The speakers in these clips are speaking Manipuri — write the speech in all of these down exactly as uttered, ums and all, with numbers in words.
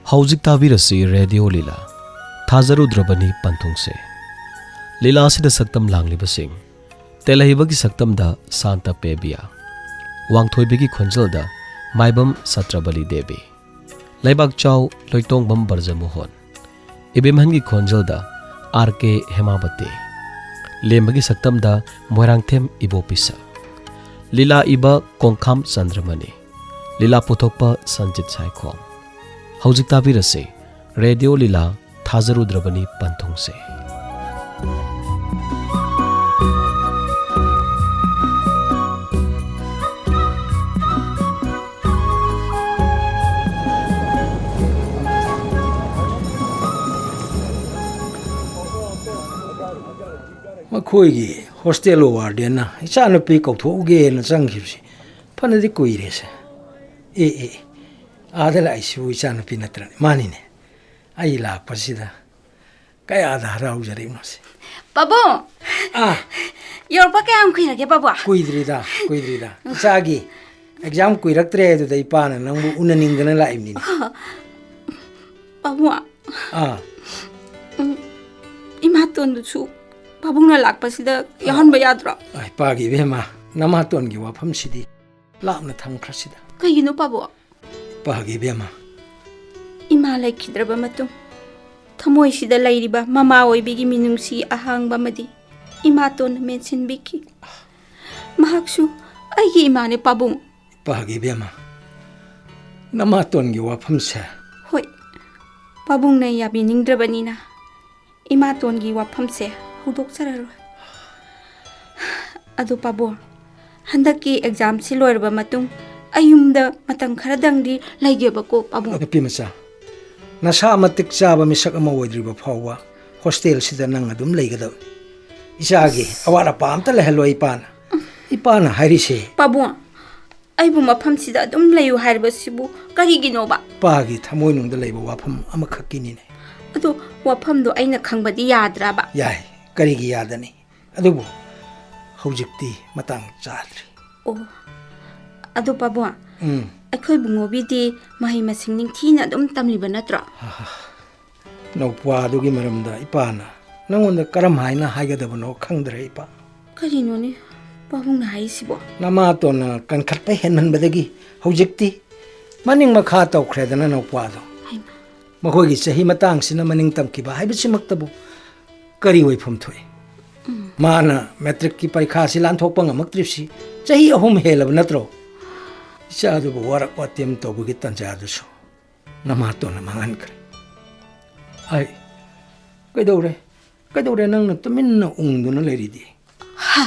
ꯍꯧꯖꯤꯛ ꯇꯥꯕꯤꯔꯁꯤ ꯔꯦꯗꯤꯑꯣ ꯂꯤꯂꯥ, ꯊꯥꯖꯔꯨꯗ꯭ꯔꯕꯅꯤ ꯄꯟꯊꯨꯡꯁꯦ꯫ ꯂꯤꯂꯥ ꯑꯁꯤꯗ ꯁꯛꯇꯝ ꯂꯥꯡꯂꯤꯕꯁꯤꯡ: ꯇꯦꯂꯩꯕꯒꯤ ꯁꯛꯇꯝꯗ ꯁꯥꯟꯇ ꯄꯦꯕꯤꯌꯥ, ꯋꯥꯡꯊꯣꯏꯕꯤꯒꯤ ꯈꯣꯟꯖꯦꯜꯗ ꯃꯥꯏꯕꯝ ꯁꯇ꯭ꯔꯕꯂꯤ ꯗꯦꯕꯤ, ꯂꯩꯕꯥꯛꯆꯥꯎ ꯂꯣꯏꯇꯣꯡꯕꯝ ꯕ꯭ꯔꯖꯃꯣꯍꯟ, ꯏꯕꯦꯝꯍꯟꯒꯤ ꯈꯣꯟꯖꯦꯜꯗ ꯑꯥꯔ ꯀꯦ ꯍꯦꯃꯥꯕꯇꯤ, ꯂꯦꯝꯕꯒꯤ ꯁꯛꯇꯝꯗ ꯃꯣꯏꯔꯥꯡꯊꯦꯝ ꯏꯕꯣꯄꯤꯁꯛ, ꯂꯤꯂꯥ ꯏꯕ ꯀꯣꯡꯈꯥꯝ ꯆꯟꯗ꯭ꯔꯃꯅꯤ, ꯂꯤꯂꯥ ꯄꯨꯊꯣꯛꯄ ꯁꯟꯖꯤꯠ ꯁꯥꯏꯈꯣꯝ꯫ ꯍꯧꯖꯤꯛ ꯇꯥꯕꯤꯔꯁꯤ ꯔꯦꯗꯤꯑꯣ ꯂꯤꯂꯥ, ꯊꯥꯖꯔꯨꯗ꯭ꯔꯕꯅꯤ ꯄꯟꯊꯨꯡꯁꯦ꯫ ꯃꯈꯣꯏꯒꯤ ꯍꯣꯁꯇꯦꯜ ꯋꯥꯔꯗꯦꯟꯅ ꯏꯆꯥꯅꯨꯄꯤ ꯀꯧꯊꯣꯛꯎꯒꯦꯅ ꯆꯪꯈꯤꯕꯁꯤ ꯐꯅꯗꯤ ꯀꯨꯏꯔꯦꯁꯦ꯫ ꯑꯦ, ꯑꯦ, ꯑꯥꯗ ꯂꯥꯛꯏꯁꯤꯕꯨ ꯏꯆꯥꯅꯨꯄꯤ ꯅꯠꯇ꯭ꯔꯅꯦ? ꯃꯥꯅꯤꯅꯦ꯫ ꯑꯩ ꯂꯥꯛꯄꯁꯤꯗ ꯀꯌꯥꯗ ꯍꯔꯥꯎꯖꯔꯤꯕꯅꯣꯁꯦ꯫ ꯄꯥꯕꯨꯡ! ꯑꯥ꯫ ꯌꯧꯔꯛꯄ ꯀꯌꯥꯝ ꯀꯨꯏꯔꯒꯦ, ꯄꯥꯕꯨꯡ? ꯀꯨꯏꯗ꯭ꯔꯤꯗ, ꯀꯨꯏꯗ꯭ꯔꯤꯗ꯫ ꯏꯆꯥꯒꯤ ꯑꯦꯛꯖꯥꯝ ꯀꯨꯏꯔꯛꯇ꯭ꯔꯦ ꯑꯗꯨꯗ ꯏꯄꯥꯅ ꯅꯪꯕꯨ ꯎꯅꯅꯤꯡꯗꯅ ꯂꯥꯛꯏꯕꯅꯤꯅꯦ꯫ ꯄꯥꯕꯨꯡ, ꯑꯥ꯫ ꯎꯝ, ꯏꯃꯥꯇꯣꯟꯗꯨꯁꯨ ꯄꯥꯕꯨꯡꯅ ꯂꯥꯛꯄꯁꯤꯗ ꯌꯥꯎꯍꯟꯕ ꯌꯥꯗ꯭ꯔꯣ? ꯑꯥꯏ, ꯄꯥꯒꯤ ꯏꯕꯦꯝꯃ, ꯅꯃꯥꯇꯣꯟꯒꯤ ꯋꯥꯐꯝꯁꯤꯗꯤ ꯂꯥꯞꯅ ꯊꯝꯈ꯭ꯔꯁꯤꯗ꯫ ꯀꯩꯒꯤꯅꯣ, ꯄꯥꯕꯨꯡ? ꯄꯥꯒꯤ ꯏꯕꯦꯝꯃ꯫ ꯏꯃꯥ ꯂꯩꯈꯤꯗ꯭ꯔꯕ ꯃꯇꯨꯡ, ꯊꯃꯣꯏꯁꯤꯗ ꯂꯩꯔꯤꯕ ꯃꯃꯥ ꯑꯣꯏꯕꯤꯒꯤ ꯃꯤꯅꯨꯡꯁꯤ ꯑꯍꯥꯡꯕ ꯑꯃꯗꯤ ꯏꯃꯥꯇꯣꯟꯅ ꯃꯦꯟꯁꯤꯟꯕꯤꯈꯤ꯫ ꯃꯍꯥꯛꯁꯨ ꯑꯩꯒꯤ ꯏꯃꯥꯅꯦ, ꯄꯥꯕꯨꯡ꯫ ꯄꯥꯒꯤ ꯏꯕꯦꯝꯃ, ꯅꯃꯥꯇꯣꯟꯒꯤ ꯋꯥꯐꯝꯁꯦ꯫ ꯍꯣꯏ, ꯄꯥꯕꯨꯡꯅ ꯌꯥꯕꯤꯅꯤꯡꯗ꯭ꯔꯕꯅꯤꯅ ꯏꯃꯥꯇꯣꯟꯒꯤ ꯋꯥꯐꯝꯁꯦ ꯍꯧꯗꯣꯛꯆꯔꯔꯣꯏ꯫ ꯑꯗꯨ ꯄꯥꯕꯨꯡ, ꯍꯟꯗꯛꯀꯤ ꯑꯦꯛꯖꯥꯝꯁꯤ ꯂꯣꯏꯔꯕ ꯃꯇꯨꯡ ꯑꯩ ꯌꯨꯝꯗ ꯃꯇꯝ ꯈꯔꯗꯪꯗꯤ ꯂꯩꯒꯦꯕꯀꯣ, ꯄꯥꯕꯨꯡ꯫ ꯅꯨꯄꯤ ꯃꯆꯥ, ꯅꯁꯥ ꯃꯇꯤꯛ ꯆꯥꯕ ꯃꯤꯁꯛ ꯑꯃ ꯑꯣꯏꯗ꯭ꯔꯤꯕ ꯐꯥꯎꯕ ꯍꯣꯁꯇꯦꯜꯁꯤꯗ ꯅꯪ ꯑꯗꯨꯝ ꯂꯩꯒꯗꯕꯅꯤ꯫ ꯏꯆꯥꯒꯤ ꯑꯋꯥꯠ ꯑꯄꯥ ꯑꯝꯇ ꯂꯩꯍꯜꯂꯣꯏ ꯏꯄꯥꯅ꯫ ꯏꯄꯥꯅ ꯍꯥꯏꯔꯤꯁꯦ꯫ ꯄꯥꯕꯨꯡ, ꯑꯩꯕꯨ ꯃꯐꯝꯁꯤꯗ ꯑꯗꯨꯝ ꯂꯩꯌꯨ ꯍꯥꯏꯔꯤꯕꯁꯤꯕꯨ ꯀꯔꯤꯒꯤꯅꯣꯕ? ꯏꯄꯥꯒꯤ ꯊꯃꯣꯏꯅꯨꯡꯗ ꯂꯩꯕ ꯋꯥꯐꯝ ꯑꯃꯈꯛꯀꯤꯅꯤꯅꯦ꯫ ꯑꯗꯨ ꯋꯥꯐꯝꯗꯣ ꯑꯩꯅ ꯈꯪꯕꯗꯤ ꯌꯥꯗ꯭ꯔꯕ? ꯌꯥꯏ, ꯀꯔꯤꯒꯤ ꯌꯥꯗꯅꯤ? ꯑꯗꯨꯕꯨ ꯍꯧꯖꯤꯛꯇꯤ ꯃꯇꯥꯡ ꯆꯥꯗ꯭ꯔꯤ꯫ ꯑꯣ, ꯑꯗꯨ ꯄꯥꯕꯨꯡ, ꯎꯝ꯫ ꯑꯩꯈꯣꯏ ꯕꯨꯡꯉꯣꯕꯤꯗꯤ ꯃꯍꯩ ꯃꯁꯤꯡ ꯅꯤꯡꯊꯤꯅ ꯑꯗꯨꯝ ꯇꯝꯂꯤꯕ ꯅꯠꯇ꯭ꯔꯣ? ꯅꯧꯄ꯭ꯋꯥꯗꯨꯒꯤ ꯃꯔꯝꯗ ꯏꯄꯥꯅ ꯅꯪꯉꯣꯟꯗ ꯀꯔꯝ ꯍꯥꯏꯅ ꯍꯥꯏꯒꯗꯕꯅꯣ ꯈꯪꯗ꯭ꯔꯦ, ꯏꯄꯥ꯫ ꯀꯔꯤꯅꯣꯅꯦ ꯄꯥꯕꯨꯡꯅ ꯍꯥꯏꯔꯤꯁꯤꯕꯣ? ꯅꯃꯥꯇꯣꯟꯅ ꯀꯟꯈꯠꯄ ꯍꯦꯟꯃꯟꯕꯗꯒꯤ ꯍꯧꯖꯤꯛꯇꯤ ꯃꯅꯤꯡ ꯃꯈꯥ ꯇꯧꯈ꯭ꯔꯦꯗꯅ, ꯅꯧꯄ꯭ꯋꯥꯗꯣ꯫ ꯍꯩꯃꯥ꯫ ꯃꯈꯣꯏꯒꯤ ꯆꯍꯤ ꯃꯇꯥꯡꯁꯤꯅ ꯃꯅꯤꯡ ꯇꯝꯈꯤꯕ ꯍꯥꯏꯕꯁꯤꯃꯛꯇꯕꯨ ꯀꯔꯤ ꯑꯣꯏꯐꯝ ꯊꯣꯛꯏ? ꯎꯝ꯫ ꯃꯥꯅ ꯃꯦꯇ꯭ꯔꯤꯛꯀꯤ ꯄꯔꯤꯈꯥꯁꯤ ꯂꯥꯟꯊꯣꯛꯄ ꯉꯝꯃꯛꯇ꯭ꯔꯤꯕꯁꯤ ꯆꯍꯤ ꯑꯍꯨꯝ ꯍꯦꯜꯂꯕ ꯅꯠꯇ꯭ꯔꯣ? ꯏꯆꯥꯗꯨꯕꯨ ꯋꯥꯔꯛ ꯋꯥꯇꯦꯝ ꯇꯧꯕꯒꯤ ꯇꯥꯟꯖꯥꯗꯨꯁꯨ ꯅꯃꯥꯇꯣꯟꯅ ꯃꯥꯡꯍꯟꯈ꯭ꯔꯦ꯫ ꯑꯩ, ꯀꯩꯗꯧꯔꯦ? ꯀꯩꯗꯧꯔꯦ ꯅꯪꯅ ꯇꯨꯃꯤꯟꯅ ꯎꯪꯗꯨꯅ ꯂꯩꯔꯤꯗꯤ? ꯍꯥ,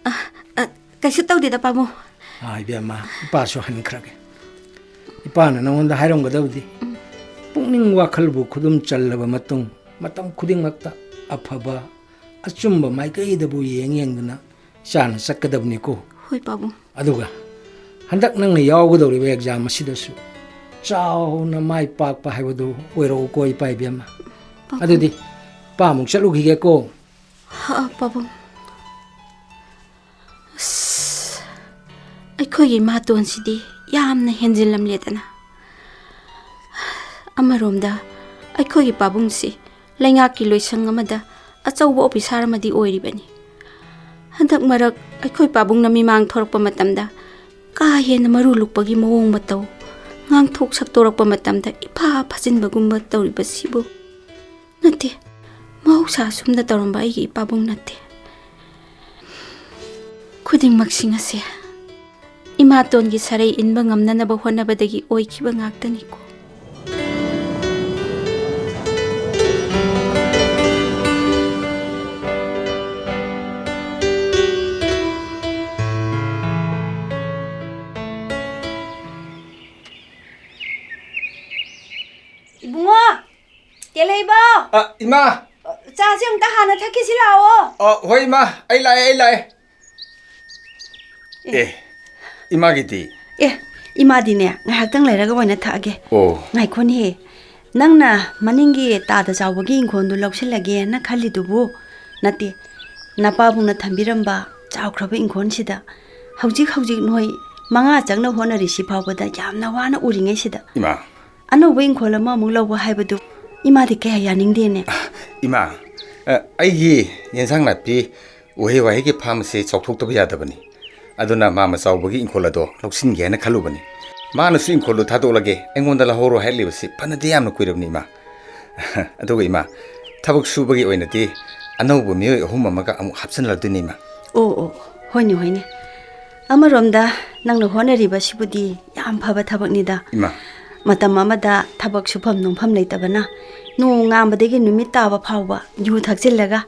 ꯑ, ꯑ, ꯀꯩꯁꯨ ꯇꯧꯗꯦꯗ, ꯄꯥꯕꯨꯡ꯫ ꯑꯥ, ꯏꯕꯦꯝꯃ, ꯏꯄꯥꯁꯨ ꯍꯟꯈ꯭ꯔꯒꯦ꯫ ꯏꯄꯥꯅ ꯅꯉꯣꯟꯗ ꯍꯥꯏꯔꯝꯒꯗꯕꯗꯤ, ꯎꯝ꯫ ꯄꯨꯛꯅꯤꯡ ꯋꯥꯈꯜꯕꯨ ꯈꯨꯗꯨꯝ ꯆꯜꯂꯕ ꯃꯇꯨꯡ, ꯃꯇꯝ ꯈꯨꯗꯤꯡꯃꯛꯇ ꯑꯐꯕ, ꯑꯆꯨꯝꯕ ꯃꯥꯏꯀꯩꯗꯕꯨ ꯌꯦꯡ ꯌꯦꯡꯗꯨꯅ ꯏꯆꯥꯅ ꯆꯠꯀꯗꯕꯅꯤꯀꯣ꯫ ꯍꯣꯏ, ꯄꯥꯕꯨꯡ꯫ ꯑꯗꯨꯒ ꯍꯟꯗꯛ ꯅꯪꯅ ꯌꯥꯎꯒꯗꯧꯔꯤꯕ ꯑꯦꯛꯖꯥꯝ ꯑꯁꯤꯗꯁꯨ ꯆꯥꯎꯅ ꯃꯥꯏ ꯄꯥꯛꯄ ꯍꯥꯏꯕꯗꯨ ꯑꯣꯏꯔꯛꯎꯀꯣ, ꯏꯄꯥ ꯏꯕꯦꯝꯃ꯫ ꯄꯥꯕꯨꯡ꯫ ꯑꯗꯨꯗꯤ ꯏꯄꯥ ꯑꯃꯨꯛ ꯆꯠꯂꯨꯈꯤꯒꯦꯀꯣ꯫ ꯍꯥ, ꯄꯥꯕꯨꯡ꯫ ꯑꯁ, ꯑꯩꯈꯣꯏꯒꯤ ꯏꯃꯥꯇꯣꯟꯁꯤꯗꯤ ꯌꯥꯝꯅ ꯍꯦꯟꯖꯤꯜꯂꯝꯂꯦꯗꯅ꯫ ꯑꯃꯔꯣꯝꯗ ꯑꯩꯈꯣꯏꯒꯤ ꯄꯥꯕꯨꯡꯁꯤ ꯂꯩꯉꯥꯛꯀꯤ ꯂꯣꯏꯁꯪ ꯑꯃꯗ ꯑꯆꯧꯕ ꯑꯣꯐꯤꯁꯥꯔ ꯑꯃꯗꯤ ꯑꯣꯏꯔꯤꯕꯅꯤ꯫ ꯍꯟꯗꯛ ꯃꯔꯛ ꯑꯩꯈꯣꯏ ꯄꯥꯕꯨꯡꯅ ꯃꯤꯃꯥꯡ ꯊꯣꯔꯛꯄ ꯃꯇꯝꯗ ꯀꯥ ꯍꯦꯟꯅ ꯃꯔꯨ ꯂꯨꯛꯄꯒꯤ ꯃꯑꯣꯡ ꯃꯇꯧ, ꯉꯥꯡꯊꯣꯛ ꯁꯛꯇꯣꯔꯛꯄ ꯃꯇꯝꯗ ꯏꯐꯥ ꯐꯥꯖꯤꯟꯕꯒꯨꯝꯕ ꯇꯧꯔꯤꯕꯁꯤꯕꯨ ꯅꯠꯇꯦ, ꯃꯍꯧꯁꯥ ꯑꯁꯨꯝꯅ ꯇꯧꯔꯝꯕ ꯑꯩꯒꯤ ꯏꯄꯥꯕꯨꯡ ꯅꯠꯇꯦ꯫ ꯈꯨꯗꯤꯡꯃꯛꯁꯤꯡ ꯑꯁꯦ ꯏꯃꯥꯇꯣꯟꯒꯤ ꯁꯔꯩ ꯏꯟꯕ ꯉꯝꯅꯅꯕ ꯍꯣꯠꯅꯕꯗꯒꯤ ꯑꯣꯏꯈꯤꯕ ꯉꯥꯛꯇꯅꯤꯀꯣ꯫ ꯏꯕꯨꯡꯉꯣ, ꯇꯦꯂꯩꯕꯧ! ꯑ, ꯏꯃꯥ! ꯆꯥꯁꯦ ꯑꯃꯨꯛꯇ ꯍꯥꯟꯅ ꯊꯛꯈꯤꯁꯤ ꯂꯥꯛꯑꯣ꯫ ꯑ, ꯍꯣꯏ, ꯏꯃꯥ, ꯑꯩ ꯂꯥꯛꯑꯦ, ꯑꯩ ꯂꯥꯛꯑꯦ꯫ ꯑꯦ꯫ ꯑꯦ, ꯏꯃꯥꯒꯤꯗꯤ? ꯑꯦ, ꯏꯃꯥꯗꯤꯅꯦ, ꯉꯥꯏꯍꯥꯛꯇꯪ ꯂꯩꯔꯒ ꯑꯣꯏꯅ ꯊꯛꯑꯒꯦ꯫ ꯑꯣ꯫ ꯉꯥꯏꯈꯣꯅꯦꯍꯦ, ꯅꯪꯅ ꯃꯅꯤꯡꯒꯤ ꯇꯥꯗ ꯆꯥꯎꯕꯒꯤ ꯏꯪꯈꯣꯜꯗꯨ ꯂꯧꯁꯤꯜꯂꯒꯦꯅ ꯈꯜꯂꯤꯗꯨꯕꯨ? ꯅꯠꯇꯦ, ꯅꯄꯥꯕꯨꯡꯅ ꯊꯝꯕꯤꯔꯝꯕ ꯆꯥꯎꯈ꯭ꯔꯕ ꯏꯪꯈꯣꯜꯁꯤꯗ ꯍꯧꯖꯤꯛ ꯍꯧꯖꯤꯛ ꯅꯣꯏ ꯃꯉꯥ ꯆꯪꯅ ꯍꯣꯠꯅꯔꯤꯁꯤ ꯐꯥꯎꯕꯗ ꯌꯥꯝꯅ ꯋꯥꯅ ꯎꯔꯤꯉꯩꯁꯤꯗ ꯏꯃꯥ꯫ ꯑꯅꯧꯕ ꯏꯪꯈꯣꯜ ꯑꯃꯃꯨꯛ ꯂꯧꯕ ꯍꯥꯏꯕꯗꯨ ꯏꯃꯥꯗꯤ ꯀꯌꯥ ꯌꯥꯅꯤꯡꯗꯦꯅꯦ꯫ ꯏꯃꯥ, ꯑ, ꯑꯩꯒꯤ ꯌꯦꯟꯁꯥꯡ ꯅꯥꯄꯤ ꯎꯍꯩ ꯋꯥꯍꯩꯒꯤ ꯐꯥꯔꯝ ꯑꯁꯤ ꯆꯥꯎꯊꯣꯛꯇꯕ ꯌꯥꯗꯕꯅꯤ꯫ ꯑꯗꯨꯅ ꯃꯥꯃ ꯆꯥꯎꯕꯒꯤ ꯏꯪꯈꯣꯜ ꯑꯗꯣ ꯂꯧꯁꯤꯟꯒꯦ ꯍꯥꯏꯅ ꯈꯜꯂꯨꯕꯅꯤ꯫ ꯃꯥꯅꯁꯨ ꯏꯪꯈꯣꯜꯗꯨ ꯊꯥꯗꯣꯛꯂꯒꯦ, ꯑꯩꯉꯣꯟꯗ ꯂꯧꯍꯧꯔꯣ ꯍꯥꯏꯔꯛꯂꯤꯕꯁꯤ ꯐꯅꯗꯤ ꯌꯥꯝꯅ ꯀꯨꯏꯔꯕꯅꯤ ꯏꯃꯥ꯫ ꯑꯗꯨꯒ ꯏꯃꯥ, ꯊꯕꯛ ꯁꯨꯕꯒꯤ ꯑꯣꯏꯅꯗꯤ ꯑꯅꯧꯕ ꯃꯤꯑꯣꯏ ꯑꯍꯨꯝ ꯑꯃꯒ ꯑꯃꯨꯛ ꯍꯥꯞꯆꯤꯟꯂꯗꯣꯏꯅꯤ ꯏꯃꯥ꯫ ꯑꯣ, ꯑꯣ, ꯍꯣꯏꯅꯦ, ꯍꯣꯏꯅꯦ꯫ ꯑꯃꯔꯣꯝꯗ ꯅꯪꯅ ꯍꯣꯠꯅꯔꯤꯕꯁꯤꯕꯨꯗꯤ ꯌꯥꯝ ꯐꯕ ꯊꯕꯛꯅꯤꯗ꯫ ꯏꯃꯥ꯫ ꯃꯇꯝ ꯑꯃꯗ ꯊꯕꯛ ꯁꯨꯐꯝ ꯅꯣꯝꯐꯝ ꯂꯩꯇꯕꯅ ꯅꯣꯡ ꯉꯥꯟꯕꯗꯒꯤ ꯅꯨꯃꯤꯠ ꯇꯥꯕ ꯐꯥꯎꯕ ꯌꯨ ꯊꯛꯆꯤꯜꯂꯒ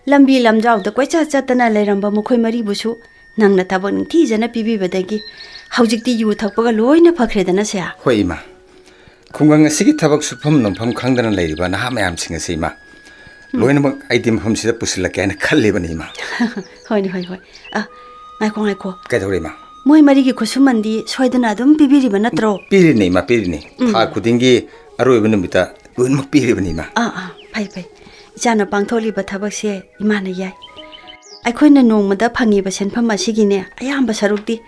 ꯂꯝꯕꯤ ꯂꯝꯖꯥꯎꯗ ꯀꯣꯏꯆꯠ ꯆꯠꯇꯅ ꯂꯩꯔꯝꯕ ꯃꯈꯣꯏ ꯃꯔꯤꯕꯨꯁꯨ ꯅꯪꯅ ꯊꯕꯛ ꯅꯤꯡꯊꯤꯖꯅ ꯄꯤꯕꯤꯕꯗꯒꯤ ꯍꯧꯖꯤꯛꯇꯤ ꯌꯨ ꯊꯛꯄꯒ ꯂꯣꯏꯅ ꯐꯈ꯭ꯔꯦꯗꯅ ꯁꯦ꯫ ꯍꯣꯏ ꯏꯃꯥ, ꯈꯨꯡꯒꯪ ꯑꯁꯤꯒꯤ ꯊꯕꯛ ꯁꯨꯐꯝ ꯅꯣꯝꯐꯝ ꯈꯪꯗꯅ ꯂꯩꯔꯤꯕ ꯅꯍꯥ ꯃꯌꯥꯝꯁꯤꯡ ꯑꯁꯤ ꯏꯃꯥ, ꯎꯝ꯫ ꯂꯣꯏꯅꯃꯛ ꯑꯩꯗꯤ ꯃꯐꯝꯁꯤꯗ ꯄꯨꯁꯤꯜꯂꯛꯀꯦ ꯍꯥꯏꯅ ꯈꯜꯂꯤꯕꯅꯤ ꯏꯃꯥ꯫ ꯍꯣꯏꯅꯦ, ꯍꯣꯏ, ꯍꯣꯏ꯫ ꯑ, ꯉꯥꯏꯈꯣ, ꯉꯥꯏꯈꯣ꯫ ꯀꯩꯗꯧꯔꯦ ꯏꯃꯥ? ꯃꯣꯏ ꯃꯔꯤꯒꯤ ꯈꯨꯠꯁꯨꯃꯟꯗꯤ ꯁꯣꯏꯗꯅ ꯑꯗꯨꯝ ꯄꯤꯕꯤꯔꯤꯕ ꯅꯠꯇ꯭ꯔꯣ? ꯄꯤꯔꯤꯅꯦ ꯏꯃꯥ, ꯄꯤꯔꯤꯅꯦ꯫ ꯎꯝ꯫ ꯊꯥ ꯈꯨꯗꯤꯡꯒꯤ ꯑꯔꯣꯏꯕ ꯅꯨꯃꯤꯠꯇ ꯂꯣꯏꯅꯃꯛ ꯄꯤꯔꯤꯕꯅꯤ ꯏꯃꯥ꯫ ꯑꯥ, ꯑꯥ, ꯐꯩ, ꯐꯩ꯫ ꯏꯆꯥꯅ ꯄꯥꯡꯊꯣꯛꯂꯤꯕ ꯊꯕꯛꯁꯦ ꯏꯃꯥꯅ ꯌꯥꯏ꯫ ꯑꯩꯈꯣꯏꯅ ꯅꯣꯡꯃꯗ ꯐꯪꯉꯤꯕ ꯁꯦꯟꯐꯝ ꯑꯁꯤꯒꯤꯅꯦ ꯑꯌꯥꯝꯕ ꯁꯔꯨꯛꯇꯤ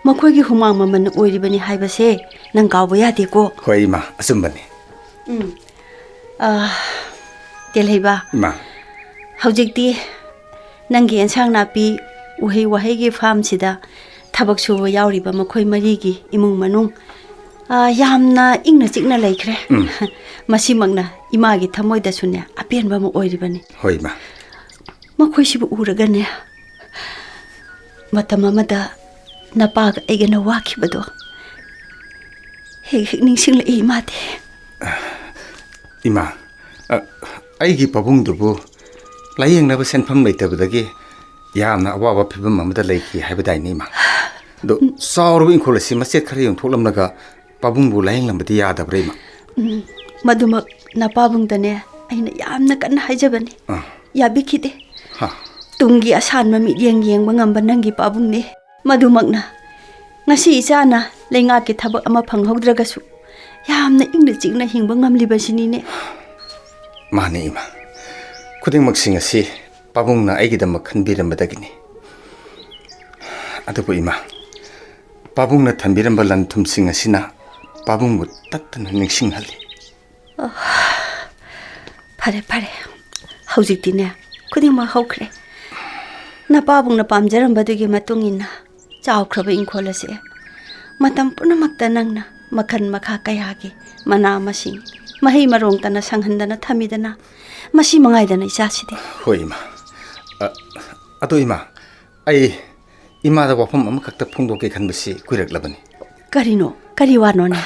ꯃꯈꯣꯏꯒꯤ ꯍꯨꯃꯥꯡ ꯃꯃꯜ ꯑꯣꯏꯔꯤꯕꯅꯤ ꯍꯥꯏꯕꯁꯦ ꯅꯪ ꯀꯥꯎꯕ ꯌꯥꯗꯦꯀꯣ꯫ ꯍꯣꯏ ꯏꯃꯥ, ꯑꯆꯨꯝꯕꯅꯤ꯫ ꯎꯝ꯫ ꯑꯥ, ꯇꯦꯜꯍꯩꯕ꯫ ꯏꯃꯥ꯫ ꯍꯧꯖꯤꯛꯇꯤ ꯅꯪꯒꯤ ꯑꯦꯟꯁꯥꯡ ꯅꯥꯄꯤ, ꯎꯍꯩ ꯋꯥꯍꯩꯒꯤ ꯐꯥꯔꯝꯁꯤꯗ ꯊꯕꯛ ꯁꯨꯕ ꯌꯥꯎꯔꯤꯕ ꯃꯈꯣꯏ ꯃꯔꯤꯒꯤ ꯏꯃꯨꯡ ꯃꯅꯨꯡ, ꯑꯥ, ꯌꯥꯝꯅ ꯏꯪꯅ ꯆꯤꯛꯅ ꯂꯩꯈ꯭ꯔꯦ꯫ ꯎꯝ꯫ ꯃꯁꯤꯃꯛꯅ ꯏꯃꯥꯒꯤ ꯊꯃꯣꯏꯗꯁꯨꯅꯦ ꯑꯄꯦꯟꯕ ꯑꯃ ꯑꯣꯏꯔꯤꯕꯅꯤ꯫ ꯍꯣꯏ, ꯏꯃꯥ꯫ ꯃꯈꯣꯏꯁꯤꯕꯨ ꯎꯔꯒꯅꯦ, ꯃꯇꯝ ꯑꯃꯗ ꯅꯄꯥꯒ ꯑꯩꯒꯅ ꯋꯥꯈꯤꯕꯗꯣ ꯍꯦꯛ ꯍꯦꯛ ꯅꯤꯡꯁꯤꯡꯂꯛꯏ, ꯏꯃꯥꯗꯤ꯫ ꯏꯃꯥ, ꯑ, ꯑꯩꯒꯤ ꯄꯥꯕꯨꯡꯗꯨꯕꯨ ꯂꯥꯌꯦꯡꯅꯕ ꯁꯦꯟꯐꯝ ꯂꯩꯇꯕꯗꯒꯤ ꯌꯥꯝꯅ ꯑꯋꯥꯕ ꯐꯤꯕꯝ ꯑꯃꯗ ꯂꯩꯈꯤ ꯍꯥꯏꯕꯗꯥꯏꯅꯦ, ꯏꯃꯥ? ꯑꯗꯣ ꯆꯥꯎꯔꯕ ꯏꯪꯈꯣꯜ ꯑꯁꯤ ꯃꯆꯦꯠ ꯈꯔ ꯌꯣꯟꯊꯣꯛꯂꯝꯂꯒ ꯄꯥꯕꯨꯡꯕꯨ ꯂꯥꯌꯦꯡꯂꯝꯕꯗꯤ ꯌꯥꯗꯕ꯭ꯔꯥ, ꯏꯃꯥ? ꯎꯝ, ꯃꯗꯨꯃꯛ ꯅꯄꯥꯕꯨꯡꯗꯅꯦ ꯑꯩꯅ ꯌꯥꯝꯅ ꯀꯟꯅ ꯍꯥꯏꯖꯕꯅꯤ꯫ ꯑꯥ꯫ ꯌꯥꯕꯤꯈꯤꯗꯦ꯫ ꯍꯥ꯫ ꯇꯨꯡꯒꯤ ꯑꯁꯥꯟꯕ ꯃꯤꯠꯌꯦꯡ ꯌꯦꯡꯕ ꯉꯝꯕ ꯅꯪꯒꯤ ꯄꯥꯕꯨꯡꯅꯤ꯫ ꯃꯗꯨꯃꯛꯅ ꯉꯁꯤ ꯏꯆꯥꯅ ꯂꯩꯉꯥꯛꯀꯤ ꯊꯕꯛ ꯑꯃ ꯐꯪꯍꯧꯗ꯭ꯔꯒꯁꯨ ꯌꯥꯝꯅ ꯏꯪꯅ ꯆꯤꯛꯅ ꯍꯤꯡꯕ ꯉꯝꯂꯤꯕꯁꯤꯅꯤꯅꯦ꯫ ꯃꯥꯅꯤ, ꯏꯃꯥ꯫ ꯈꯨꯗꯤꯡꯃꯛꯁꯤꯡ ꯑꯁꯤ ꯄꯥꯕꯨꯡꯅ ꯑꯩꯒꯤꯗꯃꯛ ꯈꯟꯕꯤꯔꯝꯕꯗꯒꯤꯅꯤ꯫ ꯑꯗꯨꯕꯨ, ꯏꯃꯥ, ꯄꯥꯕꯨꯡꯅ ꯊꯝꯕꯤꯔꯝꯕ ꯂꯟ ꯊꯨꯝꯁꯤꯡ ꯑꯁꯤꯅ ꯄꯥꯕꯨꯡꯕꯨ ꯇꯠꯇꯅ ꯅꯤꯡꯁꯤꯡꯍꯜꯂꯤ꯫ ꯐꯔꯦ, ꯐꯔꯦ꯫ ꯍꯧꯖꯤꯛꯇꯤꯅꯦ, ꯈꯨꯗꯤꯡꯃꯛ ꯍꯧꯈ꯭ꯔꯦ꯫ ꯅꯄꯥꯕꯨꯡꯅ ꯄꯥꯝꯖꯔꯝꯕꯗꯨꯒꯤ ꯃꯇꯨꯡ ꯏꯟꯅ ꯆꯥꯎꯈ꯭ꯔꯕ ꯏꯪꯈꯣꯜ ꯑꯁꯤ ꯃꯇꯝ ꯄꯨꯝꯅꯃꯛꯇ ꯅꯪꯅ ꯃꯈꯜ ꯃꯈꯥ ꯀꯌꯥꯒꯤ ꯃꯅꯥ ꯃꯁꯤꯡ, ꯃꯍꯩ ꯃꯔꯣꯡꯇꯅ ꯁꯪꯍꯟꯗꯅ ꯊꯝꯃꯤꯗꯅ꯫ ꯃꯁꯤ ꯃꯉꯥꯏꯗꯅ ꯏꯆꯥꯁꯤꯗꯤ꯫ ꯍꯣꯏ, ꯏꯃꯥ꯫ ꯑ, ꯑꯗꯣ ꯏꯃꯥ, ꯑꯩ ꯏꯃꯥꯗ ꯋꯥꯐꯝ ꯑꯃꯈꯛꯇ ꯐꯣꯡꯗꯣꯛꯀꯦ ꯈꯟꯕꯁꯤ ꯀꯨꯏꯔꯛꯂꯕꯅꯤ꯫ ꯀꯔꯤꯅꯣ? ꯀꯔꯤ ꯋꯥꯅꯣꯅꯦ?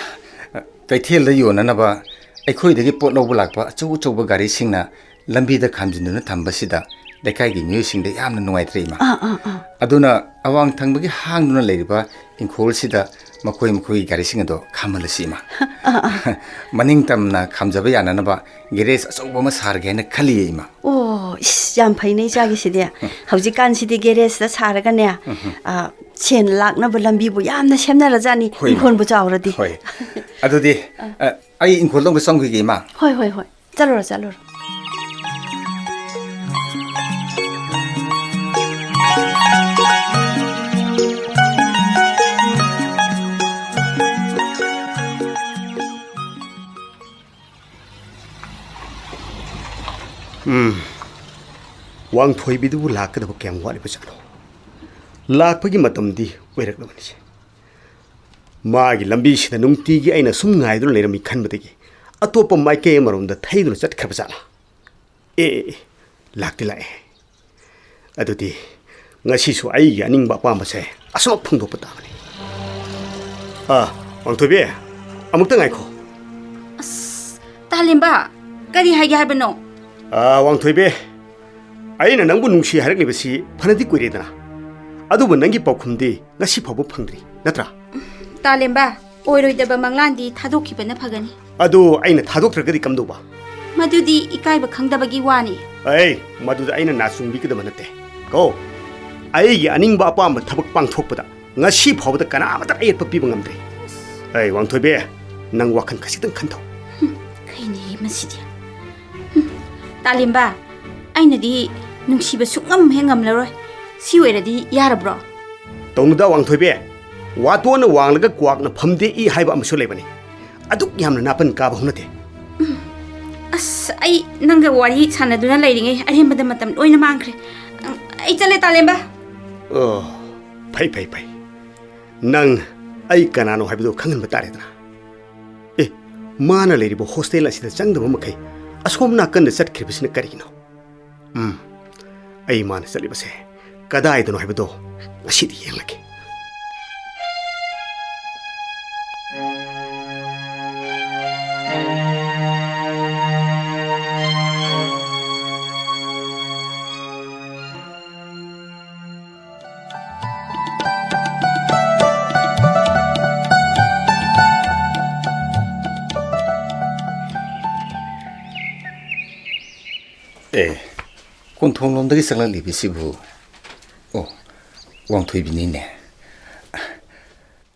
ꯀꯩꯊꯦꯜꯗ ꯌꯣꯟꯅꯅꯕ ꯑꯩꯈꯣꯏꯗꯒꯤ ꯄꯣꯠ ꯂꯧꯕ ꯂꯥꯛꯄ ꯑꯆꯧ ꯑꯆꯧꯕ ꯒꯥꯔꯤꯁꯤꯡꯅ ꯂꯝꯕꯤꯗ ꯈꯥꯝꯖꯤꯟꯗꯨꯅ ꯊꯝꯕꯁꯤꯗ ꯂꯩꯀꯥꯏꯒꯤ ꯃꯤꯑꯣꯏꯁꯤꯡꯗ ꯌꯥꯝꯅ ꯅꯨꯡꯉꯥꯏꯇ꯭ꯔꯦ, ꯏꯃꯥ꯫ ꯑꯥ, ꯑꯥ, ꯑꯥ꯫ ꯑꯗꯨꯅ ꯑꯋꯥꯡ ꯊꯪꯕꯒꯤ ꯍꯥꯡꯗꯨꯅ ꯂꯩꯔꯤꯕ ꯏꯪꯈꯣꯜꯁꯤꯗ ꯃꯈꯣꯏ ꯃꯈꯣꯏꯒꯤ ꯒꯥꯔꯤꯁꯤꯡ ꯑꯗꯣ ꯈꯥꯝꯍꯜꯂꯁꯤ, ꯏꯃꯥ꯫ ꯑꯥ, ꯑꯥ꯫ ꯃꯅꯤꯡ ꯇꯝꯅ ꯈꯥꯝꯖꯕ ꯌꯥꯅꯅꯕ ꯒꯦꯔꯦꯖ ꯑꯆꯧꯕ ꯑꯃ ꯁꯥꯔꯒꯦ ꯍꯥꯏꯅ ꯈꯜꯂꯤꯌꯦ, ꯏꯃꯥ꯫ ꯑꯣ, ꯏꯁ, ꯌꯥꯝ ꯐꯩꯅꯦ ꯏꯆꯥꯒꯤꯁꯤꯗꯤ꯫ ꯍꯧꯖꯤꯛꯀꯥꯟꯁꯤꯗꯤ ꯒꯦꯔꯦꯖꯇ ꯁꯥꯔꯒꯅꯦ, ꯎꯝ꯫ ꯑ, ꯁꯦꯟ ꯂꯥꯛꯅꯕ ꯂꯝꯕꯤꯕꯨ ꯌꯥꯝꯅ ꯁꯦꯝꯅꯔꯖꯥꯠꯅꯤ, ꯍꯣꯏ, ꯏꯃꯥ꯫ ꯏꯪꯈꯣꯜꯕꯨ ꯆꯥꯎꯔꯗꯤ꯫ ꯍꯣꯏ꯫ ꯑꯗꯨꯗꯤ, ꯑ, ꯑꯩ ꯏꯪꯈꯣꯜꯗ ꯑꯃꯨꯛꯇ ꯆꯪꯈꯤꯒꯦ, ꯏꯃꯥ꯫ ꯍꯣꯏ, ꯍꯣꯏ, ꯍꯣꯏ꯫ ꯆꯠꯂꯨꯔꯣ, ꯆꯠꯂꯨꯔꯣ꯫ ꯎꯝ, ꯋꯥꯡꯊꯣꯏꯕꯤꯗꯨꯕꯨ ꯂꯥꯛꯀꯗꯕ ꯀꯌꯥꯝ ꯋꯥꯠꯂꯤꯕꯖꯥꯠꯅꯣ? ꯂꯥꯛꯄꯒꯤ ꯃꯇꯝꯗꯤ ꯑꯣꯏꯔꯛꯂꯕꯅꯤꯁꯦ꯫ ꯃꯥꯒꯤ ꯂꯝꯕꯤꯁꯤꯗ ꯅꯨꯡꯇꯤꯒꯤ ꯑꯩꯅ ꯁꯨꯝ ꯉꯥꯏꯗꯨꯅ ꯂꯩꯔꯝꯃꯤ ꯈꯟꯕꯗꯒꯤ ꯑꯇꯣꯞꯄ ꯃꯥꯏꯀꯩ ꯑꯃꯔꯣꯝꯗ ꯊꯩꯗꯨꯅ ꯆꯠꯈ꯭ꯔꯕ ꯖꯥꯠꯂꯥ? ꯑꯦ, ꯑꯦ, ꯑꯦ, ꯂꯥꯛꯇꯤ ꯂꯥꯛꯑꯦ꯫ ꯑꯗꯨꯗꯤ ꯉꯁꯤꯁꯨ ꯑꯩꯒꯤ ꯑꯅꯤꯡꯕ ꯑꯄꯥꯝꯕꯁꯦ ꯑꯁꯨꯃꯛ ꯐꯣꯡꯗꯣꯛꯄ ꯇꯥꯕꯅꯤ꯫ ꯑꯥ, ꯋꯥꯡꯊꯣꯏꯕꯤ, ꯑꯃꯨꯛꯇ ꯉꯥꯏꯈꯣ꯫ ꯑꯁ, ꯇꯥꯂꯦꯝꯕ, ꯀꯔꯤ ꯍꯥꯏꯒꯦ ꯍꯥꯏꯕꯅꯣ? ꯑꯥ, ꯋꯥꯡꯊꯣꯏꯕꯤ, ꯑꯩꯅ ꯅꯪꯕꯨ ꯅꯨꯡꯁꯤ ꯍꯥꯏꯔꯛꯂꯤꯕꯁꯤ ꯐꯅꯗꯤ ꯀꯨꯏꯔꯦꯗꯅ, ꯑꯗꯨꯕꯨ ꯅꯪꯒꯤ ꯄꯥꯎꯈꯨꯝꯗꯤ ꯉꯁꯤ ꯐꯥꯎꯕ ꯐꯪꯗ꯭ꯔꯤ, ꯅꯠꯇ꯭ꯔꯥ? ꯇꯥꯂꯦꯝꯕ, ꯑꯣꯏꯔꯣꯏꯗꯕ ꯃꯪꯂꯥꯟꯗꯤ ꯊꯥꯗꯣꯛꯈꯤꯕꯅ ꯐꯒꯅꯤ꯫ ꯑꯗꯨ ꯑꯩꯅ ꯊꯥꯗꯣꯛꯇ꯭ꯔꯒꯗꯤ ꯀꯝꯗꯧꯕ? ꯃꯗꯨꯗꯤ ꯏꯀꯥꯏꯕ ꯈꯪꯗꯕꯒꯤ ꯋꯥꯅꯤ꯫ ꯑꯩ, ꯃꯗꯨꯗ ꯑꯩꯅ ꯅꯥ ꯆꯨꯡꯕꯤꯒꯗꯕ ꯅꯠꯇꯦ꯫ ꯀꯣ, ꯑꯩꯒꯤ ꯑꯅꯤꯡꯕ ꯑꯄꯥꯝꯕ ꯊꯕꯛ ꯄꯥꯡꯊꯣꯛꯄꯗ ꯉꯁꯤ ꯐꯥꯎꯕꯗ ꯀꯅꯥ ꯑꯃꯠꯇ ꯑꯌꯦꯠꯄ ꯄꯤꯕ ꯉꯝꯗ꯭ꯔꯤ꯫ ꯑꯩ, ꯋꯥꯡꯊꯣꯏꯕꯤ, ꯅꯪ ꯋꯥꯈꯜ ꯈꯖꯤꯛꯇꯪ ꯈꯟꯊꯧ꯫ ꯍꯨꯝ, ꯀꯩꯅꯦ ꯃꯁꯤꯗꯤ? ꯍꯨꯝ, ꯇꯥꯂꯦꯝꯕ, ꯑꯩꯅꯗꯤ ꯅꯨꯡꯁꯤꯕ ꯁꯨꯛꯉꯝ ꯍꯦꯛ ꯉꯝꯂꯔꯣꯏ꯫ ꯁꯤ ꯑꯣꯏꯔꯗꯤ ꯌꯥꯔꯕ꯭ꯔꯣ? ꯇꯧꯅꯨꯗ, ꯋꯥꯡꯊꯣꯏꯕꯤ꯫ ꯋꯥꯇꯣꯟꯅ ꯋꯥꯡꯂꯒ ꯀ꯭ꯋꯥꯛꯅ ꯐꯝꯗꯦꯛꯏ ꯍꯥꯏꯕ ꯑꯃꯁꯨ ꯂꯩꯕꯅꯤ꯫ ꯑꯗꯨꯛ ꯌꯥꯝꯅ ꯅꯥꯄꯟ ꯀꯥꯕ ꯍꯧꯅꯗꯦ꯫ ꯑꯁ, ꯑꯩ ꯅꯪꯒ ꯋꯥꯔꯤ ꯁꯥꯟꯅꯗꯨꯅ ꯂꯩꯔꯤꯉꯩ ꯑꯔꯦꯝꯕꯗ ꯃꯇꯝ ꯂꯣꯏꯅ ꯃꯥꯡꯈ꯭ꯔꯦ꯫ ꯑꯩ ꯆꯠꯂꯦ, ꯇꯥꯂꯦꯝꯕ꯫ ꯑꯣ, ꯐꯩ, ꯐꯩ, ꯐꯩ꯫ ꯅꯪ ꯑꯩ ꯀꯅꯥꯅꯣ ꯍꯥꯏꯕꯗꯨ ꯈꯪꯍꯟꯕ ꯇꯥꯔꯦꯗꯅ꯫ ꯑꯦ, ꯃꯥꯅ ꯂꯩꯔꯤꯕ ꯍꯣꯁꯇꯦꯜ ꯑꯁꯤꯗ ꯆꯪꯗꯕ ꯃꯈꯩ ꯑꯁꯣꯝ ꯅꯥꯀꯟꯗ ꯆꯠꯈ꯭ꯔꯤꯕꯁꯤꯅ ꯀꯔꯤꯒꯤꯅꯣ? ꯎꯝ, ꯑꯩ ꯃꯥꯅ ꯆꯠꯂꯤꯕꯁꯦ ꯀꯗꯥꯏꯗꯅꯣ ꯍꯥꯏꯕꯗꯣ ꯉꯁꯤꯗꯤ ꯌꯦꯡꯂꯒꯦ꯫ ꯑꯦ, ꯀꯣꯟꯊꯣꯡꯂꯣꯝꯗꯒꯤ ꯆꯪꯂꯛꯂꯤꯕꯁꯤꯕꯨ? ꯑꯣ, ꯋꯥꯡꯊꯣꯏꯕꯤꯅꯤꯅꯦ꯫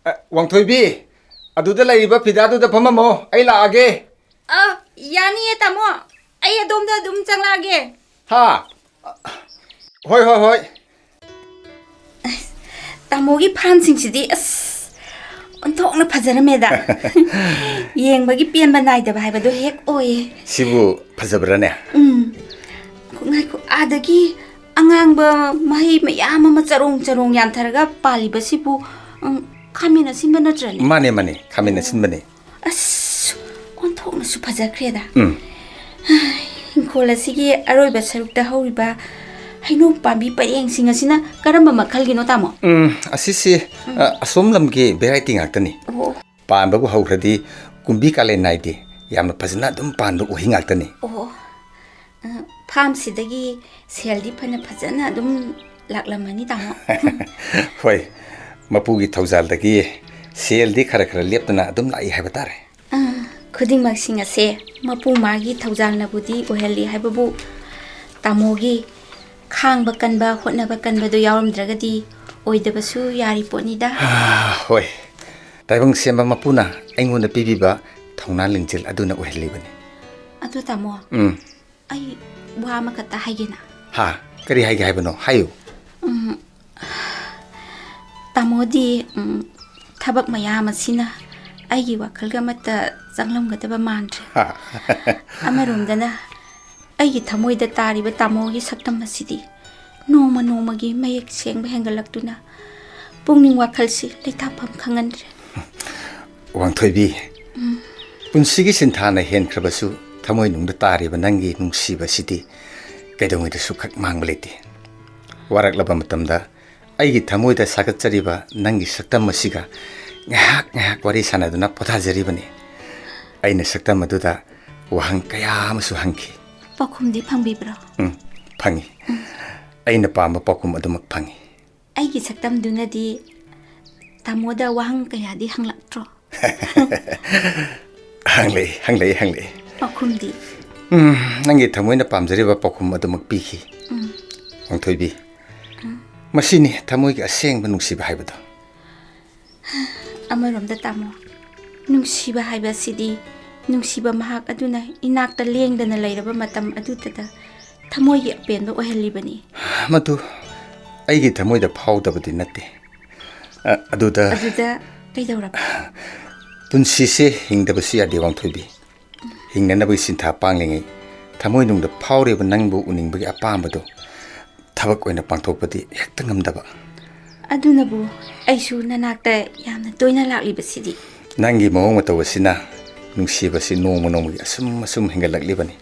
ꯑ, ꯋꯥꯡꯊꯣꯏꯕꯤ, ꯑꯗꯨꯗ ꯂꯩꯔꯤꯕ ꯐꯤꯗꯥꯗꯨꯗ ꯐꯝꯃꯝꯃꯣ, ꯑꯩ ꯂꯥꯛꯑꯒꯦ꯫ ꯑ, ꯌꯥꯅꯤꯌꯦ, ꯇꯥꯃꯣ꯫ ꯑꯩ ꯑꯗꯣꯝꯗ ꯑꯗꯨꯝ ꯆꯪꯂꯛꯑꯒꯦ꯫ ꯍꯥ? ꯍꯣꯏ, ꯍꯣꯏ, ꯍꯣꯏ꯫ ꯇꯥꯃꯣꯒꯤ ꯐꯥꯟꯁꯤꯡꯁꯤꯗꯤ ꯑꯁ ꯑꯣꯟꯊꯣꯛꯅ ꯐꯖꯔꯝꯃꯦꯗ꯫ ꯌꯦꯡꯕꯒꯤ ꯄꯦꯟꯕ ꯅꯥꯏꯗꯕ ꯍꯥꯏꯕꯗꯣ ꯍꯦꯛ ꯑꯣꯏꯌꯦ꯫ ꯁꯤꯕꯨ ꯐꯖꯕ꯭ꯔꯥꯅꯦ? ꯎꯝ꯫ ꯉꯥꯏꯈꯣ, ꯑꯥꯗꯒꯤ ꯑꯉꯥꯡꯕ ꯃꯍꯩ ꯃꯌꯥꯝ ꯑꯃ ꯆꯔꯣꯡ ꯆꯔꯣꯡ ꯌꯥꯟꯊꯔꯒ ꯄꯥꯜꯂꯤꯕꯁꯤꯕꯨ, ꯎꯝ, ꯈꯥꯃꯦꯟ ꯑꯁꯤꯟꯕ ꯅꯠꯇ꯭ꯔꯅꯦ? ꯃꯥꯅꯦ, ꯃꯥꯅꯦ, ꯈꯥꯃꯦꯟ ꯑꯁꯤꯟꯕꯅꯦ꯫ ꯑꯁ, ꯑꯣꯟꯊꯣꯛꯅꯁꯨ ꯐꯖꯈ꯭ꯔꯦꯗ꯫ ꯎꯝ꯫ ꯏꯪꯈꯣꯜ ꯑꯁꯤꯒꯤ ꯑꯔꯣꯏꯕ ꯁꯔꯨꯛꯇ ꯍꯧꯔꯤꯕ ꯍꯩꯅꯧ ꯄꯥꯝꯕꯤ ꯄꯔꯦꯡꯁꯤꯡ ꯑꯁꯤꯅ ꯀꯔꯝꯕ ꯃꯈꯜꯒꯤꯅꯣ, ꯇꯥꯃꯣ? ꯎꯝ, ꯑꯁꯤꯁꯤ, ꯎꯝ꯫ ꯑ, ꯑꯁꯣꯝ ꯂꯝꯒꯤ variety ꯉꯥꯛꯇꯅꯤ꯫ ꯑꯣ꯫ ꯄꯥꯟꯕꯕꯨ ꯍꯧꯈ꯭ꯔꯗꯤ ꯀꯨꯝꯕꯤ ꯀꯥꯂꯦꯟ ꯅꯥꯏꯗꯦ, ꯌꯥꯝꯅ ꯐꯖꯅ ꯑꯗꯨꯝ ꯄꯥꯟꯕ ꯎꯍꯩ ꯉꯥꯛꯇꯅꯤ꯫ ꯑꯣ꯫ ꯑ, ꯐꯥꯝꯁꯤꯗꯒꯤ ꯁꯦꯜꯗꯤ ꯐꯅ ꯐꯖꯅ ꯑꯗꯨꯝ ꯂꯥꯛꯂꯝꯃꯅꯤ, ꯇꯥꯃꯣ꯫ ꯍꯣꯏ, ꯃꯄꯨꯒꯤ ꯊꯧꯖꯥꯜꯗꯒꯤ ꯁꯦꯜꯗꯤ ꯈꯔ ꯈꯔ ꯂꯦꯞꯇꯅ ꯑꯗꯨꯝ ꯂꯥꯛꯏ ꯍꯥꯏꯕ ꯇꯥꯔꯦ꯫ ꯑ, ꯈꯨꯗꯤꯡꯃꯛꯁꯤꯡ ꯑꯁꯦ ꯃꯄꯨ ꯃꯥꯒꯤ ꯊꯧꯖꯥꯜꯅꯕꯨꯗꯤ ꯑꯣꯏꯍꯜꯂꯤ ꯍꯥꯏꯕꯕꯨ, ꯇꯥꯃꯣꯒꯤ ꯈꯥꯡꯕ ꯀꯟꯕ, ꯍꯣꯠꯅꯕ ꯀꯟꯕꯗꯨ ꯌꯥꯎꯔꯝꯗ꯭ꯔꯒꯗꯤ ꯑꯣꯏꯗꯕꯁꯨ ꯌꯥꯔꯤ ꯄꯣꯠꯅꯤꯗ꯫ ꯍꯣꯏ, ꯇꯥꯏꯕꯪ ꯁꯦꯝꯕ ꯃꯄꯨꯅ ꯑꯩꯉꯣꯟꯗ ꯄꯤꯕꯤꯕ ꯊꯧꯅꯥ ꯂꯤꯡꯖꯦꯜ ꯑꯗꯨꯅ ꯑꯣꯏꯍꯜꯂꯤꯕꯅꯤ꯫ ꯑꯗꯨ ꯇꯥꯃꯣ, ꯎꯝ꯫ ꯑꯩ ꯋꯥ ꯑꯃꯈꯛꯇ ꯍꯥꯏꯒꯦꯅ꯫ ꯍꯥ? ꯀꯔꯤ ꯍꯥꯏꯒꯦ ꯍꯥꯏꯕꯅꯣ? ꯍꯥꯏꯌꯨ꯫ ꯎꯝ, ꯇꯥꯃꯣꯗꯤ, ꯎꯝ, ꯊꯕꯛ ꯃꯌꯥꯝ ꯑꯁꯤꯅ ꯑꯩꯒꯤ ꯋꯥꯈꯜꯒ ꯑꯃꯠꯇ ꯆꯪꯂꯝꯒꯗꯕ ꯃꯥꯟꯗ꯭ꯔꯦ꯫ ꯑꯃꯔꯣꯝꯗꯅ ꯑꯩꯒꯤ ꯊꯃꯣꯏꯗ ꯇꯥꯔꯤꯕ ꯇꯥꯃꯣꯒꯤ ꯁꯛꯇꯝ ꯑꯁꯤꯗꯤ ꯅꯣꯡꯃ ꯅꯣꯡꯃꯒꯤ ꯃꯌꯦꯛ ꯁꯦꯡꯕ ꯍꯦꯟꯒꯠꯂꯛꯇꯨꯅ ꯄꯨꯛꯅꯤꯡ ꯋꯥꯈꯜꯁꯤ ꯂꯩꯇꯥꯐꯝ ꯈꯪꯍꯟꯗ꯭ꯔꯦ꯫ ꯋꯥꯡꯊꯣꯏꯕꯤ, ꯎꯝ꯫ ꯄꯨꯟꯁꯤꯒꯤ ꯁꯤꯟꯊꯥꯅ ꯍꯦꯟꯈ꯭ꯔꯕꯁꯨ, ꯊꯃꯣꯏꯅꯨꯡꯗ ꯇꯥꯔꯤꯕ ꯅꯪꯒꯤ ꯅꯨꯡꯁꯤꯕꯁꯤꯗꯤ ꯀꯩꯗꯧꯉꯩꯗꯁꯨ ꯈꯛ ꯃꯥꯡꯕ ꯂꯩꯇꯦ꯫ ꯋꯥꯔꯛꯂꯕ ꯃꯇꯝꯗ ꯑꯩꯒꯤ ꯊꯃꯣꯏꯗ ꯁꯥꯒꯠꯆꯔꯤꯕ ꯅꯪꯒꯤ ꯁꯛꯇꯝ ꯑꯁꯤꯒ ꯉꯥꯏꯍꯥꯛ ꯉꯥꯏꯍꯥꯛ ꯋꯥꯔꯤ ꯁꯥꯟꯅꯗꯨꯅ ꯄꯣꯊꯥꯖꯔꯤꯕꯅꯤ꯫ ꯑꯩꯅ ꯁꯛꯇꯝ ꯑꯗꯨꯗ ꯋꯥꯍꯪ ꯀꯌꯥ ꯑꯃꯁꯨ ꯍꯪꯈꯤ꯫ ꯄꯥꯎꯈꯨꯝꯗꯤ ꯐꯪꯕꯤꯕ꯭ꯔꯣ? ꯎꯝ, ꯐꯪꯉꯤ꯫ ꯎꯝ꯫ ꯑꯩꯅ ꯄꯥꯝꯕ ꯄꯥꯎꯈꯨꯝ ꯑꯗꯨꯃꯛ ꯐꯪꯉꯤ꯫ ꯑꯩꯒꯤ ꯁꯛꯇꯝꯗꯨꯅꯗꯤ ꯇꯥꯃꯣꯗ ꯋꯥꯍꯪ ꯀꯌꯥꯗꯤ ꯍꯪꯂꯛꯇ꯭ꯔꯣ? ꯍꯪꯂꯛꯏ, ꯍꯪꯂꯛꯏ, ꯍꯪꯂꯛꯏ꯫ ꯄꯥꯎꯈꯨꯝꯗꯤ? ꯎꯝ, ꯅꯪꯒꯤ ꯊꯃꯣꯏꯅ ꯄꯥꯝꯖꯔꯤꯕ ꯄꯥꯎꯈꯨꯝ ꯑꯗꯨꯃꯛ ꯄꯤꯈꯤ꯫ ꯎꯝ꯫ ꯋꯥꯡꯊꯣꯏꯕꯤ, ꯎꯝ꯫ ꯃꯁꯤꯅꯤ ꯊꯃꯣꯏꯒꯤ ꯑꯁꯦꯡꯕ ꯅꯨꯡꯁꯤꯕ ꯍꯥꯏꯕꯗꯣ꯫ ꯑꯃꯔꯣꯝꯗ ꯇꯥꯃꯣ, ꯅꯨꯡꯁꯤꯕ ꯍꯥꯏꯕ ꯑꯁꯤꯗꯤ ꯅꯨꯡꯁꯤꯕ ꯃꯍꯥꯛ ꯑꯗꯨꯅ ꯏꯅꯥꯛꯇ ꯂꯦꯡꯗꯅ ꯂꯩꯔꯕ ꯃꯇꯝ ꯑꯗꯨꯗꯇ ꯊꯃꯣꯏꯒꯤ ꯑꯄꯦꯟꯕ ꯑꯣꯏꯍꯜꯂꯤꯕꯅꯤ꯫ ꯃꯗꯨ ꯑꯩꯒꯤ ꯊꯃꯣꯏꯗ ꯐꯥꯎꯗꯕꯗꯤ ꯅꯠꯇꯦ꯫ ꯑ, ꯑꯗꯨꯗ ꯑꯗꯨꯗ ꯀꯩꯗꯧꯔꯕ? ꯄꯨꯟꯁꯤꯁꯦ ꯍꯤꯡꯗꯕꯁꯨ ꯌꯥꯗꯦ, ꯋꯥꯡꯊꯣꯏꯕꯤ꯫ ꯍꯤꯡꯅꯅꯕꯒꯤ ꯁꯤꯟꯊꯥ ꯄꯥꯡꯂꯤꯉꯩ, ꯊꯃꯣꯏꯅꯨꯡꯗ ꯐꯥꯎꯔꯤꯕ ꯅꯪꯕꯨ ꯎꯅꯤꯡꯕꯒꯤ ꯑꯄꯥꯝꯕꯗꯨ ꯊꯕꯛ ꯑꯣꯏꯅ ꯄꯥꯡꯊꯣꯛꯄꯗꯤ ꯍꯦꯛꯇ ꯉꯝꯗꯕ꯫ ꯑꯗꯨꯅꯕꯨ ꯑꯩꯁꯨ ꯅꯅꯥꯛꯇ ꯌꯥꯝꯅ ꯇꯣꯏꯅ ꯂꯥꯛꯂꯤꯕꯁꯤꯗꯤ꯫ ꯅꯪꯒꯤ ꯃꯑꯣꯡ ꯃꯇꯧ ꯑꯁꯤꯅ ꯅꯨꯡꯁꯤꯕꯁꯤ ꯅꯣꯡꯃ ꯅꯣꯡꯃꯒꯤ ꯑꯁꯨꯝ ꯑꯁꯨꯝ ꯍꯦꯟꯒꯠꯂꯛꯂꯤꯕꯅꯤ꯫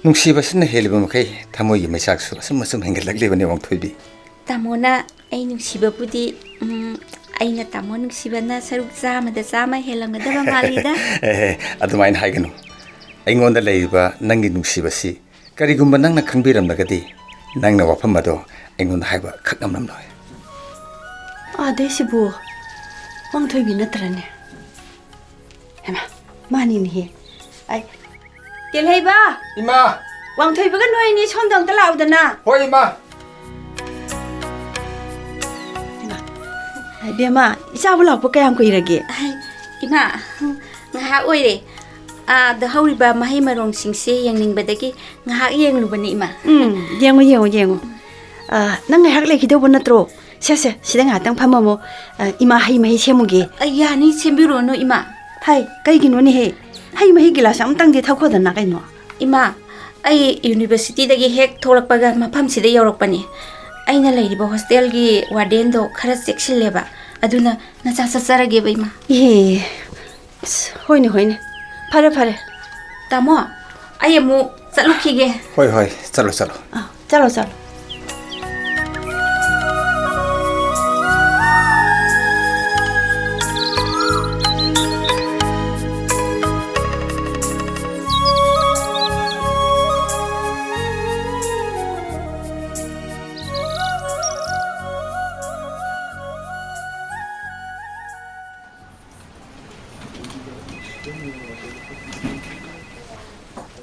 ꯅꯨꯡꯁꯤꯕꯁꯤꯅ ꯍꯦꯜꯂꯤꯕ ꯃꯈꯩ ꯊꯃꯣꯏꯒꯤ ꯃꯩꯆꯥꯛꯁꯨ ꯑꯁꯨꯝ ꯑꯁꯨꯝ ꯍꯦꯟꯒꯠꯂꯛꯂꯤꯕꯅꯤ, ꯋꯥꯡꯊꯣꯏꯕꯤ꯫ ꯇꯥꯃꯣꯅ ꯑꯩ ꯅꯨꯡꯁꯤꯕꯕꯨꯗꯤ, ꯎꯝ, ꯑꯩꯅ ꯇꯥꯃꯣ ꯅꯨꯡꯁꯤꯕꯅ ꯁꯔꯨꯛ ꯆꯥꯝꯃꯗ ꯆꯥꯝꯃ ꯍꯦꯜꯂꯝꯒꯗꯕ ꯃꯥꯜꯂꯤꯗ꯫ ꯑꯦ, ꯑꯗꯨꯃꯥꯏꯅ ꯍꯥꯏꯒꯅꯨ꯫ ꯑꯩꯉꯣꯟꯗ ꯂꯩꯔꯤꯕ ꯅꯪꯒꯤ ꯅꯨꯡꯁꯤꯕꯁꯤ ꯀꯔꯤꯒꯨꯝꯕ ꯅꯪꯅ ꯈꯪꯕꯤꯔꯝꯂꯒꯗꯤ, ꯅꯪꯅ ꯋꯥꯐꯝ ꯑꯗꯣ ꯑꯩꯉꯣꯟꯗ ꯍꯥꯏꯕ ꯈꯛ ꯉꯝꯂꯝꯂꯣꯏ꯫ ꯑꯥꯗꯩꯁꯤꯕꯨ ꯋꯥꯡꯊꯣꯏꯕꯤ ꯅꯠꯇ꯭ꯔꯅꯦ? ꯍꯩꯃꯥ, ꯃꯥꯅꯤꯅꯦꯍꯦ꯫ ꯑꯩ, ꯇꯦꯜꯍꯩꯕ! ꯏꯃꯥ! ꯋꯥꯡꯊꯣꯏꯕꯒ ꯅꯣꯏꯅꯤ ꯁꯣꯝꯗ ꯑꯝꯇ ꯂꯥꯛꯎꯗꯅ꯫ ꯍꯣꯏ, ꯏꯃꯥ꯫ ꯏꯃꯥ, ꯏꯕꯦꯝꯃ, ꯏꯆꯥꯕꯨ ꯂꯥꯛꯄ ꯀꯌꯥꯝ ꯀꯨꯏꯔꯒꯦ? ꯑꯩ, ꯏꯃꯥ, ꯉꯥꯏꯍꯥꯛ ꯑꯣꯏꯔꯦ꯫ ꯑꯥꯗ ꯍꯧꯔꯤꯕ ꯃꯍꯩ ꯃꯔꯣꯡꯁꯤꯡꯁꯦ ꯌꯦꯡꯅꯤꯡꯕꯗꯒꯤ ꯉꯥꯏꯍꯥꯛ ꯌꯦꯡꯂꯨꯕꯅꯤ, ꯏꯃꯥ꯫ ꯎꯝ, ꯌꯦꯡꯉꯨ, ꯌꯦꯡꯉꯨ, ꯌꯦꯡꯉꯨ꯫ ꯑꯥ, ꯅꯪ ꯉꯥꯏꯍꯥꯛ ꯂꯩꯈꯤꯗꯧꯕ ꯅꯠꯇ꯭ꯔꯣ? ꯁꯦ, ꯁꯦ, ꯁꯤꯗ ꯉꯥꯏꯍꯥꯛꯇꯪ ꯐꯝꯃꯝꯃꯣ꯫ ꯑ, ꯏꯃꯥ ꯍꯩ ꯃꯍꯤ ꯁꯦꯝꯃꯨꯒꯦ꯫ ꯑ, ꯌꯥꯅꯤ, ꯁꯦꯝꯕꯤꯔꯨꯔꯅꯨ, ꯏꯃꯥ꯫ ꯍꯥꯏ, ꯀꯩꯒꯤꯅꯣꯅꯦꯍꯦ? ꯍꯩ ꯃꯍꯤ ꯒꯤꯂꯥꯁ ꯑꯃꯇꯪꯗꯤ ꯊꯛꯈꯣꯗꯅ ꯀꯩꯅꯣ꯫ ꯏꯃꯥ, ꯑꯩ ꯌꯨꯅꯤꯚꯔꯁꯤꯇꯤꯗꯒꯤ ꯍꯦꯛ ꯊꯣꯛꯂꯛꯄꯒ ꯃꯐꯝꯁꯤꯗ ꯌꯧꯔꯛꯄꯅꯤ꯫ ꯑꯩꯅ ꯂꯩꯔꯤꯕ ꯍꯣꯁꯇꯦꯜꯒꯤ ꯋꯥꯔꯗꯦꯟꯗꯣ ꯈꯔ ꯆꯦꯛꯁꯤꯜꯂꯦꯕ, ꯑꯗꯨꯅ ꯅꯆꯥ ꯆꯠꯆꯔꯒꯦꯕ, ꯏꯃꯥ꯫ ꯏꯍꯦ, ꯑꯁ, ꯍꯣꯏꯅꯦ, ꯍꯣꯏꯅꯦ꯫ ꯐꯔꯦ, ꯐꯔꯦ꯫ ꯇꯥꯃꯣ, ꯑꯩ ꯑꯃꯨꯛ ꯆꯠꯂꯨꯈꯤꯒꯦ꯫ ꯍꯣꯏ, ꯍꯣꯏ, ꯆꯠꯂꯣ, ꯆꯠꯂꯣ꯫ ꯑꯥ, ꯆꯠꯂꯣ, ꯆꯠꯂꯣ꯫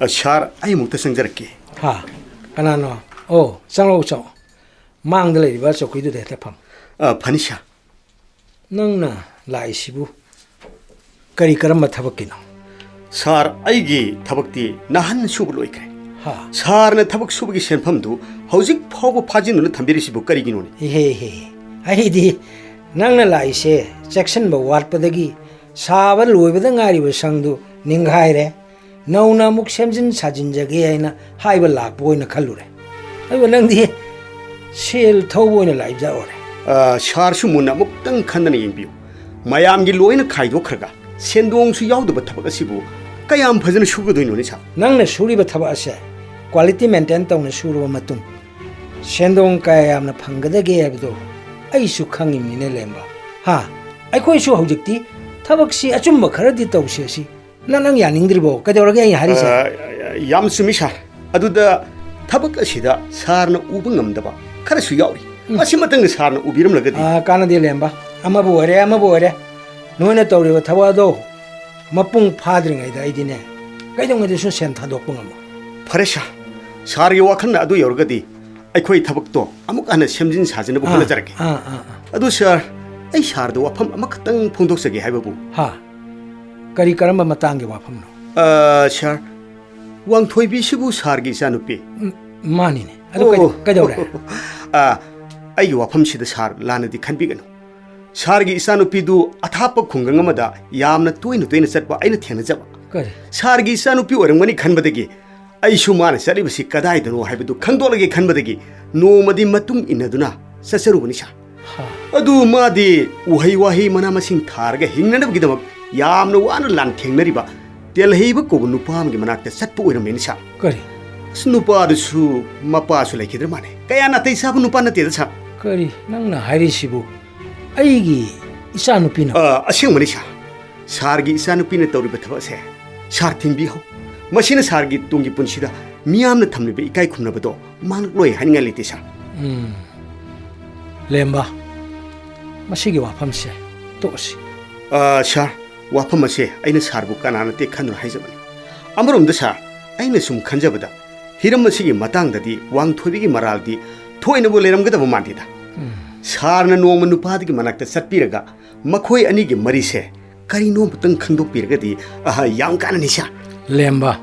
ꯑ, ꯁꯥꯔ, ꯑꯩ ꯑꯃꯨꯛꯇ ꯆꯪꯖꯔꯛꯀꯦ꯫ ꯍꯥ? ꯀꯅꯥꯅꯣ? ꯑꯣ, ꯆꯪꯂꯛꯎ, ꯆꯪꯂꯛꯎ꯫ ꯃꯥꯡꯗ ꯂꯩꯔꯤꯕ ꯆꯧꯀ꯭ꯔꯤꯗꯨꯗ ꯍꯦꯛꯇ ꯐꯝ꯫ ꯑ, ꯐꯅꯤ, ꯁꯥꯔ꯫ ꯅꯪꯅ ꯂꯥꯛꯏꯁꯤꯕꯨ ꯀꯔꯤ ꯀꯔꯝꯕ ꯊꯕꯛꯀꯤꯅꯣ? ꯁꯥꯔ, ꯑꯩꯒꯤ ꯊꯕꯛꯇꯤ ꯅꯍꯥꯟ ꯁꯨꯕ ꯂꯣꯏꯈ꯭ꯔꯦ꯫ ꯍꯥ? ꯁꯥꯔꯅ ꯊꯕꯛ ꯁꯨꯕꯒꯤ ꯁꯦꯟꯐꯝꯗꯨ ꯍꯧꯖꯤꯛ ꯐꯥꯎꯕ ꯐꯥꯖꯤꯟꯗꯨꯅ ꯊꯝꯕꯤꯔꯤꯁꯤꯕꯨ ꯀꯔꯤꯒꯤꯅꯣꯅꯦ? ꯏꯍꯦ, ꯏꯍꯦ꯫ ꯑꯩꯗꯤ ꯅꯪꯅ ꯂꯥꯛꯏꯁꯦ ꯆꯦꯛꯁꯤꯟꯕ ꯋꯥꯠꯄꯗꯒꯤ ꯁꯥꯕ ꯂꯣꯏꯕꯗ ꯉꯥꯏꯔꯤꯕ ꯁꯪꯗꯨ ꯅꯤꯡꯈꯥꯏꯔꯦ, ꯅꯧꯅ ꯑꯃꯨꯛ ꯁꯦꯝꯖꯤꯟ ꯁꯥꯖꯤꯟꯖꯒꯦ ꯍꯥꯏꯅ ꯍꯥꯏꯕ ꯂꯥꯛꯄ ꯑꯣꯏꯅ ꯈꯜꯂꯨꯔꯦ꯫ ꯑꯗꯨꯒ ꯅꯪꯗꯤ ꯁꯦꯜ ꯊꯧꯕ ꯑꯣꯏꯅ ꯂꯥꯛꯏꯕ ꯖꯥꯠ ꯑꯣꯏꯔꯦ꯫ ꯑ, ꯁꯥꯔꯁꯨ ꯃꯨꯟꯅ ꯑꯃꯨꯛꯇꯪ ꯈꯟꯗꯅ ꯌꯦꯡꯕꯤꯌꯨ꯫ ꯃꯌꯥꯝꯒꯤ ꯂꯣꯏꯅ ꯈꯥꯏꯗꯣꯛꯈ꯭ꯔꯒ ꯁꯦꯟꯗꯣꯡꯁꯨ ꯌꯥꯎꯗꯕ ꯊꯕꯛ ꯑꯁꯤꯕꯨ ꯀꯌꯥꯝ ꯐꯖꯅ ꯁꯨꯒꯗꯣꯏꯅꯣꯅꯦ, ꯁꯥꯔ? ꯅꯪꯅ ꯁꯨꯔꯤꯕ ꯊꯕꯛ ꯑꯁꯦ ꯀ꯭ꯋꯥꯂꯤꯇꯤ ꯃꯦꯟꯇꯦꯟ ꯇꯧꯅ ꯁꯨꯔꯕ ꯃꯇꯨꯡ ꯁꯦꯟꯗꯣꯡ ꯀꯌꯥ ꯌꯥꯝꯅ ꯐꯪꯒꯗꯒꯦ ꯍꯥꯏꯕꯗꯣ ꯑꯩꯁꯨ ꯈꯪꯉꯤꯕꯅꯤꯅꯦ, ꯂꯦꯝꯕ꯫ ꯍꯥ? ꯑꯩꯈꯣꯏꯁꯨ ꯍꯧꯖꯤꯛꯇꯤ ꯊꯕꯛꯁꯤ ꯑꯆꯨꯝꯕ ꯈꯔꯗꯤ ꯇꯧꯁꯦ ꯁꯤ꯫ ꯅꯪ, ꯅꯪ ꯌꯥꯅꯤꯡꯗ꯭ꯔꯤꯕꯣ? ꯀꯩꯗꯧꯔꯒꯦ ꯑꯩꯅ ꯍꯥꯏꯔꯤꯁꯦ? ꯑ, ꯌꯥꯝ ꯆꯨꯝꯃꯤ, ꯁꯥꯔ꯫ ꯑꯗꯨꯗ ꯊꯕꯛ ꯑꯁꯤꯗ ꯁꯥꯔꯅ ꯎꯕ ꯉꯝꯗꯕ ꯈꯔꯁꯨ ꯌꯥꯎꯔꯤ꯫ ꯎꯝ꯫ ꯃꯁꯤꯃꯇꯪꯗꯤ ꯁꯥꯔꯅ ꯎꯕꯤꯔꯝꯂꯒꯗꯤ꯫ ꯑ, ꯀꯥꯟꯅꯗꯦ, ꯂꯦꯝꯕ꯫ ꯑꯃꯕꯨ ꯑꯣꯏꯔꯦ, ꯑꯃꯕꯨ ꯑꯣꯏꯔꯦ꯫ ꯅꯣꯏꯅ ꯇꯧꯔꯤꯕ ꯊꯕꯛ ꯑꯗꯣ ꯃꯄꯨꯡ ꯐꯥꯗ꯭ꯔꯤꯉꯩꯗ ꯑꯩꯗꯤꯅꯦ, ꯀꯩꯗꯧꯉꯩꯗꯁꯨ ꯁꯦꯟ ꯊꯥꯗꯣꯛꯄ ꯉꯝꯃꯣꯏ꯫ ꯐꯔꯦ, ꯁꯥꯔ꯫ ꯁꯥꯔꯒꯤ ꯋꯥꯈꯜꯅ ꯑꯗꯨ ꯌꯧꯔꯒꯗꯤ ꯑꯩꯈꯣꯏ ꯊꯕꯛꯇꯣ ꯑꯃꯨꯛ ꯍꯟꯅ ꯁꯦꯝꯖꯤꯟ ꯁꯥꯖꯤꯟꯅꯕ ꯑꯥ, ꯍꯣꯠꯅꯖꯔꯒꯦ꯫ ꯑꯥ, ꯑꯥ, ꯑꯥ꯫ ꯑꯗꯨ, ꯁꯥꯔ, ꯑꯩ ꯁꯥꯔꯗ ꯋꯥꯐꯝ ꯑꯃꯈꯛꯇꯪ ꯐꯣꯡꯗꯣꯛꯆꯒꯦ ꯍꯥꯏꯕꯕꯨ꯫ ꯍꯥ? ꯀꯔꯤ, ꯀꯔꯝꯕ ꯃꯇꯥꯡꯒꯤ ꯋꯥꯐꯝꯅꯣ? ꯑ, ꯁꯥꯔ, ꯋꯥꯡꯊꯣꯏꯕꯤꯁꯤꯕꯨ ꯁꯥꯔꯒꯤ ꯏꯆꯥꯅꯨꯄꯤ? ꯎꯝ, ꯃꯥꯅꯤꯅꯦ꯫ ꯑꯗꯨ ꯀꯩ-, ꯑꯣ꯫ ꯀꯩꯗꯧꯔꯦ? ꯑ, ꯑꯩꯒꯤ ꯋꯥꯐꯝꯁꯤꯗ ꯁꯥꯔ ꯂꯥꯟꯅꯗꯤ ꯈꯟꯕꯤꯒꯅꯨ꯫ ꯁꯥꯔꯒꯤ ꯏꯆꯥꯅꯨꯄꯤꯗꯨ ꯑꯊꯥꯞꯄ ꯈꯨꯡꯒꯪ ꯑꯃꯗ ꯌꯥꯝꯅ ꯇꯣꯏꯅ ꯇꯣꯏꯅ ꯆꯠꯄ ꯑꯩꯅ ꯊꯦꯡꯅꯖꯕ꯫ ꯀꯔꯤ? ꯁꯥꯔꯒꯤ ꯏꯆꯥꯅꯨꯄꯤ ꯑꯣꯏꯔꯝꯒꯅꯤ ꯈꯟꯕꯗꯒꯤ ꯑꯩꯁꯨ ꯃꯥꯅ ꯆꯠꯂꯤꯕꯁꯤ ꯀꯗꯥꯏꯗꯅꯣ ꯍꯥꯏꯕꯗꯨ ꯈꯪꯗꯣꯛꯂꯒꯦ ꯈꯟꯕꯗꯒꯤ ꯅꯣꯡꯃꯗꯤ ꯃꯇꯨꯡ ꯏꯟꯅꯗꯨꯅ ꯆꯠꯆꯔꯨꯕꯅꯤ ꯁꯥꯔ꯫ ꯍꯥ꯫ ꯑꯗꯨ ꯃꯥꯗꯤ ꯎꯍꯩ ꯋꯥꯍꯩ ꯃꯅꯥ ꯃꯁꯤꯡ ꯊꯥꯔꯒ ꯍꯤꯡꯅꯅꯕꯒꯤꯗꯃꯛ ꯌꯥꯝꯅ ꯋꯥꯅ ꯂꯥꯟꯊꯦꯡꯅꯔꯤꯕ ꯇꯦꯜꯍꯩꯕ ꯀꯧꯕ ꯅꯨꯄꯥ ꯑꯃꯒꯤ ꯃꯅꯥꯛꯇ ꯆꯠꯄ ꯑꯣꯏꯔꯝꯃꯦꯅꯦ ꯁꯥꯔ꯫ ꯀꯔꯤ? ꯑꯁ, ꯅꯨꯄꯥꯗꯨꯁꯨ ꯃꯄꯥꯁꯨ ꯂꯩꯈꯤꯗ꯭ꯔ ꯃꯥꯜꯂꯦ꯫ ꯀꯌꯥ ꯅꯥꯇꯩ ꯆꯥꯕ ꯅꯨꯄꯥ ꯅꯠꯇꯦꯗ ꯁꯥꯔ꯫ ꯀꯔꯤ ꯅꯪꯅ ꯍꯥꯏꯔꯤꯁꯤꯕꯨ? ꯑꯩꯒꯤ ꯏꯆꯥꯅꯨꯄꯤꯅ? ꯑ, ꯑꯁꯦꯡꯕꯅꯤ ꯁꯥꯔ꯫ ꯁꯥꯔꯒꯤ ꯏꯆꯥꯅꯨꯄꯤꯅ ꯇꯧꯔꯤꯕ ꯊꯕꯛꯁꯦ ꯁꯥꯔ ꯊꯤꯡꯕꯤꯍꯧ꯫ ꯃꯁꯤꯅ ꯁꯥꯔꯒꯤ ꯇꯨꯡꯒꯤ ꯄꯨꯟꯁꯤꯗ ꯃꯤꯌꯥꯝꯅ ꯊꯝꯂꯤꯕ ꯏꯀꯥꯏ ꯈꯨꯝꯅꯕꯗꯣ ꯃꯥꯡꯂꯛꯂꯣꯏ ꯍꯥꯏꯅꯤꯡꯉꯥꯏ ꯂꯩꯇꯦ ꯁꯥꯔ꯫ ꯎꯝ꯫ ꯂꯦꯝꯕ, ꯃꯁꯤꯒꯤ ꯋꯥꯐꯝꯁꯦ ꯇꯣꯛꯑꯁꯤ꯫ ꯑ, ꯁꯥꯔ, ꯋꯥꯐꯝ ꯑꯁꯦ ꯑꯩꯅ ꯁꯥꯔꯕꯨ ꯀꯅꯥ ꯅꯠꯇꯦ ꯈꯟꯗꯨꯅ ꯍꯥꯏꯖꯕꯅꯤ꯫ ꯑꯃꯔꯣꯝꯗ ꯁꯥꯔ, ꯑꯩꯅ ꯁꯨꯝ ꯈꯟꯖꯕꯗ ꯍꯤꯔꯝ ꯑꯁꯤꯒꯤ ꯃꯇꯥꯡꯗꯗꯤ ꯋꯥꯡꯊꯣꯏꯕꯤꯒꯤ ꯃꯔꯥꯜꯗꯤ ꯊꯣꯏꯅꯕꯨ ꯂꯩꯔꯝꯒꯗꯕ ꯃꯥꯟꯗꯦꯗ꯫ ꯎꯝ꯫ ꯁꯥꯔꯅ ꯅꯣꯡꯃ ꯅꯨꯄꯥꯗꯨꯒꯤ ꯃꯅꯥꯛꯇ ꯆꯠꯄꯤꯔꯒ ꯃꯈꯣꯏ ꯑꯅꯤꯒꯤ ꯃꯔꯤꯁꯦ ꯀꯔꯤꯅꯣ ꯑꯃꯇꯪ ꯈꯪꯗꯣꯛꯄꯤꯔꯒꯗꯤ, ꯑꯍ, ꯌꯥꯝ ꯀꯥꯟꯅꯅꯤ ꯁꯥꯔ꯫ ꯂꯦꯝꯕ,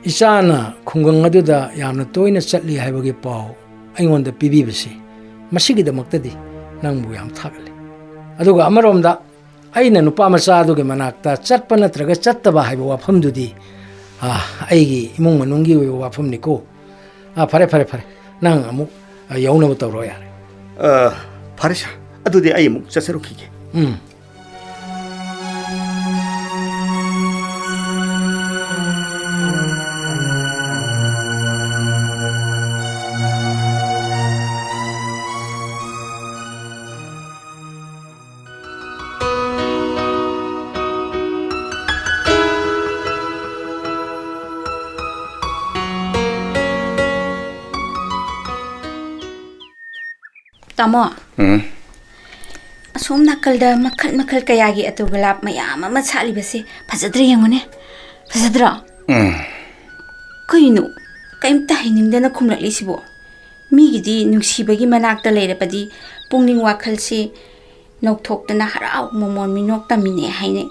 ꯏꯆꯥꯅ ꯈꯨꯡꯒꯪ ꯑꯗꯨꯗ ꯌꯥꯝꯅ ꯇꯣꯏꯅ ꯆꯠꯂꯤ ꯍꯥꯏꯕꯒꯤ ꯄꯥꯎ ꯑꯩꯉꯣꯟꯗ ꯄꯤꯕꯤꯕꯁꯤ, ꯃꯁꯤꯒꯤꯗꯃꯛꯇꯗꯤ ꯅꯪꯕꯨ ꯌꯥꯝ ꯊꯥꯒꯠꯂꯤ꯫ ꯑꯗꯨꯒ ꯑꯃꯔꯣꯝꯗ ꯑꯩꯅ ꯅꯨꯄꯥ ꯃꯆꯥ ꯑꯗꯨꯒꯤ ꯃꯅꯥꯛꯇ ꯆꯠꯄ ꯅꯠꯇ꯭ꯔꯒ ꯆꯠꯇꯕ ꯍꯥꯏꯕ ꯋꯥꯐꯝꯗꯨꯗꯤ, ꯑ, ꯑꯩꯒꯤ ꯏꯃꯨꯡ ꯃꯅꯨꯡꯒꯤ ꯑꯣꯏꯕ ꯋꯥꯐꯝꯅꯤꯀꯣ꯫ ꯑ, ꯐꯔꯦ, ꯐꯔꯦ, ꯐꯔꯦ꯫ ꯅꯪ ꯑꯃꯨꯛ, ꯑ, ꯌꯧꯅꯕ ꯇꯧꯔꯣ ꯌꯥꯔꯦ꯫ ꯑ, ꯐꯔꯦ ꯁꯥꯔ꯫ ꯑꯗꯨꯗꯤ ꯑꯩ ꯑꯃꯨꯛ ꯆꯠꯆꯔꯨꯈꯤꯒꯦ꯫ ꯎꯝ꯫ ꯇꯥꯃꯣ, ꯎꯝ꯫ ꯑꯁꯣꯝ ꯅꯥꯀꯜꯗ ꯃꯈꯜ ꯃꯈꯜ ꯀꯌꯥꯒꯤ ꯑꯇꯣ ꯒꯂꯥꯞ ꯃꯌꯥꯝ ꯑꯃ ꯁꯥꯠꯂꯤꯕꯁꯦ ꯐꯖꯗ꯭ꯔꯥ ꯌꯦꯡꯉꯨꯅꯦ꯫ ꯐꯖꯗ꯭ꯔꯣ? ꯎꯝ꯫ ꯀꯩꯅꯣ? ꯀꯩꯝꯇ ꯍꯩꯅꯤꯡꯗꯅ ꯈꯨꯝꯂꯛꯂꯤꯁꯤꯕꯣ? ꯃꯤꯒꯤꯗꯤ ꯅꯨꯡꯁꯤꯕꯒꯤ ꯃꯅꯥꯛꯇ ꯂꯩꯔꯕꯗꯤ ꯄꯨꯛꯅꯤꯡ ꯋꯥꯈꯜꯁꯤ ꯅꯧꯊꯣꯛꯇꯅ ꯍꯔꯥꯎ ꯃꯃꯣꯟ ꯃꯤꯅꯣꯛ ꯇꯝꯃꯤꯅꯦ ꯍꯥꯏꯅꯩ꯫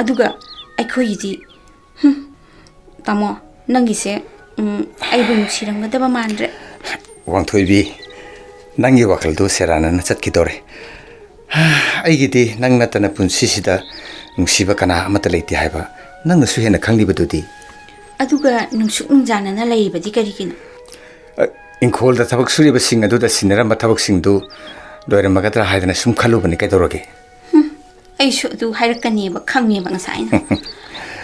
ꯑꯗꯨꯒ ꯑꯩꯈꯣꯏꯒꯤꯗꯤ, ꯍꯨꯝ, ꯇꯥꯃꯣ, ꯅꯪꯒꯤꯁꯦ, ꯎꯝ, ꯑꯩꯕꯨ ꯅꯨꯡꯁꯤꯔꯝꯒꯗꯕ ꯃꯥꯟꯗ꯭ꯔꯦ꯫ ꯋꯥꯡꯊꯣꯏꯕꯤ, ꯅꯪꯒꯤ ꯋꯥꯈꯜꯗꯨ ꯁꯦꯔꯥꯟꯅꯅ ꯆꯠꯈꯤꯗꯧꯔꯦ꯫ ꯑꯩꯒꯤꯗꯤ ꯅꯪ ꯅꯠꯇꯅ ꯄꯨꯟꯁꯤꯁꯤꯗ ꯅꯨꯡꯁꯤꯕ ꯀꯅꯥ ꯑꯃꯠꯇ ꯂꯩꯇꯦ ꯍꯥꯏꯕ ꯅꯪꯅꯁꯨ ꯍꯦꯟꯅ ꯈꯪꯂꯤꯕꯗꯨꯗꯤ꯫ ꯑꯗꯨꯒ ꯅꯨꯡꯁꯨꯛ ꯅꯨꯡꯖꯥꯅꯅ ꯂꯩꯔꯤꯕꯗꯤ ꯀꯔꯤꯒꯤꯅꯣ? ꯑ, ꯏꯪꯈꯣꯜꯗ ꯊꯕꯛ ꯁꯨꯔꯤꯕꯁꯤꯡ ꯑꯗꯨꯗ ꯁꯤꯟꯅꯔꯝꯕ ꯊꯕꯛꯁꯤꯡꯗꯨ ꯂꯣꯏꯔꯝꯃꯒꯗ꯭ꯔꯥ ꯍꯥꯏꯗꯅ ꯁꯨꯝ ꯈꯜꯂꯨꯕꯅꯤ, ꯀꯩꯗꯧꯔꯒꯦ? ꯍꯨꯝ, ꯑꯩꯁꯨ ꯑꯗꯨ ꯍꯥꯏꯔꯛꯀꯅꯦꯕ ꯈꯪꯉꯦꯕ ꯉꯁꯥꯏꯅ꯫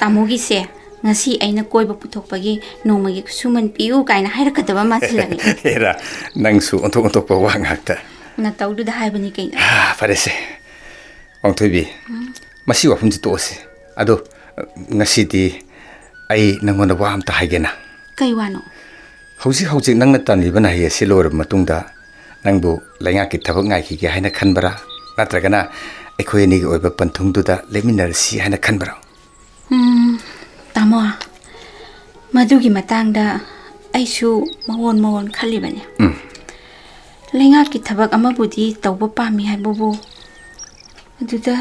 ꯇꯥꯃꯣꯒꯤꯁꯦ ꯉꯁꯤ ꯑꯩꯅ ꯀꯣꯏꯕ ꯄꯨꯊꯣꯛꯄꯒꯤ ꯅꯣꯡꯃꯒꯤ ꯈꯨꯠꯁꯨꯃꯟ ꯄꯤꯌꯨ ꯀꯥꯏꯅ ꯍꯥꯏꯔꯛꯀꯗꯕ ꯃꯥꯟꯁꯤꯜꯂꯛꯑꯦ꯫ ꯍꯦꯔꯥ, ꯅꯪꯁꯨ ꯑꯣꯟꯊꯣꯛ ꯑꯣꯟꯊꯣꯛꯄ ꯋꯥ ꯉꯥꯛꯇ꯫ ꯅꯇꯧꯗꯨꯗ ꯍꯥꯏꯕꯅꯤ ꯀꯩꯅꯣ꯫ ꯍꯥ, ꯐꯔꯦꯁꯦ꯫ ꯋꯥꯡꯊꯣꯏꯕꯤ, ꯎꯝ? ꯃꯁꯤ ꯋꯥꯐꯝꯁꯤ ꯇꯣꯛꯑꯁꯤ꯫ ꯑꯗꯣ, ꯉꯁꯤꯗꯤ ꯑꯩ ꯅꯪꯉꯣꯟꯗ ꯋꯥ ꯑꯝꯇ ꯍꯥꯏꯒꯦꯅ꯫ ꯀꯩ ꯋꯥꯅꯣ? ꯍꯧꯖꯤꯛ ꯍꯧꯖꯤꯛ ꯅꯪꯅ ꯇꯝꯂꯤꯕ ꯃꯍꯩ ꯑꯁꯤ ꯂꯣꯏꯔꯕ ꯃꯇꯨꯡꯗ ꯅꯪꯕꯨ ꯂꯩꯉꯥꯛꯀꯤ ꯊꯕꯛ ꯉꯥꯏꯈꯤꯒꯦ ꯍꯥꯏꯅ ꯈꯟꯕ꯭ꯔꯥ? ꯅꯠꯇ꯭ꯔꯒꯅ ꯑꯩꯈꯣꯏ ꯑꯅꯤꯒꯤ ꯑꯣꯏꯕ ꯄꯟꯊꯨꯡꯗꯨꯗ ꯂꯦꯞꯃꯤꯟꯅꯔꯁꯤ ꯍꯥꯏꯅ ꯈꯟꯕ꯭ꯔꯥ? ꯎꯝ, ꯇꯥꯃꯣ, ꯃꯗꯨꯒꯤ ꯃꯇꯥꯡꯗ ꯑꯩꯁꯨ ꯃꯑꯣꯟ ꯃꯑꯣꯟ ꯈꯜꯂꯤꯕꯅꯤ꯫ ꯎꯝ꯫ ꯂꯩꯉꯥꯛꯀꯤ ꯊꯕꯛ ꯑꯃꯕꯨꯗꯤ ꯇꯧꯕ ꯄꯥꯝꯃꯤ ꯍꯥꯏꯕꯕꯨ, ꯑꯗꯨꯗ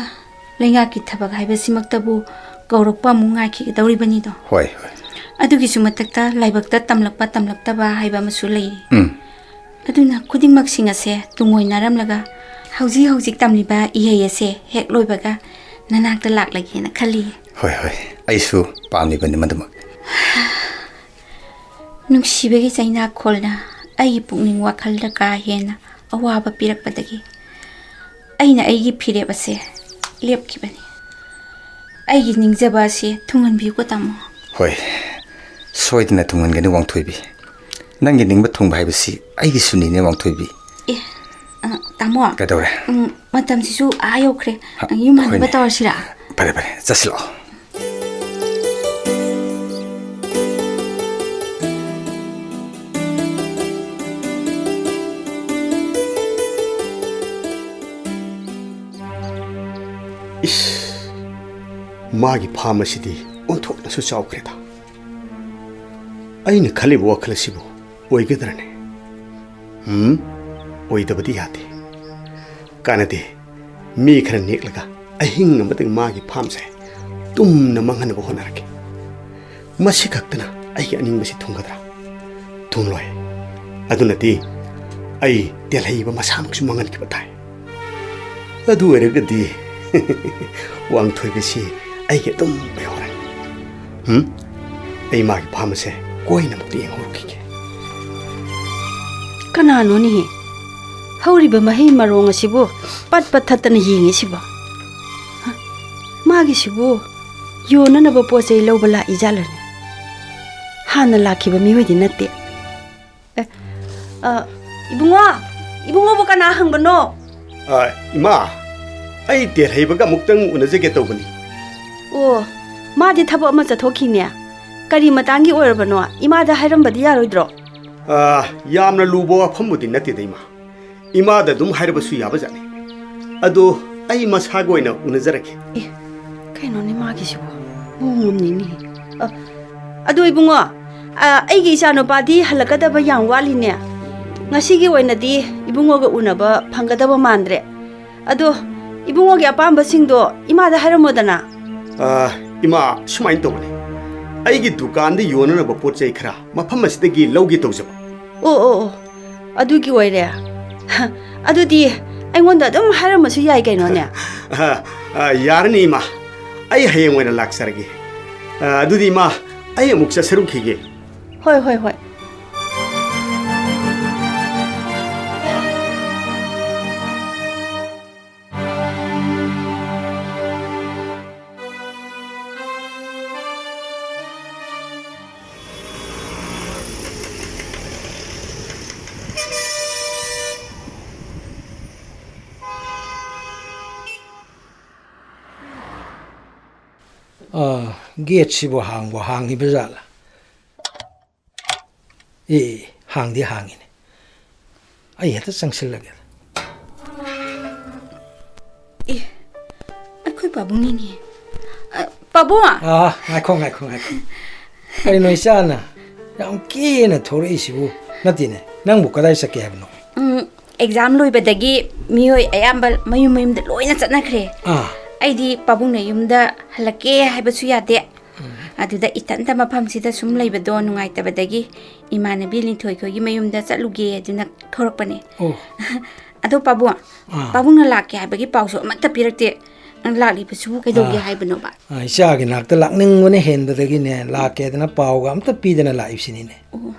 ꯂꯩꯉꯥꯛꯀꯤ ꯊꯕꯛ ꯍꯥꯏꯕꯁꯤꯃꯛꯇꯕꯨ ꯀꯧꯔꯛꯄ ꯑꯃꯨꯛ ꯉꯥꯏꯈꯤꯒꯗꯧꯔꯤꯕꯅꯤꯗꯣ꯫ ꯍꯣꯏ, ꯍꯣꯏ꯫ ꯑꯗꯨꯒꯤꯁꯨ ꯃꯊꯛꯇ ꯂꯥꯏꯕꯛꯇ ꯇꯝꯂꯛꯄ ꯇꯝꯂꯛꯇꯕ ꯍꯥꯏꯕ ꯑꯃꯁꯨ ꯂꯩꯔꯤ꯫ ꯎꯝ꯫ ꯑꯗꯨꯅ ꯈꯨꯗꯤꯡꯃꯛꯁꯤꯡ ꯑꯁꯦ ꯇꯨꯡꯑꯣꯏꯅꯔꯝꯂꯒ ꯍꯧꯖꯤꯛ ꯍꯧꯖꯤꯛ ꯇꯝꯂꯤꯕ ꯏꯍꯩ ꯑꯁꯦ ꯍꯦꯛ ꯂꯣꯏꯕꯒ ꯅꯅꯥꯛꯇ ꯂꯥꯛꯂꯒꯦꯅ ꯈꯜꯂꯤ꯫ ꯍꯣꯏ, ꯍꯣꯏ꯫ ꯑꯩꯁꯨ ꯄꯥꯝꯂꯤꯕꯅꯤ ꯃꯗꯨꯃꯛ꯫ ꯅꯨꯡꯁꯤꯕꯒꯤ ꯆꯩꯅꯥꯈꯣꯜꯅ ꯑꯩꯒꯤ ꯄꯨꯛꯅꯤꯡ ꯋꯥꯈꯜꯗ ꯀꯥ ꯍꯦꯟꯅ ꯑꯋꯥꯕ ꯄꯤꯔꯛꯄꯗꯒꯤ ꯑꯩꯅ ꯑꯩꯒꯤ ꯐꯤꯔꯦꯞ ꯑꯁꯦ ꯂꯦꯞꯈꯤꯕꯅꯤ꯫ ꯑꯩꯒꯤ ꯅꯤꯡꯖꯕ ꯑꯁꯤ ꯊꯨꯡꯍꯟꯕꯤꯌꯨꯀꯣ, ꯇꯥꯃꯣ꯫ ꯍꯣꯏ, ꯁꯣꯏꯗꯅ ꯊꯨꯡꯍꯟꯒꯅꯤ, ꯋꯥꯡꯊꯣꯏꯕꯤ꯫ ꯅꯪꯒꯤ ꯅꯤꯡꯕ ꯊꯨꯡꯕ ꯍꯥꯏꯕꯁꯤ ꯑꯩꯒꯤꯁꯨꯅꯤꯅꯦ, ꯋꯥꯡꯊꯣꯏꯕꯤ꯫ ꯑꯦ, ꯑ, ꯇꯥꯃꯣ꯫ ꯀꯩꯗꯧꯔꯦ? ꯎꯝ, ꯃꯇꯝꯁꯤꯁꯨ ꯑꯥ ꯌꯧꯈ꯭ꯔꯦ꯫ ꯍ, ꯌꯨꯝ ꯍꯟꯅꯕ ꯍꯣꯏꯅꯦ꯫ ꯇꯧꯔꯁꯤꯔꯥ? ꯐꯔꯦ, ꯐꯔꯦ, ꯆꯠꯁꯤꯜꯂꯛꯑꯣ꯫ ꯏꯁ, ꯃꯥꯒꯤ ꯐꯥꯝ ꯑꯁꯤꯗꯤ ꯑꯣꯟꯊꯣꯛꯅꯁꯨ ꯆꯥꯎꯈ꯭ꯔꯦꯗ꯫ ꯑꯩꯅ ꯈꯜꯂꯤꯕ ꯋꯥꯈꯜ ꯑꯁꯤꯕꯨ ꯑꯣꯏꯒꯗ꯭ꯔꯅꯦ? ꯎꯝ, ꯑꯣꯏꯗꯕꯗꯤ ꯌꯥꯗꯦ꯫ ꯀꯥꯟꯅꯗꯦ, ꯃꯤ ꯈꯔ ꯅꯦꯛꯂꯒ ꯑꯍꯤꯡ ꯑꯃꯗ ꯃꯥꯒꯤ ꯐꯥꯝꯁꯦ ꯇꯨꯝꯅ ꯃꯥꯡꯍꯟꯅꯕ ꯍꯣꯠꯅꯔꯒꯦ꯫ ꯃꯁꯤ ꯈꯛꯇꯅ ꯑꯩꯒꯤ ꯑꯅꯤꯡꯕꯁꯤ ꯊꯨꯡꯒꯗ꯭ꯔꯥ? ꯊꯨꯡꯂꯣꯏ꯫ ꯑꯗꯨꯅꯗꯤ ꯑꯩ ꯇꯦꯜꯍꯩꯕ ꯃꯁꯥꯃꯛꯁꯨ ꯃꯥꯡꯍꯟꯈꯤꯕ ꯇꯥꯏ꯫ ꯑꯗꯨ ꯑꯣꯏꯔꯒꯗꯤ ꯋꯥꯡꯊꯣꯏꯕꯁꯤ ꯑꯩꯒꯤ ꯑꯗꯨꯝ ꯑꯣꯏꯍꯧꯔꯦ꯫ ꯍꯨꯝ? ꯑꯩ ꯃꯥꯒꯤ ꯐꯥꯝ ꯑꯁꯦ ꯀꯣꯏꯅ ꯑꯃꯨꯛꯇ ꯌꯦꯡꯍꯧꯔꯨꯈꯤꯒꯦ꯫ ꯀꯅꯥꯅꯣꯅꯦꯍꯦ? ꯍꯧꯔꯤꯕ ꯃꯍꯩ ꯃꯔꯣꯡ ꯑꯁꯤꯕꯨ ꯄꯠ ꯄꯠ ꯊꯠꯇꯅ ꯌꯦꯡꯉꯤꯁꯤꯕꯣ? ꯍ? ꯃꯥꯒꯤꯁꯤꯕꯨ ꯌꯣꯟꯅꯅꯕ ꯄꯣꯠ ꯆꯩ ꯂꯧꯕ ꯂꯥꯛꯏ ꯖꯥꯠꯂꯅꯦ? ꯍꯥꯟꯅ ꯂꯥꯛꯈꯤꯕ ꯃꯤꯑꯣꯏꯗꯤ ꯅꯠꯇꯦ꯫ ꯑꯦ, ꯑ, ꯏꯕꯨꯡꯉꯣ, ꯏꯕꯨꯡꯉꯣꯕꯨ ꯀꯅꯥ ꯍꯪꯕꯅꯣ? ꯑ, ꯏꯃꯥ, ꯑꯩ ꯇꯦꯜꯍꯩꯕꯒ ꯑꯃꯨꯛꯇꯪ ꯎꯅꯖꯒꯦ ꯇꯧꯕꯅꯤ꯫ ꯑꯣ, ꯃꯥꯗꯤ ꯊꯕꯛ ꯑꯃ ꯆꯠꯊꯣꯛꯈꯤꯅꯦ꯫ ꯀꯔꯤ ꯃꯇꯥꯡꯒꯤ ꯑꯣꯏꯔꯕꯅꯣ? ꯏꯃꯥꯗ ꯍꯥꯏꯔꯝꯕꯗꯤ ꯌꯥꯔꯣꯏꯗ꯭ꯔꯣ? ꯑ, ꯌꯥꯝꯅ ꯂꯨꯕ ꯋꯥꯐꯝꯕꯨꯗꯤ ꯅꯠꯇꯦꯗ, ꯏꯃꯥ꯫ ꯏꯃꯥꯗ ꯑꯗꯨꯝ ꯍꯥꯏꯔꯕꯁꯨ ꯌꯥꯕꯖꯥꯠꯅꯤ꯫ ꯑꯗꯣ ꯑꯩ ꯃꯁꯥꯒ ꯑꯣꯏꯅ ꯎꯅꯖꯔꯛꯀꯦ꯫ ꯑꯦ, ꯀꯩꯅꯣꯅꯦ ꯃꯥꯒꯤꯁꯤꯕꯣ? ꯃꯑꯣꯡ ꯑꯃꯅꯤꯅꯦ꯫ ꯑ, ꯑꯗꯣ ꯏꯕꯨꯡꯉꯣ, ꯑ, ꯑꯩꯒꯤ ꯏꯆꯥꯅꯨꯄꯥꯗꯤ ꯍꯜꯂꯛꯀꯗꯕ ꯌꯥꯝ ꯋꯥꯠꯂꯤꯅꯦ꯫ ꯉꯁꯤꯒꯤ ꯑꯣꯏꯅꯗꯤ ꯏꯕꯨꯡꯉꯣꯒ ꯎꯅꯕ ꯐꯪꯒꯗꯕ ꯃꯥꯟꯗ꯭ꯔꯦ꯫ ꯑꯗꯣ ꯏꯕꯨꯡꯉꯣꯒꯤ ꯑꯄꯥꯝꯕꯁꯤꯡꯗꯣ ꯏꯃꯥꯗ ꯍꯥꯏꯔꯝꯃꯣꯗꯅ꯫ ꯑ, ꯏꯃꯥ, ꯁꯨꯃꯥꯏꯅ ꯇꯧꯕꯅꯦ, ꯑꯩꯒꯤ ꯗꯨꯀꯥꯟꯗ ꯌꯣꯟꯅꯅꯕ ꯄꯣꯠ ꯆꯩ ꯈꯔ ꯃꯐꯝ ꯑꯁꯤꯗꯒꯤ ꯂꯧꯒꯦ ꯇꯧꯖꯕ꯫ ꯑꯣ, ꯑꯣ, ꯑꯣ, ꯑꯗꯨꯒꯤ ꯑꯣꯏꯔꯦ꯫ ꯍ, ꯑꯗꯨꯗꯤ ꯑꯩꯉꯣꯟꯗ ꯑꯗꯨꯝ ꯍꯥꯏꯔꯝꯃꯁꯨ ꯌꯥꯏ ꯀꯩꯅꯣꯅꯦ꯫ ꯑ, ꯑ, ꯌꯥꯔꯅꯤ, ꯏꯃꯥ, ꯑꯩ ꯍꯌꯦꯡ ꯑꯣꯏꯅ ꯂꯥꯛꯆꯔꯒꯦ꯫ ꯑ, ꯑꯗꯨꯗꯤ, ꯏꯃꯥ, ꯑꯩ ꯑꯃꯨꯛ ꯆꯠꯆꯔꯨꯈꯤꯒꯦ꯫ ꯍꯣꯏ, ꯍꯣꯏ, ꯍꯣꯏ꯫ ꯑꯥ, ꯒꯦꯠꯁꯤꯕꯨ ꯍꯥꯡꯕꯨ ꯍꯥꯡꯉꯤꯕ ꯖꯥꯠꯂꯥ? ꯑꯦ, ꯍꯥꯡꯗꯤ ꯍꯥꯡꯉꯤꯅꯦ꯫ ꯑꯩ ꯍꯦꯛꯇ ꯆꯪꯁꯤꯜꯂꯒꯦ꯫ ꯑꯦ, ꯑꯩꯈꯣꯏ ꯄꯥꯕꯨꯡꯅꯤꯅꯦ꯫ ꯑ, ꯄꯥꯕꯨꯡ! ꯑꯥ, ꯉꯥꯏꯈꯣ, ꯉꯥꯏꯈꯣ, ꯉꯥꯏꯈꯣ꯫ ꯀꯩꯅꯣ ꯏꯆꯥꯅ ꯌꯥꯝ ꯀꯦꯅ ꯊꯣꯔꯛꯏꯁꯤꯕꯨ? ꯅꯠꯇꯦꯅꯦ, ꯅꯪꯕꯨ ꯀꯗꯥꯏ ꯆꯠꯀꯦ ꯍꯥꯏꯕꯅꯣ? ꯎꯝ, ꯑꯦꯛꯖꯥꯝ ꯂꯣꯏꯕꯗꯒꯤ ꯃꯤꯑꯣꯏ ꯑꯌꯥꯝꯕ ꯃꯌꯨꯝ ꯃꯌꯨꯝꯗ ꯂꯣꯏꯅ ꯆꯠꯅꯈ꯭ꯔꯦ꯫ ꯑꯥ꯫ ꯑꯩꯗꯤ ꯄꯥꯕꯨꯡꯅ ꯌꯨꯝꯗ ꯍꯜꯂꯛꯀꯦ ꯍꯥꯏꯕꯁꯨ ꯌꯥꯗꯦ꯫ ꯎꯝ꯫ ꯑꯗꯨꯗ ꯏꯊꯟꯇ ꯃꯐꯝꯁꯤꯗ ꯁꯨꯝ ꯂꯩꯕꯗꯣ ꯅꯨꯡꯉꯥꯏꯇꯕꯗꯒꯤ ꯏꯃꯥꯟꯅꯕꯤ ꯂꯤꯟꯊꯣꯏ ꯈꯣꯏꯒꯤ ꯃꯌꯨꯝꯗ ꯆꯠꯂꯨꯒꯦ ꯑꯗꯨꯅ ꯊꯣꯔꯛꯄꯅꯦ꯫ ꯑꯣ꯫ ꯑꯗꯣ ꯄꯥꯕꯨꯡ, ꯑꯥ꯫ ꯄꯥꯕꯨꯡꯅ ꯂꯥꯛꯀꯦ ꯍꯥꯏꯕꯒꯤ ꯄꯥꯎꯁꯨ ꯑꯃꯠꯇ ꯄꯤꯔꯛꯇꯦ꯫ ꯅꯪ ꯂꯥꯛꯂꯤꯕꯁꯤꯕꯨ ꯀꯩꯗꯧꯒꯦ ꯑꯥ꯫ ꯍꯥꯏꯕꯅꯣꯕ? ꯑꯥ, ꯏꯆꯥꯒꯤ ꯅꯥꯛꯇ ꯂꯥꯛꯅꯤꯡꯕꯅ ꯍꯦꯟꯕꯗꯒꯤꯅꯦ, ꯂꯥꯛꯀꯦꯗꯅ ꯄꯥꯎꯒ ꯑꯝꯇ ꯄꯤꯗꯅ ꯂꯥꯛꯏꯕꯁꯤꯅꯤꯅꯦ꯫ ꯑꯣ꯫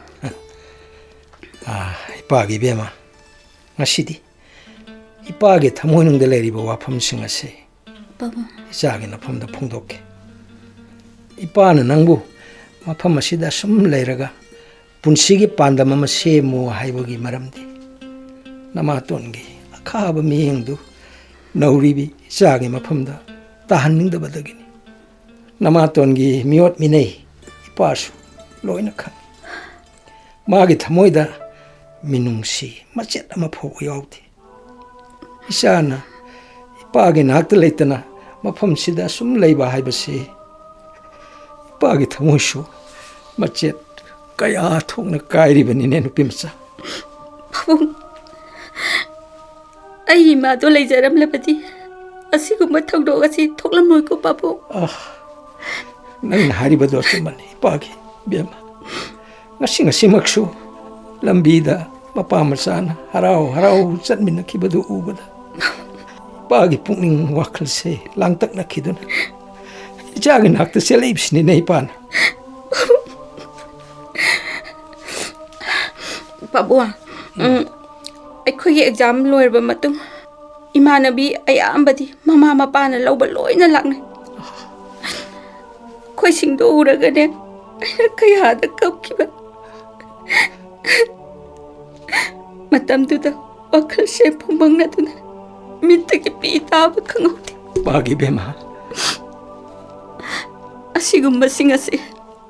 ꯑꯥ, ꯏꯄꯥꯒꯤ ꯏꯕꯦꯝꯃ, ꯉꯁꯤꯗꯤ ꯏꯄꯥꯒꯤ ꯊꯃꯣꯏꯅꯨꯡꯗ ꯂꯩꯔꯤꯕ ꯋꯥꯐꯝꯁꯤꯡ ꯑꯁꯤ ꯄꯥꯕꯨꯡ꯫ ꯏꯆꯥꯒꯤ ꯅꯐꯝꯗ ꯐꯣꯡꯗꯣꯛꯀꯦ꯫ ꯏꯄꯥꯅ ꯅꯪꯕꯨ ꯃꯐꯝ ꯑꯁꯤꯗ ꯑꯁꯨꯝ ꯂꯩꯔꯒ ꯄꯨꯟꯁꯤꯒꯤ ꯄꯥꯟꯗꯝ ꯑꯃ ꯁꯦꯝꯃꯨ ꯍꯥꯏꯕꯒꯤ ꯃꯔꯝꯗꯤ ꯅꯃꯥꯇꯣꯟꯒꯤ ꯑꯈꯥꯕ ꯃꯤꯠꯌꯦꯡꯗꯨ ꯅꯧꯔꯤꯕꯤ ꯏꯆꯥꯒꯤ ꯃꯐꯝꯗ ꯇꯥꯍꯟꯅꯤꯡꯗꯕꯗꯒꯤꯅꯤ꯫ ꯅꯃꯥꯇꯣꯟꯒꯤ ꯃꯤꯑꯣꯠ ꯃꯤꯅꯩ ꯏꯄꯥꯁꯨ ꯂꯣꯏꯅ ꯈꯪꯏ꯫ ꯃꯥꯒꯤ ꯊꯃꯣꯏꯗ ꯃꯤꯅꯨꯡꯁꯤ ꯃꯆꯦꯠ ꯑꯃ ꯐꯥꯎꯕ ꯌꯥꯎꯗꯦ꯫ ꯏꯆꯥꯅ ꯏꯄꯥꯒꯤ ꯅꯥꯛꯇ ꯂꯩꯇꯅ ꯃꯐꯝꯁꯤꯗ ꯑꯁꯨꯝ ꯂꯩꯕ ꯍꯥꯏꯕꯁꯤ ꯏꯄꯥꯒꯤ ꯊꯃꯣꯏꯁꯨ ꯃꯆꯦꯠ ꯀꯌꯥ ꯊꯣꯛꯅ ꯀꯥꯏꯔꯤꯕꯅꯤꯅꯦ, ꯅꯨꯄꯤ ꯃꯆꯥ꯫ ꯄꯥꯕꯨꯡ, ꯑꯩ ꯏꯃꯥꯗꯣ ꯂꯩꯖꯔꯝꯂꯕꯗꯤ ꯑꯁꯤꯒꯨꯝꯕ ꯊꯧꯗꯣꯛ ꯑꯁꯤ ꯊꯣꯛꯂꯝꯂꯣꯏꯀꯣ ꯄꯥꯕꯨꯡ꯫ ꯑꯥ, ꯅꯪꯅ ꯍꯥꯏꯔꯤꯕꯗꯣ ꯑꯆꯨꯝꯕꯅꯤ, ꯏꯄꯥꯒꯤ ꯏꯕꯦꯝꯃ꯫ ꯉꯁꯤ ꯉꯁꯤꯃꯛꯁꯨ ꯂꯝꯕꯤꯗ ꯃꯄꯥ ꯃꯆꯥꯅ ꯍꯔꯥꯎ ꯍꯔꯥꯎ ꯆꯠꯃꯤꯟꯅꯈꯤꯕꯗꯨ ꯎꯕꯗ ꯏꯄꯥꯒꯤ ꯄꯨꯛꯅꯤꯡ ꯋꯥꯈꯜꯁꯦ ꯂꯥꯡꯇꯛꯅꯈꯤꯗꯨꯅ ꯏꯆꯥꯒꯤ ꯅꯥꯛꯇ ꯆꯦꯜꯂꯛꯏꯕꯁꯤꯅꯤꯅꯦ ꯏꯄꯥꯅ꯫ ꯄꯥꯕꯨꯡ, ꯎꯝ, ꯑꯩꯈꯣꯏꯒꯤ ꯑꯦꯛꯖꯥꯝ ꯂꯣꯏꯔꯕ ꯃꯇꯨꯡ ꯏꯃꯥꯟꯅꯕꯤ ꯑꯌꯥꯝꯕꯗꯤ ꯃꯃꯥ ꯃꯄꯥꯅ ꯂꯧꯕ ꯂꯣꯏꯅ ꯂꯥꯛꯅꯩ꯫ ꯑꯩꯈꯣꯏꯁꯤꯡꯗꯣ ꯎꯔꯒꯅꯦ ꯑꯩꯅ ꯀꯌꯥꯗ ꯀꯞꯈꯤꯕ꯫ ꯃꯇꯝꯗꯨꯗ ꯋꯥꯈꯜꯁꯦ ꯐꯨꯝꯕꯪꯅꯗꯨꯅ ꯃꯤꯠꯇꯒꯤ ꯄꯤ ꯇꯥꯕ ꯈꯪꯍꯧꯗꯦ꯫ ꯏꯄꯥꯒꯤ ꯏꯕꯦꯝꯃ꯫ ꯑꯁꯤꯒꯨꯝꯕꯁꯤꯡ ꯑꯁꯤ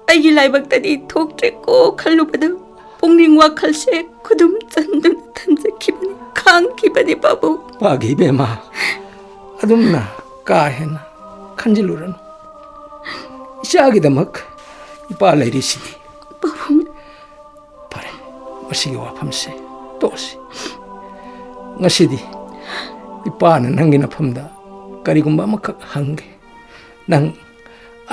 ꯑꯩꯒꯤ ꯂꯥꯏꯕꯛꯇꯗꯤ ꯊꯣꯛꯇ꯭ꯔꯦꯀꯣ ꯈꯜꯂꯨꯕꯗ ꯄꯨꯛꯅꯤꯡ ꯋꯥꯈꯜꯁꯦ ꯈꯨꯗꯨꯝ ꯆꯟꯗꯨꯅ ꯊꯝꯖꯈꯤꯕꯅꯤ, ꯈꯥꯡꯈꯤꯕꯅꯤ ꯄꯥꯕꯨꯡ꯫ ꯏꯄꯥꯒꯤ ꯏꯕꯦꯝꯃ, ꯑꯗꯨꯝꯅ ꯀꯥ ꯍꯦꯟꯅ ꯈꯟꯖꯤꯜꯂꯨꯔꯅꯨ꯫ ꯏꯆꯥꯒꯤꯗꯃꯛ ꯏꯄꯥ ꯂꯩꯔꯤꯁꯤꯗꯤ꯫ ꯄꯥꯕꯨꯡ꯫ ꯐꯔꯦ, ꯃꯁꯤꯒꯤ ꯋꯥꯐꯝꯁꯦ ꯇꯣꯛꯑꯁꯤ꯫ ꯉꯁꯤꯗꯤ ꯏꯄꯥꯅ ꯅꯪꯒꯤ ꯅꯐꯝꯗ ꯀꯔꯤꯒꯨꯝꯕ ꯑꯃꯈꯛ ꯍꯪꯒꯦ꯫ ꯅꯪ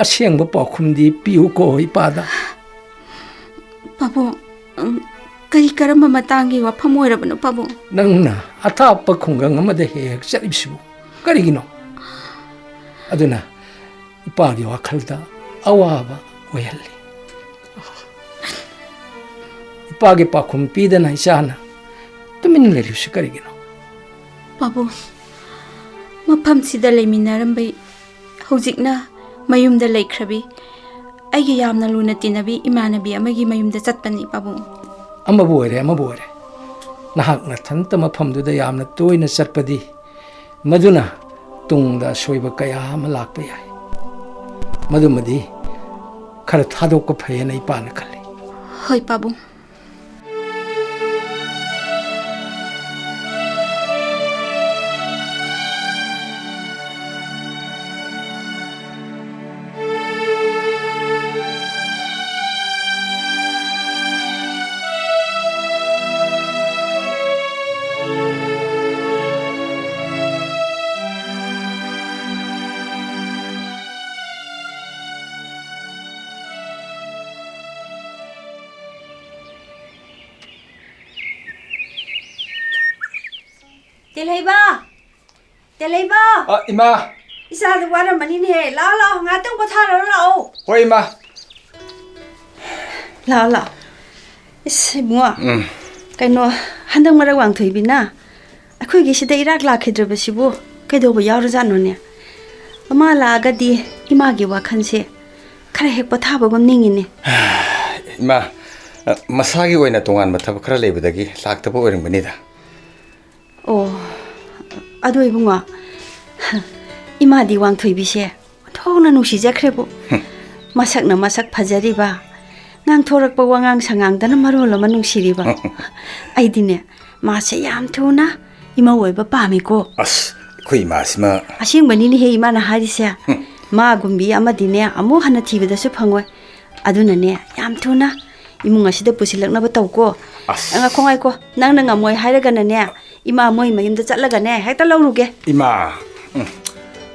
ꯑꯁꯦꯡꯕ ꯄꯥꯎꯈꯨꯝꯗꯤ ꯄꯤꯌꯨꯀꯣ ꯏꯄꯥꯗ꯫ ꯄꯥꯕꯨꯡ, ꯎꯝ, ꯀꯔꯤ ꯀꯔꯝꯕ ꯃꯇꯥꯡꯒꯤ ꯋꯥꯐꯝ ꯑꯣꯏꯔꯕꯅꯣ ꯄꯥꯕꯨꯡ? ꯅꯪꯅ ꯑꯊꯥꯞꯄ ꯈꯨꯡꯒꯪ ꯑꯃꯗ ꯍꯦꯛ ꯍꯦꯛ ꯆꯠꯂꯤꯕꯁꯤꯕꯨ ꯀꯔꯤꯒꯤꯅꯣ? ꯑꯗꯨꯅ ꯏꯄꯥꯒꯤ ꯋꯥꯈꯜꯗ ꯑꯋꯥꯕ ꯑꯣꯏꯍꯜꯂꯤ꯫ ꯏꯄꯥꯒꯤ ꯄꯥꯎꯈꯨꯝ ꯄꯤꯗꯅ ꯏꯆꯥꯅ ꯇꯨꯃꯤꯟ ꯂꯩꯔꯤꯕꯁꯤ ꯀꯔꯤꯒꯤꯅꯣ? ꯄꯥꯕꯨꯡ, ꯃꯐꯝꯁꯤꯗ ꯂꯩꯃꯤꯟꯅꯔꯝꯕ ꯍꯧꯖꯤꯛꯅ ꯃꯌꯨꯝꯗ ꯂꯩꯈ꯭ꯔꯕꯤ ꯑꯩꯒꯤ ꯌꯥꯝꯅ ꯂꯨꯅ ꯇꯤꯟꯅꯕꯤ ꯏꯃꯥꯟꯅꯕꯤ ꯑꯃꯒꯤ ꯃꯌꯨꯝꯗ ꯆꯠꯄꯅꯤ ꯄꯥꯕꯨꯡ꯫ ꯑꯃꯕꯨ ꯑꯣꯏꯔꯦ, ꯑꯃꯕꯨ ꯑꯣꯏꯔꯦ, ꯅꯍꯥꯛ ꯅꯊꯟꯇ ꯃꯐꯝꯗꯨꯗ ꯌꯥꯝꯅ ꯇꯣꯏꯅ ꯆꯠꯄꯗꯤ ꯃꯗꯨꯅ ꯇꯨꯡꯗ ꯑꯁꯣꯏꯕ ꯀꯌꯥ ꯑꯃ ꯂꯥꯛꯄ ꯌꯥꯏ꯫ ꯃꯗꯨꯃꯗꯤ ꯈꯔ ꯊꯥꯗꯣꯛꯄ ꯐꯩ ꯍꯥꯏꯅ ꯏꯄꯥꯅ ꯈꯜꯂꯤ꯫ ꯍꯣꯏ ꯄꯥꯕꯨꯡ꯫ ꯇꯦꯂꯩꯕ! ꯇꯦꯂꯩꯕ! ꯑ, ꯏꯃꯥ! ꯏꯆꯥꯗꯣ ꯋꯥꯔꯝꯃꯅꯤꯅꯦꯍꯦ꯫ ꯂꯥꯛꯑꯣ, ꯂꯥꯛꯑꯣ, ꯉꯥꯏꯍꯥꯛꯇꯪ ꯄꯣꯊꯥꯔꯨꯔꯣ, ꯂꯥꯛꯑꯣ꯫ ꯍꯣꯏ, ꯏꯃꯥ꯫ ꯂꯥꯛꯑꯣ, ꯂꯥꯛꯑꯣ꯫ ꯏꯁ, ꯏꯕꯨꯡꯉꯣ꯫ ꯎꯝ꯫ ꯀꯩꯅꯣ, ꯍꯟꯗꯛ ꯃꯔꯛ ꯋꯥꯡꯊꯣꯏꯕꯤꯅ ꯑꯩꯈꯣꯏꯒꯤ ꯁꯤꯗ ꯏꯔꯥꯛ ꯂꯥꯛꯈꯤꯗ꯭ꯔꯕꯁꯤꯕꯨ ꯀꯩꯗꯧꯕ ꯌꯥꯎꯔꯖꯥꯠꯅꯣꯅꯦ? ꯃꯃꯥ ꯂꯥꯛꯑꯒꯗꯤ ꯏꯃꯥꯒꯤ ꯋꯥꯈꯜꯁꯦ ꯈꯔ ꯍꯦꯛ ꯄꯣꯊꯥꯕꯒꯨꯝ ꯅꯤꯡꯉꯤꯅꯦ꯫ ꯏꯃꯥ, ꯑ, ꯃꯁꯥꯒꯤ ꯑꯣꯏꯅ ꯇꯣꯉꯥꯟꯕ ꯊꯕꯛ ꯈꯔ ꯂꯩꯕꯗꯒꯤ ꯂꯥꯛꯇꯕ ꯑꯣꯏꯔꯝꯒꯅꯤꯗ꯫ ꯑꯣ, ꯑꯗꯣ ꯏꯕꯨꯡꯉꯣ, ꯏꯃꯥꯗꯤ ꯋꯥꯡꯊꯣꯏꯕꯤꯁꯦ ꯑꯣꯟꯊꯣꯛꯅ ꯅꯨꯡꯁꯤꯖꯈ꯭ꯔꯦꯕꯨ꯫ ꯍꯝ꯫ ꯃꯁꯛꯅ ꯃꯁꯛ ꯐꯖꯔꯤꯕ, ꯉꯥꯡꯊꯣꯔꯛꯄ ꯋꯥꯉꯥꯡ ꯁꯉꯥꯡꯗꯅ ꯃꯔꯣꯜ ꯑꯃ ꯅꯨꯡꯁꯤꯔꯤꯕ꯫ ꯑꯩꯗꯤꯅꯦ, ꯃꯥꯁꯦ ꯌꯥꯝ ꯊꯨꯅ ꯏꯃꯧ ꯑꯣꯏꯕ ꯄꯥꯝꯃꯤꯀꯣ꯫ ꯑꯁ, ꯑꯩꯈꯣꯏ ꯏꯃꯥꯁꯤꯃ꯫ ꯑꯁꯦꯡꯕꯅꯤꯅꯦꯍꯦ ꯏꯃꯥꯅ ꯍꯥꯏꯔꯤꯁꯦ꯫ ꯍꯝ꯫ ꯃꯥꯒꯨꯝꯕꯤ ꯑꯃꯗꯤꯅꯦ ꯑꯃꯨꯛ ꯍꯟꯅ ꯊꯤꯕꯗꯁꯨ ꯐꯪꯉꯣꯏ꯫ ꯑꯗꯨꯅꯅꯦ, ꯌꯥꯝ ꯊꯨꯅ ꯏꯃꯨꯡ ꯑꯁꯤꯗ ꯄꯨꯁꯤꯜꯂꯛꯅꯕ ꯇꯧꯀꯣ꯫ ꯑꯁ꯫ ꯉꯥꯏꯈꯣ, ꯉꯥꯏꯈꯣ꯫ ꯅꯪꯅ ꯉꯝꯃꯣꯏ ꯍꯥꯏꯔꯒꯅꯅꯦ, ꯏꯃꯥ ꯃꯣꯏ ꯃꯌꯨꯝꯗ ꯆꯠꯂꯒꯅꯦ ꯍꯦꯛꯇ ꯂꯧꯔꯨꯒꯦ꯫ ꯏꯃꯥ, ꯎꯝ,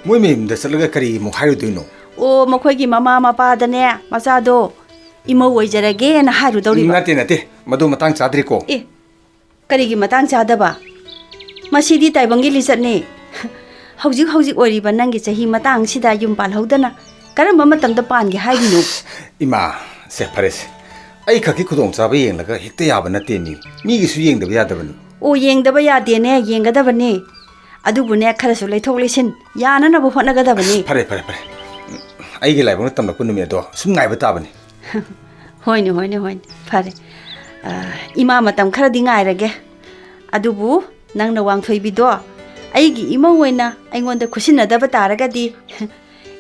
ꯃꯣꯏ ꯃꯌꯨꯝꯗ ꯆꯠꯂꯒ ꯀꯔꯤ ꯑꯃꯨꯛ ꯍꯥꯏꯔꯨꯗꯣꯏꯅꯣ? ꯑꯣ, ꯃꯈꯣꯏꯒꯤ ꯃꯃꯥ ꯃꯄꯥꯗꯅꯦ, ꯃꯆꯥꯗꯣ ꯏꯃꯧ ꯑꯣꯏꯖꯔꯒꯦꯅ ꯍꯥꯏꯔꯨꯗꯧꯔꯤꯕ꯫ ꯅꯠꯇꯦ, ꯅꯠꯇꯦ, ꯃꯗꯨ ꯃꯇꯥꯡ ꯆꯥꯗ꯭ꯔꯤꯀꯣ꯫ ꯑꯦ, ꯀꯔꯤꯒꯤ ꯃꯇꯥꯡ ꯆꯥꯗꯕ? ꯃꯁꯤꯗꯤ ꯇꯥꯏꯕꯪꯒꯤ ꯂꯤꯆꯠꯅꯤ꯫ ꯍꯧꯖꯤꯛ ꯍꯧꯖꯤꯛ ꯑꯣꯏꯔꯤꯕ ꯅꯪꯒꯤ ꯆꯍꯤ ꯃꯇꯥꯡꯁꯤꯗ ꯌꯨꯝ ꯄꯥꯜꯍꯧꯗꯅ ꯀꯔꯝꯕ ꯃꯇꯝꯗ ꯄꯥꯟꯒꯦ ꯍꯥꯏꯔꯤꯅꯣ? ꯏꯃꯥ, ꯁꯦ, ꯐꯔꯦꯁꯦ, ꯑꯩ ꯈꯛꯀꯤ ꯈꯨꯗꯣꯡꯆꯥꯕ ꯌꯦꯡꯂꯒ ꯍꯦꯛꯇ ꯌꯥꯕ ꯅꯠꯇꯦ, ꯃꯤ, ꯃꯤꯒꯤꯁꯨ ꯌꯦꯡꯗꯕ ꯌꯥꯗꯕꯅꯤ꯫ ꯑꯣ, ꯌꯦꯡꯗꯕ ꯌꯥꯗꯦꯅꯦ, ꯌꯦꯡꯒꯗꯕꯅꯤ꯫ ꯑꯗꯨꯕꯨꯅꯦ, ꯈꯔꯁꯨ ꯂꯩꯊꯣꯛ ꯂꯩꯁꯤꯟ ꯌꯥꯅꯅꯕ ꯍꯣꯠꯅꯒꯗꯕꯅꯤ꯫ ꯐꯔꯦ, ꯐꯔꯦ, ꯐꯔꯦ, ꯑꯩꯒꯤ ꯂꯥꯏꯕꯛꯅ ꯇꯝꯂꯛꯄ ꯅꯨꯃꯤꯠ ꯑꯗꯣ ꯁꯨꯝ ꯉꯥꯏꯕ ꯇꯥꯕꯅꯤ꯫ ꯍꯣꯏꯅꯦ, ꯍꯣꯏꯅꯦ, ꯍꯣꯏꯅꯦ, ꯐꯔꯦ꯫ ꯑ, ꯏꯃꯥ ꯃꯇꯝ ꯈꯔꯗꯤ ꯉꯥꯏꯔꯒꯦ꯫ ꯑꯗꯨꯕꯨ ꯅꯪꯅ ꯋꯥꯡꯊꯣꯏꯕꯤꯗꯣ ꯑꯩꯒꯤ ꯏꯃꯧ ꯑꯣꯏꯅ ꯑꯩꯉꯣꯟꯗ ꯈꯨꯠꯁꯤꯟꯅꯗꯕ ꯇꯥꯔꯒꯗꯤ,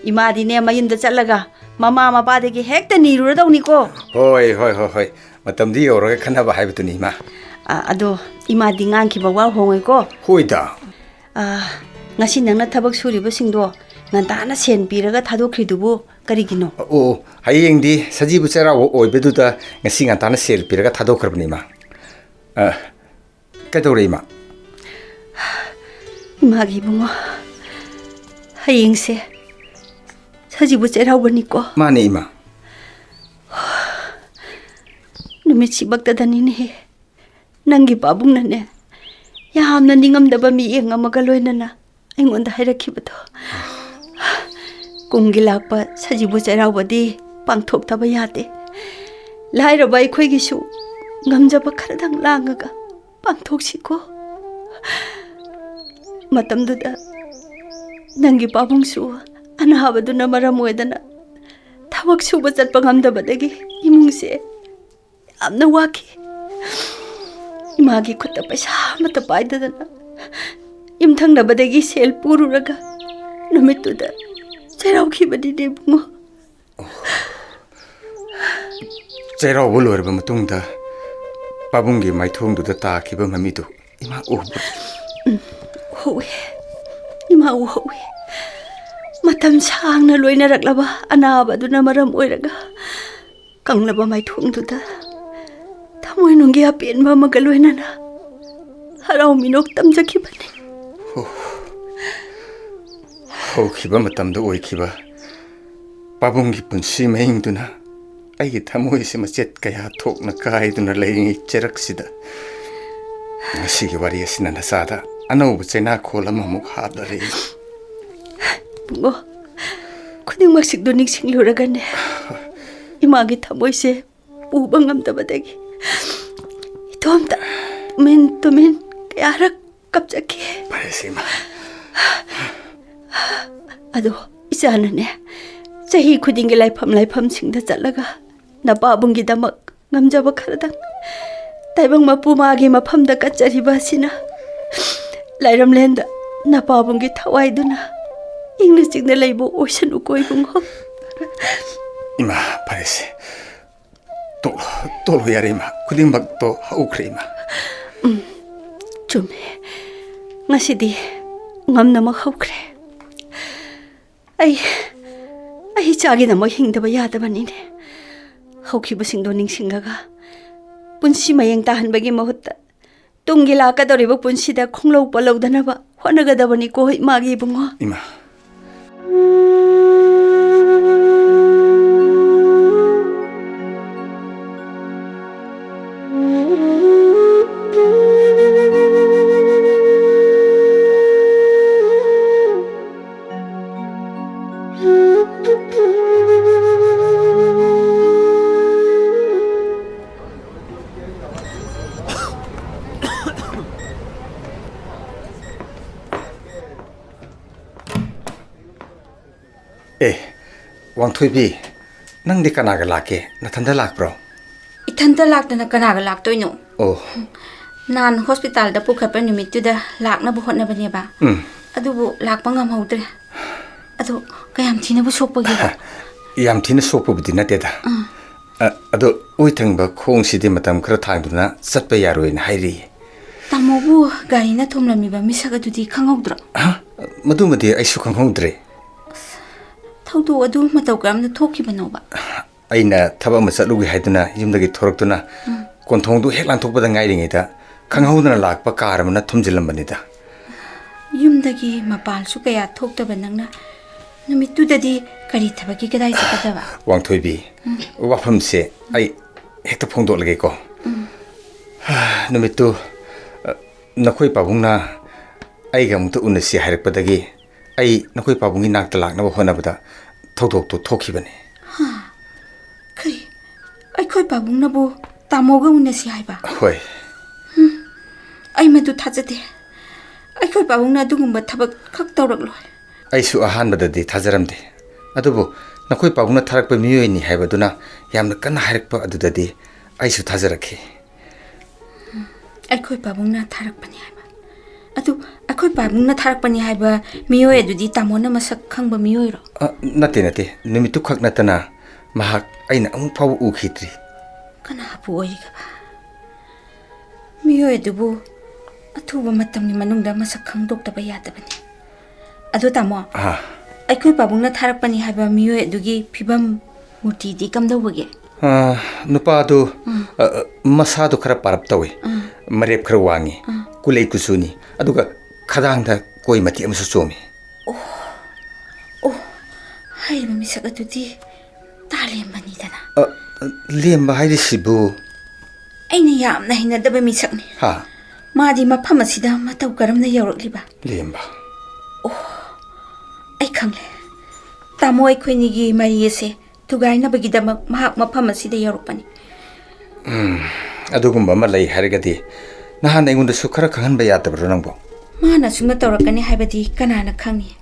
ꯏꯃꯥꯗꯤꯅꯦ ꯃꯌꯨꯝꯗ ꯆꯠꯂꯒ ꯃꯃꯥ ꯃꯄꯥꯗꯒꯤ ꯍꯦꯛꯇ ꯅꯤꯔꯨꯔꯗꯧꯅꯤꯀꯣ꯫ ꯍꯣꯏ, ꯍꯣꯏ, ꯍꯣꯏ, ꯍꯣꯏ, ꯃꯇꯝꯗꯨ ꯌꯧꯔꯒ ꯈꯟꯅꯕ ꯍꯥꯏꯕꯗꯨꯅꯤ, ꯏꯃꯥ꯫ ꯑ, ꯑꯗꯣ ꯏꯃꯥꯗꯤ ꯉꯥꯡꯈꯤꯕ ꯋꯥ ꯍꯣꯡꯉꯣꯏꯀꯣ꯫ ꯍꯣꯏꯗ꯫ ꯑ, ꯉꯁꯤ ꯅꯪꯅ ꯊꯕꯛ ꯁꯨꯔꯤꯕꯁꯤꯡꯗꯣ ꯉꯟꯇꯥꯅ ꯁꯦꯟ ꯄꯤꯔꯒ ꯊꯥꯗꯣꯛꯈ꯭ꯔꯤꯗꯨꯕꯨ ꯀꯔꯤꯒꯤꯅꯣ? ꯑꯣ, ꯍꯌꯦꯡꯗꯤ ꯁꯖꯤꯕꯨ ꯆꯩꯔꯥꯎꯕ ꯑꯣꯏꯕꯗꯨꯗ ꯉꯁꯤ ꯉꯟꯇꯥꯅ ꯁꯦꯜ ꯄꯤꯔꯒ ꯊꯥꯗꯣꯛꯈ꯭ꯔꯕꯅꯤ, ꯏꯃꯥ꯫ ꯑ, ꯀꯩꯗꯧꯔꯦ, ꯏꯃꯥ? ꯏꯃꯥꯒꯤ ꯏꯕꯨꯡꯉꯣ, ꯍꯌꯦꯡꯁꯦ ꯁꯖꯤꯕꯨ ꯆꯩꯔꯥꯎꯕꯅꯤꯀꯣ? ꯃꯥꯅꯦ, ꯏꯃꯥ꯫ ꯅꯨꯃꯤꯠꯁꯤꯃꯛꯇꯗꯅꯤꯅꯦꯍꯦ, ꯅꯪꯒꯤ ꯄꯥꯕꯨꯡꯅꯅꯦ ꯌꯥꯝꯅ ꯅꯤꯡꯉꯝꯗꯕ ꯃꯤꯠꯌꯦꯡ ꯑꯃꯒ ꯂꯣꯏꯅꯅ ꯑꯩꯉꯣꯟꯗ ꯍꯥꯏꯔꯛꯈꯤꯕꯗꯣ꯫ ꯀꯨꯝꯒꯤ ꯂꯥꯛꯄ ꯁꯖꯤꯕꯨ ꯆꯩꯔꯥꯎꯕꯗꯤ ꯄꯥꯡꯊꯣꯛꯇꯕ ꯌꯥꯗꯦ꯫ ꯂꯥꯏꯔꯕ ꯑꯩꯈꯣꯏꯒꯤꯁꯨ ꯉꯝꯖꯕ ꯈꯔꯗꯪ ꯂꯥꯡꯉꯒ ꯄꯥꯡꯊꯣꯛꯁꯤꯀꯣ꯫ ꯃꯇꯝꯗꯨꯗ ꯅꯪꯒꯤ ꯄꯥꯕꯨꯡꯁꯨ ꯑꯅꯥꯕꯗꯨꯅ ꯃꯔꯝ ꯑꯣꯏꯗꯅ ꯊꯕꯛ ꯁꯨꯕ ꯆꯠꯄ ꯉꯝꯗꯕꯗꯒꯤ ꯏꯃꯨꯡꯁꯦ ꯌꯥꯝꯅ ꯋꯥꯈꯤ꯫ ꯏꯃꯥꯒꯤ ꯈꯨꯠꯇ ꯄꯩꯁꯥ ꯑꯃꯠꯇ ꯄꯥꯏꯗꯗꯅ ꯌꯨꯝꯊꯪꯅꯕꯗꯒꯤ ꯁꯦꯜ ꯄꯨꯔꯨꯔꯒ ꯅꯨꯃꯤꯠꯇꯨꯗ ꯆꯩꯔꯥꯎꯈꯤꯕꯅꯤꯅꯦ, ꯏꯕꯨꯡꯉꯣ꯫ ꯆꯩꯔꯥꯎꯕ ꯂꯣꯏꯔꯕ ꯃꯇꯨꯡꯗ ꯄꯥꯕꯨꯡꯒꯤ ꯃꯥꯏꯊꯣꯡꯗꯨꯗ ꯇꯥꯈꯤꯕ ꯃꯃꯤꯗꯨ ꯏꯃꯥ ꯎꯕ꯫ ꯎꯍꯧꯏ, ꯏꯃꯥ ꯎꯍꯧꯏ꯫ ꯃꯇꯝ ꯁꯥꯡꯅ ꯂꯣꯏꯅꯔꯛꯂꯕ ꯑꯅꯥꯕ ꯑꯗꯨꯅ ꯃꯔꯝ ꯑꯣꯏꯔꯒ ꯀꯪꯂꯕ ꯃꯥꯏꯊꯣꯡꯗꯨꯗ ꯊꯃꯣꯏꯅꯨꯡꯒꯤ ꯑꯄꯦꯟꯕ ꯑꯃꯒ ꯂꯣꯏꯅꯅ ꯍꯔꯥꯎ ꯃꯤꯅꯣꯛ ꯇꯝꯖꯈꯤꯕꯅꯤ꯫ ꯍꯣ꯫ ꯍꯧꯈꯤꯕ ꯃꯇꯝꯗ ꯑꯣꯏꯈꯤꯕ ꯄꯥꯕꯨꯡꯒꯤ ꯄꯨꯟꯁꯤ ꯃꯍꯤꯡꯗꯨꯅ ꯑꯩꯒꯤ ꯊꯃꯣꯏꯁꯦ ꯃꯆꯦꯠ ꯀꯌꯥ ꯊꯣꯛꯅ ꯀꯥꯏꯗꯨꯅ ꯂꯩꯔꯤꯉꯩ ꯆꯩꯔꯛꯁꯤꯗ, ꯉꯁꯤꯒꯤ ꯋꯥꯔꯤ ꯑꯁꯤꯅ ꯅꯆꯥꯗ ꯑꯅꯧꯕ ꯆꯩꯅꯥꯈꯣꯜ ꯑꯃꯃꯨꯛ ꯍꯥꯞꯂꯔꯦ꯫ ꯏꯕꯨꯡꯉꯣ, ꯈꯨꯗꯤꯡꯃꯛꯁꯤꯡꯗꯣ ꯅꯤꯡꯁꯤꯡꯂꯨꯔꯒꯅꯦ, ꯏꯃꯥꯒꯤ ꯊꯃꯣꯏꯁꯦ ꯄꯨꯕ ꯉꯝꯗꯕꯗꯒꯤ ꯏꯇꯣꯝꯇ ꯇꯨꯃꯤꯟ ꯇꯨꯃꯤꯟ ꯀꯌꯥꯔꯛ ꯀꯞꯆꯈꯤ꯫ ꯐꯔꯦꯁꯦ, ꯏꯃꯥ꯫ ꯑꯗꯣ ꯏꯆꯥꯅꯅꯦ, ꯆꯍꯤ ꯈꯨꯗꯤꯡꯒꯤ ꯂꯥꯏꯐꯝ ꯂꯥꯏꯐꯝꯁꯤꯡꯗ ꯆꯠꯂꯒ ꯅꯄꯥꯕꯨꯡꯒꯤꯗꯃꯛ ꯉꯝꯖꯕ ꯈꯔꯗꯪ ꯇꯥꯏꯕꯪ ꯃꯄꯨ ꯃꯥꯒꯤ ꯃꯐꯝꯗ ꯀꯠꯆꯔꯤꯕ ꯑꯁꯤꯅ ꯂꯥꯏꯔꯝꯂꯦꯟꯗ ꯅꯄꯥꯕꯨꯡꯒꯤ ꯊꯋꯥꯏꯗꯨꯅ ꯏꯪꯅ ꯆꯤꯛꯅ ꯂꯩꯕ ꯑꯣꯏꯁꯅꯨꯀꯣ ꯏꯕꯨꯡꯉꯣ꯫ ꯏꯃꯥ, ꯐꯔꯦꯁꯦ꯫ ꯇꯣꯛꯂꯣ, ꯇꯣꯛꯂꯣ, ꯌꯥꯔꯦ ꯏꯃꯥ, ꯈꯨꯗꯤꯡꯃꯛꯇꯣ ꯍꯧꯈ꯭ꯔꯦ ꯏꯃꯥ꯫ ꯎꯝ, ꯆꯨꯝꯃꯦ꯫ ꯉꯁꯤꯗꯤ ꯉꯝꯅꯃꯛ ꯍꯧꯈ꯭ꯔꯦ꯫ ꯑꯩ, ꯑꯩ ꯏꯆꯥꯒꯤꯗꯃꯛ ꯍꯤꯡꯗꯕ ꯌꯥꯗꯕꯅꯤꯅꯦ꯫ ꯍꯧꯈꯤꯕꯁꯤꯡꯗꯣ ꯅꯤꯡꯁꯤꯡꯂꯒ ꯄꯨꯟꯁꯤ ꯃꯌꯦꯡ ꯇꯥꯍꯟꯕꯒꯤ ꯃꯍꯨꯠꯇ ꯇꯨꯡꯒꯤ ꯂꯥꯛꯀꯗꯧꯔꯤꯕ ꯄꯨꯟꯁꯤꯗ ꯈꯣꯡꯂꯧ ꯄꯜꯂꯧꯗꯅꯕ ꯍꯣꯠꯅꯒꯗꯕꯅꯤꯀꯣ ꯏꯃꯥꯒꯤ ꯏꯕꯨꯡꯉꯣ꯫ ꯏꯃꯥ꯫ ꯑꯦ, ꯋꯥꯡꯊꯣꯏꯕꯤ, ꯅꯪꯗꯤ ꯀꯅꯥꯒ ꯂꯥꯛꯀꯦ? ꯅꯊꯟꯗ ꯂꯥꯛꯄ꯭ꯔꯣ? ꯏꯊꯟꯇ ꯂꯥꯛꯇꯅ ꯀꯅꯥꯒ ꯂꯥꯛꯇꯣꯏꯅꯣ? ꯑꯣ꯫ ꯅꯍꯥꯟ ꯍꯣꯁꯄꯤꯇꯥꯜꯗ ꯄꯨꯈꯠꯄ ꯅꯨꯃꯤꯠꯇꯨꯗ ꯂꯥꯛꯅꯕ ꯍꯣꯠꯅꯕꯅꯦꯕ꯫ ꯎꯝ꯫ ꯑꯗꯨꯕꯨ ꯂꯥꯛꯄ ꯉꯝꯍꯧꯗ꯭ꯔꯦ꯫ ꯑꯗꯣ ꯀꯌꯥꯝ ꯊꯤꯅꯕꯨ ꯁꯣꯛꯄꯒꯦ? ꯌꯥꯝ ꯊꯤꯅ ꯁꯣꯛꯄꯕꯨꯗꯤ ꯅꯠꯇꯦꯗ꯫ ꯑꯥ꯫ ꯑ, ꯑꯗꯣ ꯑꯣꯏ ꯊꯪꯕ ꯈꯣꯡꯁꯤꯗꯤ ꯃꯇꯝ ꯈꯔ ꯊꯥꯡꯗꯨꯅ ꯆꯠꯄ ꯌꯥꯔꯣꯏꯅ ꯍꯥꯏꯔꯤꯌꯦ꯫ ꯇꯥꯃꯣꯕꯨ ꯒꯥꯔꯤꯅ ꯊꯣꯝꯂꯝꯃꯤꯕ ꯃꯤꯁꯛ ꯑꯗꯨꯗꯤ ꯈꯪꯍꯧꯗ꯭ꯔꯣ? ꯍꯥ? ꯃꯗꯨꯃꯗꯤ ꯑꯩꯁꯨ ꯈꯪꯍꯧꯗ꯭ꯔꯦ꯫ ꯊꯧꯗꯣꯛ ꯑꯗꯨ ꯃꯇꯧ ꯀꯔꯝꯅ ꯊꯣꯛꯈꯤꯕꯅꯣꯕ? ꯑꯩꯅ ꯊꯕꯛ ꯑꯃ ꯆꯠꯂꯨꯒꯦ ꯍꯥꯏꯗꯨꯅ ꯌꯨꯝꯗꯒꯤ ꯊꯣꯔꯛꯇꯨꯅ ꯎꯝ꯫ ꯀꯣꯟꯊꯣꯡꯗꯨ ꯍꯦꯛ ꯂꯥꯟꯊꯣꯛꯄꯗ ꯉꯥꯏꯔꯤꯉꯩꯗ ꯈꯪꯍꯧꯗꯅ ꯂꯥꯛꯄ ꯀꯥꯔ ꯑꯃꯅ ꯊꯣꯝꯖꯤꯜꯂꯝꯕꯅꯤꯗ꯫ ꯌꯨꯝꯗꯒꯤ ꯃꯄꯥꯟꯁꯨ ꯀꯌꯥ ꯊꯣꯛꯇꯕ ꯅꯪꯅ ꯅꯨꯃꯤꯠꯇꯨꯗꯗꯤ ꯀꯔꯤ ꯊꯕꯛꯀꯤ ꯀꯗꯥꯏ ꯆꯠꯀꯗꯕ? ꯋꯥꯡꯊꯣꯏꯕꯤ, ꯎꯝ꯫ ꯋꯥꯐꯝꯁꯦ ꯑꯩ ꯍꯦꯛꯇ ꯐꯣꯡꯗꯣꯛꯂꯒꯦꯀꯣ꯫ ꯎꯝ꯫ ꯅꯨꯃꯤꯠꯇꯨ, ꯑ, ꯅꯈꯣꯏ ꯄꯥꯕꯨꯡꯅ ꯑꯩꯒ ꯑꯃꯨꯛꯇ ꯎꯅꯁꯤ ꯍꯥꯏꯔꯛꯄꯗꯒꯤ ꯑꯩ ꯅꯈꯣꯏ ꯄꯥꯕꯨꯡꯒꯤ ꯅꯥꯛꯇ ꯂꯥꯛꯅꯕ ꯍꯣꯠꯅꯕꯗ ꯊꯧꯗꯣꯛꯇꯨ ꯊꯣꯛꯈꯤꯕꯅꯤ꯫ ꯍꯥ? ꯀꯔꯤ? ꯑꯩꯈꯣꯏ ꯄꯥꯕꯨꯡꯅꯕꯨ ꯇꯥꯃꯣꯒ ꯎꯅꯁꯤ ꯍꯥꯏꯕ? ꯍꯣꯏ꯫ ꯍꯨꯝ, ꯑꯩ ꯃꯗꯨ ꯊꯥꯖꯗꯦ꯫ ꯑꯩꯈꯣꯏ ꯄꯥꯕꯨꯡꯅ ꯑꯗꯨꯒꯨꯝꯕ ꯊꯕꯛ ꯈꯛ ꯇꯧꯔꯛꯂꯣꯏ꯫ ꯑꯩꯁꯨ ꯑꯍꯥꯟꯕꯗꯗꯤ ꯊꯥꯖꯔꯝꯗꯦ, ꯑꯗꯨꯕꯨ ꯅꯈꯣꯏ ꯄꯥꯕꯨꯡꯅ ꯊꯥꯔꯛꯄ ꯃꯤꯑꯣꯏꯅꯤ ꯍꯥꯏꯕꯗꯨꯅ ꯌꯥꯝꯅ ꯀꯟꯅ ꯍꯥꯏꯔꯛꯄ ꯑꯗꯨꯗꯗꯤ ꯑꯩꯁꯨ ꯊꯥꯖꯔꯛꯈꯤ꯫ ꯑꯩꯈꯣꯏ ꯄꯥꯕꯨꯡꯅ ꯊꯥꯔꯛꯄꯅꯤ ꯍꯥꯏꯕ? ꯑꯗꯨ ꯑꯩꯈꯣꯏ ꯄꯥꯕꯨꯡꯅ ꯊꯥꯔꯛꯄꯅꯤ ꯍꯥꯏꯕ ꯃꯤꯑꯣꯏ ꯑꯗꯨꯗꯤ ꯇꯥꯃꯣꯅ ꯃꯁꯛ ꯈꯪꯕ ꯃꯤꯑꯣꯏꯔꯣ? ꯑ, ꯅꯠꯇꯦ, ꯅꯠꯇꯦ꯫ ꯅꯨꯃꯤꯠꯇꯨ ꯈꯛ ꯅꯠꯇꯅ ꯃꯍꯥꯛ ꯑꯩꯅ ꯑꯃꯨꯛ ꯐꯥꯎꯕ ꯎꯈꯤꯗ꯭ꯔꯤ꯫ ꯀꯅꯥꯕꯨ ꯑꯣꯏꯔꯤꯒꯕ? ꯃꯤꯑꯣꯏ ꯑꯗꯨꯕꯨ ꯑꯊꯨꯕ ꯃꯇꯝꯒꯤ ꯃꯅꯨꯡꯗ ꯃꯁꯛ ꯈꯪꯗꯣꯛꯇꯕ ꯌꯥꯗꯕꯅꯤ꯫ ꯑꯗꯣ ꯇꯥꯃꯣ, ꯑꯥ꯫ ꯑꯩꯈꯣꯏ ꯄꯥꯕꯨꯡꯅ ꯊꯥꯔꯛꯄꯅꯤ ꯍꯥꯏꯕ ꯃꯤꯑꯣꯏ ꯑꯗꯨꯒꯤ ꯐꯤꯕꯝ, ꯃꯨꯔꯇꯤꯗꯤ ꯀꯝꯗꯧꯕꯒꯦ? ꯑꯥ, ꯅꯨꯄꯥꯗꯨ, ꯎꯝ꯫ ꯑ, ꯑ, ꯃꯁꯥꯗꯨ ꯈꯔ ꯄꯥꯔꯞ ꯇꯧꯏ꯫ ꯎꯝ꯫ ꯃꯔꯦꯞ ꯈꯔ ꯋꯥꯡꯉꯤ꯫ ꯎꯝ꯫ ꯀꯨꯂꯩ ꯀꯨꯆꯨꯅꯤ꯫ ꯑꯗꯨꯒ ꯈꯗꯥꯡꯗ ꯀꯣꯏ ꯃꯇꯦꯛ ꯑꯃꯁꯨ ꯆꯣꯝꯃꯤ꯫ ꯑꯣ, ꯑꯣ, ꯍꯥꯏꯔꯤꯕ ꯃꯤꯁꯛ ꯑꯗꯨꯗꯤ ꯇꯥꯂꯦꯝꯕꯅꯤꯗꯅ꯫ ꯑ, ꯂꯦꯝꯕ ꯍꯥꯏꯔꯤꯁꯤꯕꯨ? ꯑꯩꯅ ꯌꯥꯝꯅ ꯍꯩꯅꯗꯕ ꯃꯤꯁꯛꯅꯤ꯫ ꯍꯥ? ꯃꯥꯗꯤ ꯃꯐꯝ ꯑꯁꯤꯗ ꯃꯇꯧ ꯀꯔꯝꯅ ꯌꯧꯔꯛꯂꯤꯕ? ꯂꯦꯝꯕ꯫ ꯑꯣ, ꯑꯩ ꯈꯪꯂꯦ꯫ ꯇꯥꯃꯣ ꯑꯩꯈꯣꯏꯅꯤꯒꯤ ꯃꯔꯤ ꯑꯁꯦ ꯊꯨꯒꯥꯏꯅꯕꯒꯤꯗꯃꯛ ꯃꯍꯥꯛ ꯃꯐꯝ ꯑꯁꯤꯗ ꯌꯧꯔꯛꯄꯅꯤ꯫ ꯎꯝ, ꯑꯗꯨꯒꯨꯝꯕ ꯑꯃ ꯂꯩ ꯍꯥꯏꯔꯒꯗꯤ ꯅꯍꯥꯟ ꯑꯩꯉꯣꯟꯗꯁꯨ ꯈꯔ ꯈꯪꯍꯟꯕ ꯌꯥꯗꯕ꯭ꯔꯣ ꯅꯪꯕꯣ? ꯃꯥꯅ ꯑꯁꯨꯝꯅ ꯇꯧꯔꯛꯀꯅꯤ ꯍꯥꯏꯕꯗꯤ ꯀꯅꯥꯅ ꯈꯪꯉꯤ?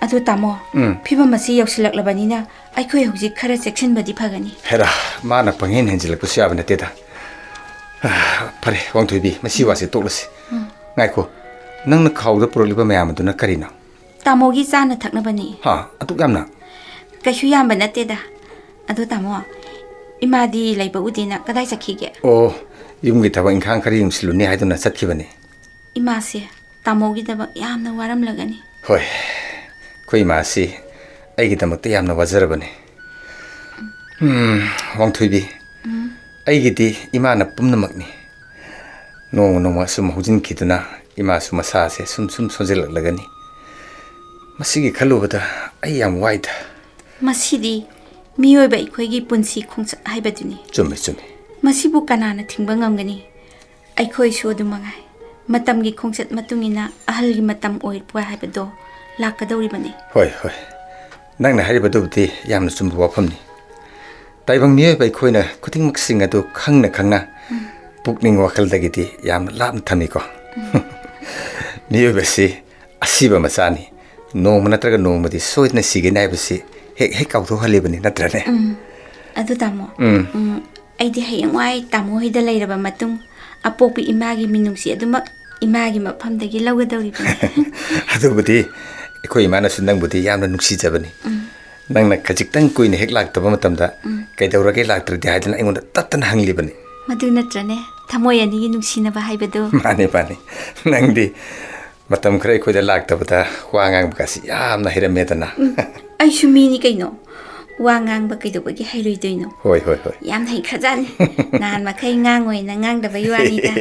ꯑꯗꯣ ꯇꯥꯃꯣ, ꯎꯝ꯫ ꯐꯤꯕꯝ ꯑꯁꯤ ꯌꯧꯁꯤꯜꯂꯛꯂꯕꯅꯤꯅ ꯑꯩꯈꯣꯏ ꯍꯧꯖꯤꯛ ꯈꯔ ꯆꯦꯛꯁꯤꯟꯕꯗꯤ ꯐꯒꯅꯤ꯫ ꯍꯦꯔꯥ, ꯃꯥꯅ ꯄꯪꯍꯦꯟ ꯍꯦꯟꯖꯤꯜꯂꯛꯄꯁꯨ ꯌꯥꯕ ꯅꯠꯇꯦꯗ꯫ ꯐꯔꯦ, ꯋꯥꯡꯊꯣꯏꯕꯤ, ꯃꯁꯤ ꯋꯥꯁꯦ ꯇꯣꯛꯂꯁꯤ꯫ ꯎꯝ꯫ ꯉꯥꯏꯈꯣ, ꯅꯪꯅ ꯈꯥꯎꯗ ꯄꯨꯔꯛꯂꯤꯕ ꯃꯌꯥꯝ ꯑꯗꯨꯅ ꯀꯔꯤꯅꯣ? ꯇꯥꯃꯣꯒꯤ ꯆꯥꯅ ꯊꯛꯅꯕꯅꯤ꯫ ꯍꯥ, ꯑꯗꯨꯛ ꯌꯥꯝꯅ? ꯀꯩꯁꯨ ꯌꯥꯝꯕ ꯅꯠꯇꯦꯗ꯫ ꯑꯗꯣ ꯇꯥꯃꯣ, ꯏꯃꯥꯗꯤ ꯂꯩꯕ ꯎꯗꯦꯅ ꯀꯗꯥꯏ ꯆꯠꯈꯤꯒꯦ? ꯑꯣ, ꯌꯨꯝꯒꯤ ꯊꯕꯛ ꯏꯪꯈꯥꯡ ꯈꯔ ꯌꯦꯡꯁꯤꯜꯂꯨꯅꯤ ꯍꯥꯏꯗꯨꯅ ꯆꯠꯈꯤꯕꯅꯤ꯫ ꯏꯃꯥꯁꯦ ꯇꯥꯃꯣꯒꯤꯗꯃꯛ ꯌꯥꯝꯅ ꯋꯥꯔꯝꯂꯒꯅꯤ꯫ ꯍꯣꯏ, ꯑꯩꯈꯣꯏ ꯏꯃꯥꯁꯤ ꯑꯩꯒꯤꯗꯃꯛꯇ ꯌꯥꯝꯅ ꯋꯥꯖꯔꯕꯅꯤ꯫ ꯎꯝ, ꯋꯥꯡꯊꯣꯏꯕꯤ, ꯎꯝ꯫ ꯑꯩꯒꯤꯗꯤ ꯏꯃꯥꯅ ꯄꯨꯝꯅꯃꯛꯅꯤ꯫ ꯅꯣꯡꯃ ꯅꯣꯡꯃ ꯁꯨꯝ ꯍꯧꯖꯤꯟꯈꯤꯗꯨꯅ ꯏꯃꯥꯁꯨ ꯃꯁꯥꯁꯦ ꯁꯨꯝ ꯁꯨꯝ ꯁꯣꯟꯖꯜꯂꯛꯂꯒꯅꯤ꯫ ꯃꯁꯤꯒꯤ ꯈꯜꯂꯨꯕꯗ ꯑꯩ ꯌꯥꯝ ꯋꯥꯏꯗ꯫ ꯃꯁꯤꯗꯤ ꯃꯤꯑꯣꯏꯕ ꯑꯩꯈꯣꯏꯒꯤ ꯄꯨꯟꯁꯤ ꯈꯣꯡꯆꯠ ꯍꯥꯏꯕꯗꯨꯅꯤ꯫ ꯆꯨꯝꯃꯤ, ꯆꯨꯝꯃꯤ꯫ ꯃꯁꯤꯕꯨ ꯀꯅꯥꯅ ꯊꯤꯡꯕ ꯉꯝꯒꯅꯤ? ꯑꯩꯈꯣꯏꯁꯨ ꯑꯗꯨ ꯃꯉꯥꯏ꯫ ꯃꯇꯝꯒꯤ ꯈꯣꯡꯆꯠ ꯃꯇꯨꯡ ꯏꯟꯅ ꯑꯍꯜꯒꯤ ꯃꯇꯝ ꯑꯣꯏꯔꯛꯄ ꯍꯥꯏꯕꯗꯣ ꯂꯥꯛꯀꯗꯧꯔꯤꯕꯅꯤ꯫ ꯍꯣꯏ, ꯍꯣꯏ꯫ ꯅꯪꯅ ꯍꯥꯏꯔꯤꯕꯗꯨꯕꯨꯗꯤ ꯌꯥꯝꯅ ꯆꯨꯝꯕ ꯋꯥꯐꯝꯅꯤ꯫ ꯇꯥꯏꯕꯪ ꯃꯤꯑꯣꯏꯕ ꯑꯩꯈꯣꯏꯅ ꯈꯨꯗꯤꯡꯃꯛꯁꯤꯡ ꯑꯗꯨ ꯈꯪꯅ ꯈꯪꯅ ꯎꯝ꯫ ꯄꯨꯛꯅꯤꯡ ꯋꯥꯈꯜꯗꯒꯤꯗꯤ ꯌꯥꯝꯅ ꯂꯥꯞꯅ ꯊꯝꯃꯤꯀꯣ꯫ ꯎꯝ꯫ ꯃꯤꯑꯣꯏꯕꯁꯤ ꯑꯁꯤꯕ ꯃꯆꯥꯅꯤ꯫ ꯅꯣꯡꯃ ꯅꯠꯇ꯭ꯔꯒ ꯅꯣꯡꯃꯗꯤ ꯁꯣꯏꯗꯅ ꯁꯤꯒꯅꯤ ꯍꯥꯏꯕꯁꯤ ꯍꯦꯛ ꯍꯦꯛ ꯀꯥꯎꯊꯣꯛꯍꯜꯂꯤꯕꯅꯤ, ꯅꯠꯇ꯭ꯔꯅꯦ? ꯎꯝ꯫ ꯑꯗꯨ ꯇꯥꯃꯣ, ꯎꯝ꯫ ꯎꯝ, ꯑꯩꯗꯤ ꯍꯌꯦꯡꯋꯥꯏ ꯇꯥꯃꯣ ꯍꯣꯏꯗ ꯂꯩꯔꯕ ꯃꯇꯨꯡ ꯑꯄꯣꯛꯄꯤ ꯏꯃꯥꯒꯤ ꯃꯤꯅꯨꯡꯁꯤ ꯑꯗꯨꯃꯛ ꯏꯃꯥꯒꯤ ꯃꯐꯝꯗꯒꯤ ꯂꯧꯒꯗꯧꯔꯤꯕꯅꯤ꯫ ꯑꯗꯨꯕꯨꯗꯤ ꯑꯩꯈꯣꯏ ꯏꯃꯥꯅꯁꯨ ꯅꯪꯕꯨꯗꯤ ꯌꯥꯝꯅ ꯅꯨꯡꯁꯤꯖꯕꯅꯤ꯫ ꯎꯝ꯫ ꯅꯪꯅ ꯈꯖꯤꯛꯇꯪ ꯀꯨꯏꯅ ꯍꯦꯛ ꯂꯥꯛꯇꯕ ꯃꯇꯝꯗ ꯎꯝ꯫ "ꯀꯩꯗꯧꯔꯒꯦ ꯂꯥꯛꯇ꯭ꯔꯗꯤ?" ꯍꯥꯏꯗꯅ ꯑꯩꯉꯣꯟꯗ ꯇꯠꯇꯅ ꯍꯪꯂꯤꯕꯅꯤ꯫ ꯃꯗꯨ ꯅꯠꯇ꯭ꯔꯅꯦ ꯊꯃꯣꯏ ꯑꯅꯤꯒꯤ ꯅꯨꯡꯁꯤꯅꯕ ꯍꯥꯏꯕꯗꯨ? ꯃꯥꯅꯤ, ꯃꯥꯅꯤ꯫ ꯅꯪꯗꯤ ꯃꯇꯝ ꯈꯔ ꯑꯩꯈꯣꯏꯗ ꯂꯥꯛꯇꯕꯗ ꯋꯥ ꯉꯥꯡꯕꯒꯁꯤ ꯌꯥꯝꯅ ꯍꯩꯔꯝꯃꯦꯗꯅ꯫ ꯎꯝ, ꯑꯩꯁꯨ ꯃꯤꯅꯤ ꯀꯩꯅꯣ꯫ ꯋꯥ ꯉꯥꯡꯕ ꯀꯩꯗꯧꯕꯒꯤ ꯍꯩꯔꯣꯏꯗꯣꯏꯅꯣ? ꯍꯣꯏ, ꯍꯣꯏ, ꯍꯣꯏ꯫ ꯌꯥꯝ ꯍꯩꯈ꯭ꯔꯖꯥꯠꯅꯤ꯫ ꯅꯍꯥꯟ ꯃꯈꯩ ꯉꯥꯡꯉꯣꯏꯅ ꯉꯥꯡꯗꯕꯩ ꯋꯥꯅꯤꯗ꯫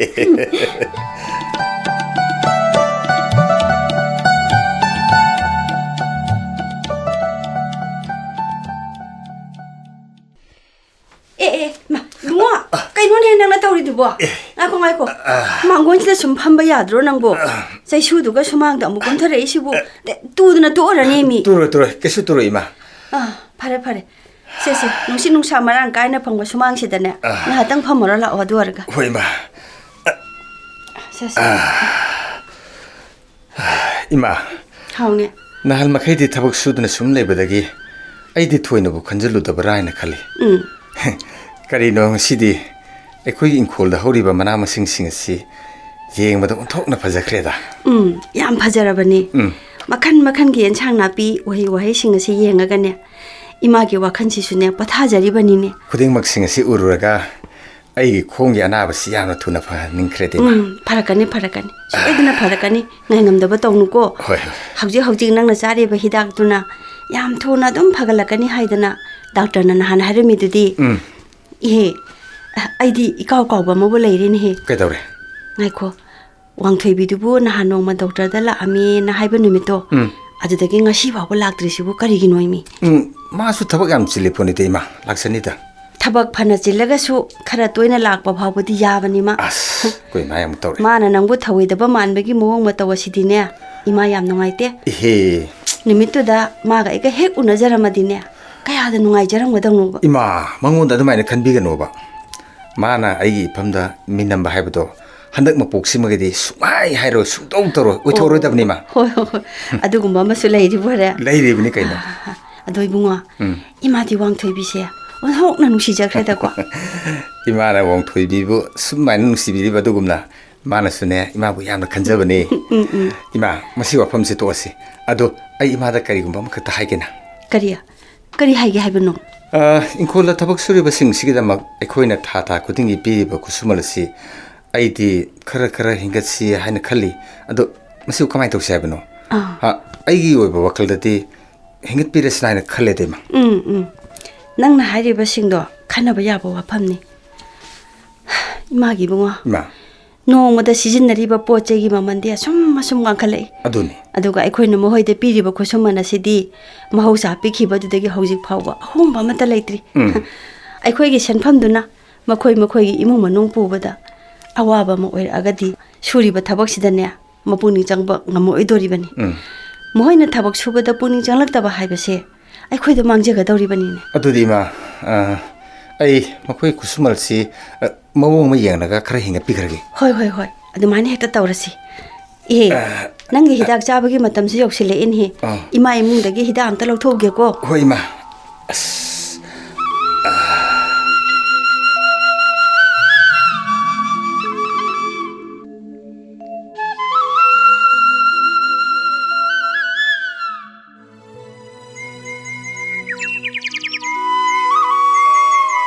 ꯑꯦ, ꯑꯦ, ꯃꯥ, ꯏꯕꯨꯡꯉꯣ, ꯀꯩꯅꯣꯅꯦ ꯅꯪꯅ ꯇꯧꯔꯤꯗꯨꯕꯣ? ꯉꯥꯏꯈꯣ, ꯉꯥꯏꯈꯣ꯫ ꯃꯥꯡꯒꯣꯟꯁꯤꯗ ꯁꯨꯝ ꯐꯝꯕ ꯌꯥꯗ꯭ꯔꯣ ꯅꯪꯕꯣ? ꯆꯩꯁꯨꯗꯨꯒ ꯁꯨꯃꯥꯡꯗ ꯑꯃꯨꯛ ꯀꯨꯝꯊꯔꯛꯏꯁꯤꯕꯨ? ꯑꯦ, ꯇꯨꯗꯅ ꯇꯣꯛꯑꯔꯅꯤ ꯃꯤ꯫ ꯇꯨꯔꯣꯏ, ꯇꯨꯔꯣꯏ, ꯀꯩꯁꯨ ꯇꯨꯔꯣꯏ, ꯏꯃꯥ꯫ ꯑꯥ, ꯐꯔꯦ, ꯐꯔꯦ꯫ ꯁꯦ, ꯁꯦ, ꯅꯨꯡꯁꯤꯠ ꯅꯨꯡꯁꯥ ꯃꯔꯥꯡ ꯀꯥꯏꯅ ꯐꯪꯕ ꯁꯨꯃꯥꯡꯁꯤꯗꯅꯦ, ꯑꯥ꯫ ꯉꯥꯏꯍꯥꯛꯇꯪ ꯐꯝꯃꯨꯔ ꯂꯥꯛꯑꯣ ꯑꯗꯨ ꯑꯣꯏꯔꯒ꯫ ꯍꯣꯏ, ꯏꯃꯥ꯫ ꯁꯦ, ꯁꯦ꯫ ꯑꯥ꯫ ꯏꯃꯥ꯫ ꯍꯥꯎꯅꯦ꯫ ꯅꯍꯥꯟ ꯃꯈꯩꯗꯤ ꯊꯕꯛ ꯁꯨꯗꯅ ꯁꯨꯝ ꯂꯩꯕꯗꯒꯤ ꯑꯩꯗꯤ ꯊꯣꯏꯅꯕꯨ ꯈꯟꯖꯤꯜꯂꯨꯗꯕ꯭ꯔꯥ ꯍꯥꯏꯅ ꯈꯜꯂꯤ꯫ ꯎꯝ꯫ ꯀꯔꯤꯅꯣ ꯉꯁꯤꯗꯤ ꯑꯩꯈꯣꯏꯒꯤ ꯏꯪꯈꯣꯜꯗ ꯍꯧꯔꯤꯕ ꯃꯅꯥ ꯃꯁꯤꯡꯁꯤꯡ ꯑꯁꯤ ꯌꯦꯡꯕꯗ ꯑꯣꯟꯊꯣꯛꯅ ꯐꯖꯈ꯭ꯔꯦꯗ꯫ ꯎꯝ, ꯌꯥꯝ ꯐꯖꯔꯕꯅꯤ꯫ ꯎꯝ꯫ ꯃꯈꯟ ꯃꯈꯟꯒꯤ ꯑꯦꯟꯁꯥꯡ ꯅꯥꯄꯤ, ꯎꯍꯩ ꯋꯥꯍꯩꯁꯤꯡ ꯑꯁꯤ ꯌꯦꯡꯉꯒꯅꯦ, ꯏꯃꯥꯒꯤ ꯋꯥꯈꯜꯁꯤꯁꯨꯅꯦ ꯄꯣꯊꯥꯖꯔꯤꯕꯅꯤꯅꯦ꯫ ꯈꯨꯗꯤꯡꯃꯛꯁꯤꯡ ꯑꯁꯤ ꯎꯔꯨꯔꯒ ꯑꯩꯒꯤ ꯈꯣꯡꯒꯤ ꯑꯅꯥꯕꯁꯤ ꯌꯥꯝꯅ ꯊꯨꯅ ꯐꯍꯟꯅꯤꯡꯈ꯭ꯔꯦꯗ, ꯏꯃꯥ꯫ ꯎꯝ, ꯐꯔꯛꯀꯅꯤ, ꯐꯔꯛꯀꯅꯤ꯫ ꯁꯣꯏꯗꯅ ꯐꯔꯛꯀꯅꯤ꯫ ꯉꯥꯏꯉꯝꯗꯕ ꯇꯧꯅꯨꯀꯣ꯫ ꯍꯣꯏ, ꯍꯣꯏ꯫ ꯍꯧꯖꯤꯛ ꯍꯧꯖꯤꯛ ꯅꯪꯅ ꯆꯥꯔꯤꯕ ꯍꯤꯗꯥꯛꯇꯨꯅ ꯌꯥꯝ ꯊꯨꯅ ꯑꯗꯨꯝ ꯐꯒꯠꯂꯛꯀꯅꯤ ꯍꯥꯏꯗꯅ ꯗꯥꯛꯇꯔꯅ ꯅꯍꯥꯟ ꯍꯥꯏꯔꯝꯃꯤꯗꯨꯗꯤ꯫ ꯎꯝ꯫ ꯏꯍꯦ, ꯑꯩꯗꯤ ꯏꯀꯥꯎ ꯀꯥꯎꯕ ꯑꯃꯕꯨ ꯂꯩꯔꯦꯅꯦꯍꯦ꯫ ꯀꯩꯗꯧꯔꯦ? ꯉꯥꯏꯈꯣ, ꯋꯥꯡꯊꯣꯏꯕꯤꯗꯨꯕꯨ ꯅꯍꯥꯟ ꯅꯣꯡꯃ ꯗꯣꯛꯇꯔꯗ ꯂꯥꯛꯑꯝꯃꯦꯅ ꯍꯥꯏꯕ ꯅꯨꯃꯤꯠꯇꯣ, ꯎꯝ꯫ ꯑꯗꯨꯗꯒꯤ ꯉꯁꯤ ꯐꯥꯎꯕ ꯂꯥꯛꯇ꯭ꯔꯤꯁꯤꯕꯨ ꯀꯔꯤꯒꯤꯅꯣ ꯏꯃꯤ? ꯎꯝ, ꯃꯥꯁꯨ ꯊꯕꯛ ꯌꯥꯝ ꯆꯤꯜꯂꯤ ꯄꯣꯠꯅꯤꯗ, ꯏꯃꯥ꯫ ꯂꯥꯛꯆꯅꯤꯗ꯫ ꯊꯕꯛ ꯐꯅ ꯆꯤꯜꯂꯒꯁꯨ ꯈꯔ ꯇꯣꯏꯅ ꯂꯥꯛꯄ ꯐꯥꯎꯕꯗꯤ ꯌꯥꯕꯅꯤ ꯃꯥ꯫ ꯑꯁ, ꯑꯩꯈꯣꯏ ꯏꯃꯥ ꯌꯥꯝ ꯇꯧꯔꯦ꯫ ꯃꯥꯅ ꯅꯪꯕꯨ ꯊꯧꯑꯣꯏꯗꯕ ꯃꯥꯟꯕꯒꯤ ꯃꯑꯣꯡ ꯃꯇꯧ ꯑꯁꯤꯗꯤꯅꯦ, ꯏꯃꯥ ꯌꯥꯝ ꯅꯨꯡꯉꯥꯏꯇꯦ꯫ ꯏꯍꯦ꯫ ꯅꯨꯃꯤꯠꯇꯨꯗ ꯃꯥꯒ ꯑꯩꯒ ꯍꯦꯛ ꯎꯅꯖꯔꯝꯃꯗꯤꯅꯦ, ꯀꯌꯥꯗ ꯅꯨꯡꯉꯥꯏꯖꯔꯝꯒꯗꯧꯅꯣꯕ꯫ ꯏꯃꯥ, ꯃꯉꯣꯟꯗ ꯑꯗꯨꯃꯥꯏꯅ ꯈꯟꯕꯤꯒꯅꯣꯕ꯫ ꯃꯥꯅ ꯑꯩꯒꯤ ꯏꯐꯝꯗ ꯃꯤꯅꯝꯕ ꯍꯥꯏꯕꯗꯣ ꯍꯟꯗꯛ ꯃꯄꯣꯛꯁꯤꯃꯒꯗꯤ ꯁꯨꯡꯍꯥꯏ ꯍꯥꯏꯔꯣꯏ, ꯁꯨꯡꯇꯧ ꯇꯧꯔꯣꯏ, ꯑꯣꯏꯊꯣꯛꯑꯔꯣꯏꯗꯕꯅꯤ, ꯏꯃꯥ꯫ ꯍꯣꯏ, ꯍꯣꯏ, ꯍꯣꯏ꯫ ꯑꯗꯨꯒꯨꯝꯕ ꯑꯃꯁꯨ ꯂꯩꯔꯤꯕꯣꯏꯔꯦ꯫ ꯂꯩꯔꯤꯕꯅꯤ ꯀꯩꯅꯣ꯫ ꯑꯗꯣ ꯏꯕꯨꯡꯉꯣ, ꯎꯝ꯫ ꯏꯃꯥꯗꯤ ꯋꯥꯡꯊꯣꯏꯕꯤꯁꯦ ꯑꯣꯟꯊꯣꯛꯅ ꯅꯨꯡꯁꯤꯖꯈ꯭ꯔꯦꯗꯀꯣ꯫ ꯏꯃꯥꯅ ꯋꯥꯡꯊꯣꯏꯕꯤꯕꯨ ꯁꯨꯃꯥꯏꯅ ꯅꯨꯡꯁꯤꯕꯤꯔꯤꯕ ꯑꯗꯨꯒꯨꯝꯅ ꯃꯥꯅꯁꯨꯅꯦ ꯏꯃꯥꯕꯨ ꯌꯥꯝꯅ ꯈꯟꯖꯕꯅꯦ꯫ ꯎꯝ, ꯎꯝ꯫ ꯏꯃꯥ, ꯃꯁꯤ ꯋꯥꯐꯝꯁꯦ ꯇꯣꯛꯑꯁꯤ꯫ ꯑꯗꯣ ꯑꯩ ꯏꯃꯥꯗ ꯀꯔꯤꯒꯨꯝꯕ ꯑꯃꯈꯛꯇ ꯍꯥꯏꯒꯦꯅ꯫ ꯀꯔꯤ? ꯀꯔꯤ ꯍꯥꯏꯒꯦ ꯍꯥꯏꯕꯅꯣ? ꯑ, ꯏꯪꯈꯣꯜꯗ ꯊꯕꯛ ꯁꯨꯔꯤꯕꯁꯤꯡꯁꯤꯒꯤꯗꯃꯛ ꯑꯩꯈꯣꯏꯅ ꯊꯥ ꯊꯥ ꯈꯨꯗꯤꯡꯒꯤ ꯄꯤꯔꯤꯕ ꯈꯨꯠꯁꯨꯃꯜ ꯑꯁꯤ ꯑꯩꯗꯤ ꯈꯔ ꯈꯔ ꯍꯦꯟꯒꯠꯁꯤ ꯍꯥꯏꯅ ꯈꯜꯂꯤ꯫ ꯑꯗꯣ ꯃꯁꯤꯕꯨ ꯀꯃꯥꯏꯅ ꯇꯧꯁꯤ ꯍꯥꯏꯕꯅꯣ? ꯑꯥ꯫ ꯑ, ꯑꯩꯒꯤ ꯑꯣꯏꯕ ꯋꯥꯈꯜꯗꯗꯤ ꯍꯦꯟꯒꯠꯄꯤꯔꯁꯤꯅ ꯍꯥꯏꯅ ꯈꯜꯂꯦꯗ, ꯏꯃꯥ꯫ ꯎꯝ, ꯎꯝ꯫ ꯅꯪꯅ ꯍꯥꯏꯔꯤꯕꯁꯤꯡꯗꯣ ꯈꯟꯅꯕ ꯌꯥꯕ ꯋꯥꯐꯝꯅꯤ꯫ ꯏꯃꯥꯒꯤ ꯏꯕꯨꯡꯉꯣ, ꯏꯃꯥ꯫ ꯅꯣꯡꯃꯗ ꯁꯤꯖꯤꯟꯅꯔꯤꯕ ꯄꯣꯠ ꯆꯩꯒꯤ ꯃꯃꯜꯗꯤ ꯑꯁꯨꯝ ꯑꯁꯨꯝ ꯋꯥꯡꯈꯠꯂꯛꯏ꯫ ꯑꯗꯨꯅꯤ꯫ ꯑꯗꯨꯒ ꯑꯩꯈꯣꯏꯅ ꯃꯈꯣꯏꯗ ꯄꯤꯔꯤꯕ ꯈꯨꯠꯁꯨꯃꯟ ꯑꯁꯤꯗꯤ ꯃꯍꯧꯁꯥ ꯄꯤꯈꯤꯕꯗꯨꯗꯒꯤ ꯍꯧꯖꯤꯛ ꯐꯥꯎꯕ ꯑꯍꯣꯡꯕ ꯑꯃꯠꯇ ꯂꯩꯇ꯭ꯔꯤ꯫ ꯎꯝ꯫ ꯑꯩꯈꯣꯏꯒꯤ ꯁꯦꯟꯐꯝꯗꯨꯅ ꯃꯈꯣꯏ ꯃꯈꯣꯏꯒꯤ ꯏꯃꯨꯡ ꯃꯅꯨꯡ ꯄꯨꯕꯗ ꯑꯋꯥꯕ ꯑꯃ ꯑꯣꯏꯔꯛꯑꯒꯗꯤ ꯁꯨꯔꯤꯕ ꯊꯕꯛꯁꯤꯗꯅꯦ ꯃꯄꯨꯛꯅꯤꯡ ꯆꯪꯕ ꯉꯝꯃꯛꯑꯣꯏꯗꯣꯔꯤꯕꯅꯤ꯫ ꯎꯝ꯫ ꯃꯈꯣꯏꯅ ꯊꯕꯛ ꯁꯨꯕꯗ ꯄꯨꯛꯅꯤꯡ ꯆꯪꯂꯛꯇꯕ ꯍꯥꯏꯕꯁꯦ ꯑꯩꯈꯣꯏꯗ ꯃꯥꯡꯖꯒꯗꯧꯔꯤꯕꯅꯤꯅꯦ꯫ ꯑꯗꯨꯗꯤ ꯏꯃꯥ, ꯑ, ꯑꯩ ꯃꯈꯣꯏ ꯈꯨꯠꯁꯨꯃꯜꯁꯤ, ꯑ, ꯃꯑꯣꯡ ꯑꯃ ꯌꯦꯡꯂꯒ ꯈꯔ ꯍꯦꯟꯒꯠꯄꯤꯈ꯭ꯔꯒꯦ꯫ ꯍꯣꯏ, ꯍꯣꯏ, ꯍꯣꯏ꯫ ꯑꯗꯨꯃꯥꯏꯅ ꯍꯦꯛꯇ ꯇꯧꯔꯁꯤ꯫ ꯏꯍꯦ, ꯑ, ꯅꯪꯒꯤ ꯍꯤꯗꯥꯛ ꯆꯥꯕꯒꯤ ꯃꯇꯝꯁꯨ ꯌꯧꯁꯤꯜꯂꯛꯑꯦꯅꯦꯍꯦ꯫ ꯑ꯫ ꯏꯃꯥ ꯏꯃꯨꯡꯗꯒꯤ ꯍꯤꯗꯥꯛ ꯑꯝꯇ ꯂꯧꯊꯣꯛꯎꯒꯦꯀꯣ꯫ ꯍꯣꯏ, ꯏꯃꯥ꯫ ꯑꯁ꯫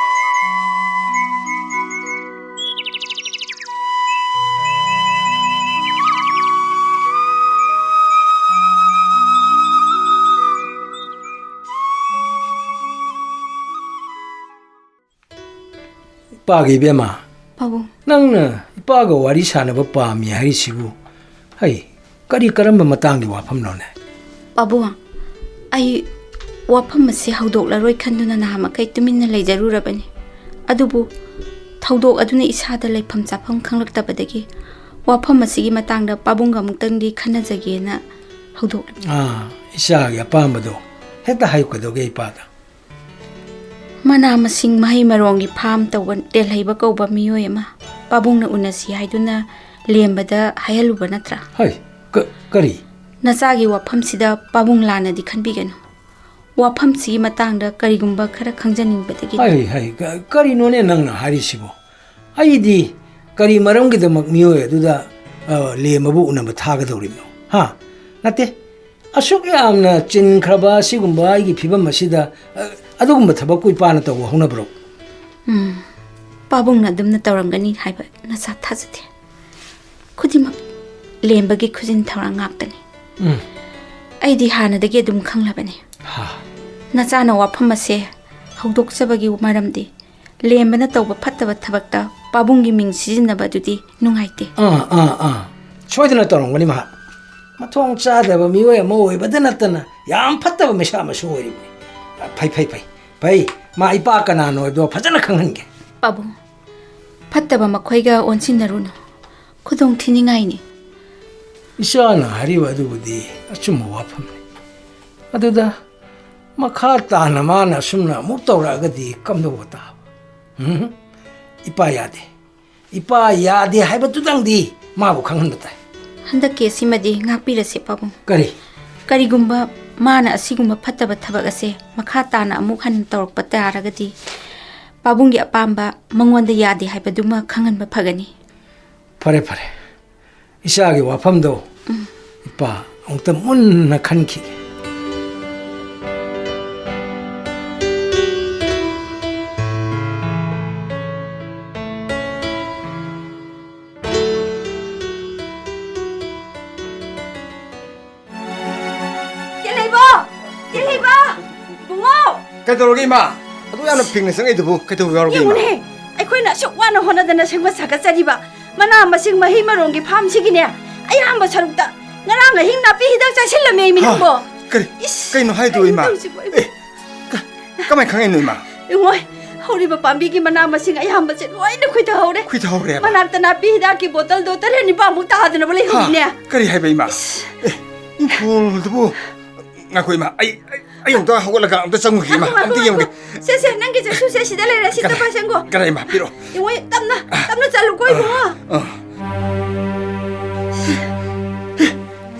ꯏꯄꯥꯒꯤ ꯏꯕꯦꯝꯃ, ꯄꯥꯕꯨꯡ꯫ ꯅꯪꯅ ꯏꯄꯥꯒ ꯋꯥꯔꯤ ꯁꯥꯟꯅꯕ ꯄꯥꯝꯃꯤ ꯍꯥꯏꯔꯤꯁꯤꯕꯨ, ꯍꯩ, ꯀꯔꯤ ꯀꯔꯝꯕ ꯃꯇꯥꯡꯒꯤ ꯋꯥꯐꯝꯅꯣꯅꯦ? ꯄꯥꯕꯨꯡ, ꯑꯩ ꯋꯥꯐꯝ ꯑꯁꯤ ꯍꯧꯗꯣꯛꯂꯔꯣꯏ ꯈꯟꯗꯨꯅ ꯅꯍꯥꯃꯈꯩ ꯇꯨꯃꯤꯟꯅ ꯂꯩꯖꯔꯨꯔꯕꯅꯤ꯫ ꯑꯗꯨꯕꯨ ꯊꯧꯗꯣꯛ ꯑꯗꯨꯅ ꯏꯁꯥꯗ ꯂꯩꯐꯝ ꯆꯥꯐꯝ ꯈꯪꯂꯛꯇꯕꯗꯒꯤ ꯋꯥꯐꯝ ꯑꯁꯤꯒꯤ ꯃꯇꯥꯡꯗ ꯄꯥꯕꯨꯡꯒ ꯑꯃꯨꯛꯇꯪꯗꯤ ꯈꯟꯅꯖꯒꯦꯅ ꯍꯧꯗꯣꯛꯂꯤ꯫ ꯑꯥ, ꯏꯆꯥꯒꯤ ꯑꯄꯥꯝꯕꯗꯣ ꯍꯦꯛꯇ ꯍꯥꯏꯌꯨ, ꯀꯩꯗꯧꯒꯦ ꯏꯄꯥꯗ? ꯃꯅꯥ ꯃꯁꯤꯡ, ꯃꯍꯩ ꯃꯔꯣꯡꯒꯤ ꯐꯥꯝ ꯇꯧꯕ ꯇꯦꯜꯍꯩꯕ ꯀꯧꯕ ꯃꯤꯑꯣꯏ ꯑꯃ ꯄꯥꯕꯨꯡꯅ ꯎꯅꯁꯤ ꯍꯥꯏꯗꯨꯅ ꯂꯦꯝꯕꯗ ꯍꯥꯏꯍꯜꯂꯨꯕ ꯅꯠꯇ꯭ꯔꯥ? ꯍꯩ, ꯀ-, ꯀꯔꯤ? ꯅꯆꯥꯒꯤ ꯋꯥꯐꯝꯁꯤꯗ ꯄꯥꯕꯨꯡ ꯂꯥꯟꯅꯗꯤ ꯈꯟꯕꯤꯒꯅꯨ꯫ ꯋꯥꯐꯝꯁꯤꯒꯤ ꯃꯇꯥꯡꯗ ꯀꯔꯤꯒꯨꯝꯕ ꯈꯔ ꯈꯪꯖꯅꯤꯡꯕꯗꯒꯤ꯫ ꯍꯩ, ꯍꯩ, ꯀ-, ꯀꯔꯤꯅꯣꯅꯦ ꯅꯪꯅ ꯍꯥꯏꯔꯤꯁꯤꯕꯣ? ꯑꯩꯗꯤ ꯀꯔꯤ ꯃꯔꯝꯒꯤꯗꯃꯛ ꯃꯤꯑꯣꯏ ꯑꯗꯨꯗ, ꯑ, ꯂꯦꯝꯕꯕꯨ ꯎꯅꯕ ꯊꯥꯒꯗꯧꯔꯤꯕꯅꯣ? ꯍꯥ? ꯅꯠꯇꯦ, ꯑꯁꯨꯛ ꯌꯥꯝꯅ ꯆꯤꯟꯈ꯭ꯔꯕ ꯑꯁꯤꯒꯨꯝꯕ ꯑꯩꯒꯤ ꯐꯤꯕꯝ ꯑꯁꯤꯗ, ꯑ, ꯑꯗꯨꯒꯨꯝꯕ ꯊꯕꯛꯄꯨ ꯏꯄꯥꯅ ꯇꯧꯕ ꯍꯧꯅꯕ꯭ꯔꯣ? ꯎꯝ, ꯄꯥꯕꯨꯡꯅ ꯑꯗꯨꯝꯅ ꯇꯧꯔꯝꯒꯅꯤ ꯍꯥꯏꯕ ꯅꯆꯥ ꯊꯥꯖꯗꯦ꯫ ꯈꯨꯗꯤꯡꯃꯛ ꯂꯦꯝꯕꯒꯤ ꯈꯨꯖꯤꯟ ꯊꯧꯔꯥꯡ ꯉꯥꯛꯇꯅꯤ꯫ ꯎꯝ꯫ ꯑꯩꯗꯤ ꯍꯥꯟꯅꯗꯒꯤ ꯑꯗꯨꯝ ꯈꯪꯂꯕꯅꯤ꯫ ꯍꯥ꯫ ꯅꯆꯥꯅ ꯋꯥꯐꯝ ꯑꯁꯦ ꯍꯧꯗꯣꯛꯆꯕꯒꯤ ꯃꯔꯝꯗꯤ ꯂꯦꯝꯕꯅ ꯇꯧꯕ ꯐꯠꯇꯕ ꯊꯕꯛꯇ ꯄꯥꯕꯨꯡꯒꯤ ꯃꯤꯡ ꯁꯤꯖꯤꯟꯅꯕ ꯑꯗꯨꯗꯤ ꯅꯨꯡꯉꯥꯏꯇꯦ꯫ ꯑꯥ, ꯑꯥ, ꯑꯥ꯫ ꯁꯣꯏꯗꯅ ꯇꯧꯔꯝꯒꯅꯤ ꯃꯍꯥꯛ꯫ ꯃꯊꯣꯡ ꯆꯥꯗꯕ ꯃꯤꯑꯣꯏ ꯑꯃ ꯑꯣꯏꯕꯗ ꯅꯠꯇꯅ ꯌꯥꯝ ꯐꯠꯇꯕ ꯃꯤꯁꯛ ꯑꯃꯁꯨ ꯑꯣꯏꯔꯤꯕꯅꯤ꯫ ꯐꯩ, ꯐꯩ, ꯐꯩ꯫ ꯐꯩ꯫ ꯃꯥ ꯏꯄꯥ ꯀꯅꯥꯅꯣ ꯍꯥꯏꯕꯗꯣ ꯐꯖꯅ ꯈꯪꯍꯟꯒꯦ꯫ ꯄꯥꯕꯨꯡ, ꯐꯠꯇꯕ ꯃꯈꯣꯏꯒ ꯑꯣꯟꯁꯤꯟꯅꯔꯨꯅꯨ꯫ ꯈꯨꯗꯣꯡ ꯊꯤꯅꯤꯡꯉꯥꯏꯅꯤ꯫ ꯏꯆꯥꯅ ꯍꯥꯏꯔꯤꯕ ꯑꯗꯨꯕꯨꯗꯤ ꯑꯆꯨꯝꯕ ꯋꯥꯐꯝꯅꯤ꯫ ꯑꯗꯨꯗ ꯃꯈꯥ ꯇꯥꯅ ꯃꯥꯅ ꯑꯁꯨꯝꯅ ꯑꯃꯨꯛ ꯇꯧꯔꯛꯑꯒꯗꯤ ꯀꯝꯗꯧꯕ ꯇꯥꯕ? ꯎꯝ? ꯏꯄꯥ ꯌꯥꯗꯦ꯫ ꯏꯄꯥ ꯌꯥꯗꯦ ꯍꯥꯏꯕꯗꯨꯗꯪꯗꯤ ꯃꯥꯕꯨ ꯈꯪꯍꯟꯕ ꯇꯥꯏ꯫ ꯍꯟꯗꯛꯀꯤ ꯑꯁꯤꯃꯗꯤ ꯉꯥꯛꯄꯤꯔꯁꯤ, ꯄꯥꯕꯨꯡ꯫ ꯀꯔꯤ? ꯀꯔꯤꯒꯨꯝꯕ ꯃꯥꯅ ꯑꯁꯤꯒꯨꯝꯕ ꯐꯠꯇꯕ ꯊꯕꯛ ꯑꯁꯦ ꯃꯈꯥ ꯇꯥꯅ ꯑꯃꯨꯛ ꯍꯟꯅ ꯇꯧꯔꯛꯄ ꯇꯥꯔꯒꯗꯤ, ꯄꯥꯕꯨꯡꯒꯤ ꯑꯄꯥꯝꯕ ꯃꯉꯣꯟꯗ ꯌꯥꯗꯦ ꯍꯥꯏꯕꯗꯨꯃ ꯈꯪꯍꯟꯕ ꯐꯒꯅꯤ꯫ ꯐꯔꯦ, ꯐꯔꯦ꯫ ꯏꯆꯥꯒꯤ ꯋꯥꯐꯝꯗꯣ ꯎꯝ꯫ ꯏꯄꯥ ꯑꯃꯨꯛꯇ ꯃꯨꯟꯅ ꯈꯟꯈꯤꯒꯦ꯫ ꯇꯦꯜꯍꯩꯕ! ꯇꯦꯜꯍꯩꯕ! ꯕꯨꯡꯉꯣ! ꯀꯩꯗꯧꯔꯒꯦ, ꯏꯃꯥ? ꯑꯗꯨ ꯌꯥꯝꯅ ꯐꯤꯡꯅ ꯆꯪꯉꯛꯏꯗꯨꯕꯨ ꯀꯩꯗꯧꯕ ꯌꯥꯎꯔꯒꯦ, ꯏꯃꯥ? ꯌꯦꯡꯉꯨꯅꯦ, ꯑꯩꯈꯣꯏꯅ ꯑꯁꯨꯛ ꯋꯥꯅ ꯍꯣꯠꯅꯗꯅ ꯁꯦꯝꯒꯠ ꯁꯥꯒꯠꯆꯔꯤꯕ ꯃꯅꯥ ꯃꯁꯤꯡ, ꯃꯍꯩ ꯃꯔꯣꯡꯒꯤ ꯐꯥꯔꯝꯁꯤꯒꯤꯅꯦ, ꯑꯌꯥꯝꯕ ꯁꯔꯨꯛꯇ ꯉꯔꯥꯡ ꯑꯍꯤꯡ ꯅꯥꯄꯤ ꯍꯤꯗꯥꯛ ꯆꯥꯁꯤꯜꯂꯝꯃꯦ ꯏꯃꯤ ꯍꯥ? ꯅꯪꯕꯣ꯫ ꯀꯔꯤ? ꯏꯁ, ꯀꯩꯅꯣ ꯍꯥꯏꯗꯣ, ꯀꯩꯅꯣ ꯏꯃꯥ? ꯇꯧꯔꯤꯁꯤꯕꯣ, ꯏꯃꯥ? ꯑꯦ, ꯀ-, ꯀꯃꯥꯏ ꯈꯪꯉꯛꯏꯅꯣ, ꯏꯃꯥ? ꯏꯉꯣꯏ, ꯍꯧꯔꯤꯕ ꯄꯥꯝꯕꯤꯒꯤ ꯃꯅꯥ ꯃꯁꯤꯡ ꯑꯌꯥꯝꯕꯁꯦ ꯂꯣꯏꯅ ꯈꯨꯏꯊꯍꯧꯔꯦ꯫ ꯈꯨꯏꯊꯍꯧꯔꯦꯕ? ꯃꯅꯥꯛꯇ ꯅꯥꯄꯤ ꯍꯤꯗꯥꯛꯀꯤ ꯕꯣꯇꯜꯗꯣ ꯇꯔꯦꯠ ꯅꯤꯄꯥꯟꯃꯨꯛ ꯇꯥꯗꯅꯕ ꯍꯥ? ꯂꯩꯍꯧꯔꯤꯅꯦ꯫ ꯀꯔꯤ ꯍꯥꯏꯕ, ꯏꯃꯥ? ꯏꯁ꯫ ꯑꯦ, ꯏꯪꯈꯣꯜꯗꯨꯕꯨ? ꯉꯥꯏꯈꯣ, ꯏꯃꯥ, ꯑꯩ, ꯑꯩ, ꯑꯩ ꯑꯃꯨꯛꯇ ꯍꯧꯒꯠꯂꯒ ꯑꯝꯇ ꯆꯪꯉꯨꯒꯦ, ꯏꯃꯥ, ꯉꯥꯏꯈꯣ, ꯑꯝꯇ ꯉꯥꯏꯈꯣ, ꯌꯦꯡꯉꯨꯒꯦ꯫ ꯉꯥꯏꯈꯣ꯫ ꯁꯦ, ꯁꯦ, ꯅꯪꯒꯤ ꯆꯠꯁꯨꯁꯦ ꯁꯤꯗ ꯂꯩꯔꯦ, ꯁꯤꯗ ꯀꯗꯥꯏ, ꯄꯥꯏꯁꯟꯈꯣ꯫ ꯀꯗꯥꯏ, ꯏꯃꯥ, ꯄꯤꯔꯛꯑꯣ꯫ ꯏꯉꯣꯏ, ꯇꯞꯅ, ꯇꯞꯅ ꯆꯠꯂꯨꯀꯣ, ꯏꯕꯨꯡꯉꯣ꯫ ꯑꯥ꯫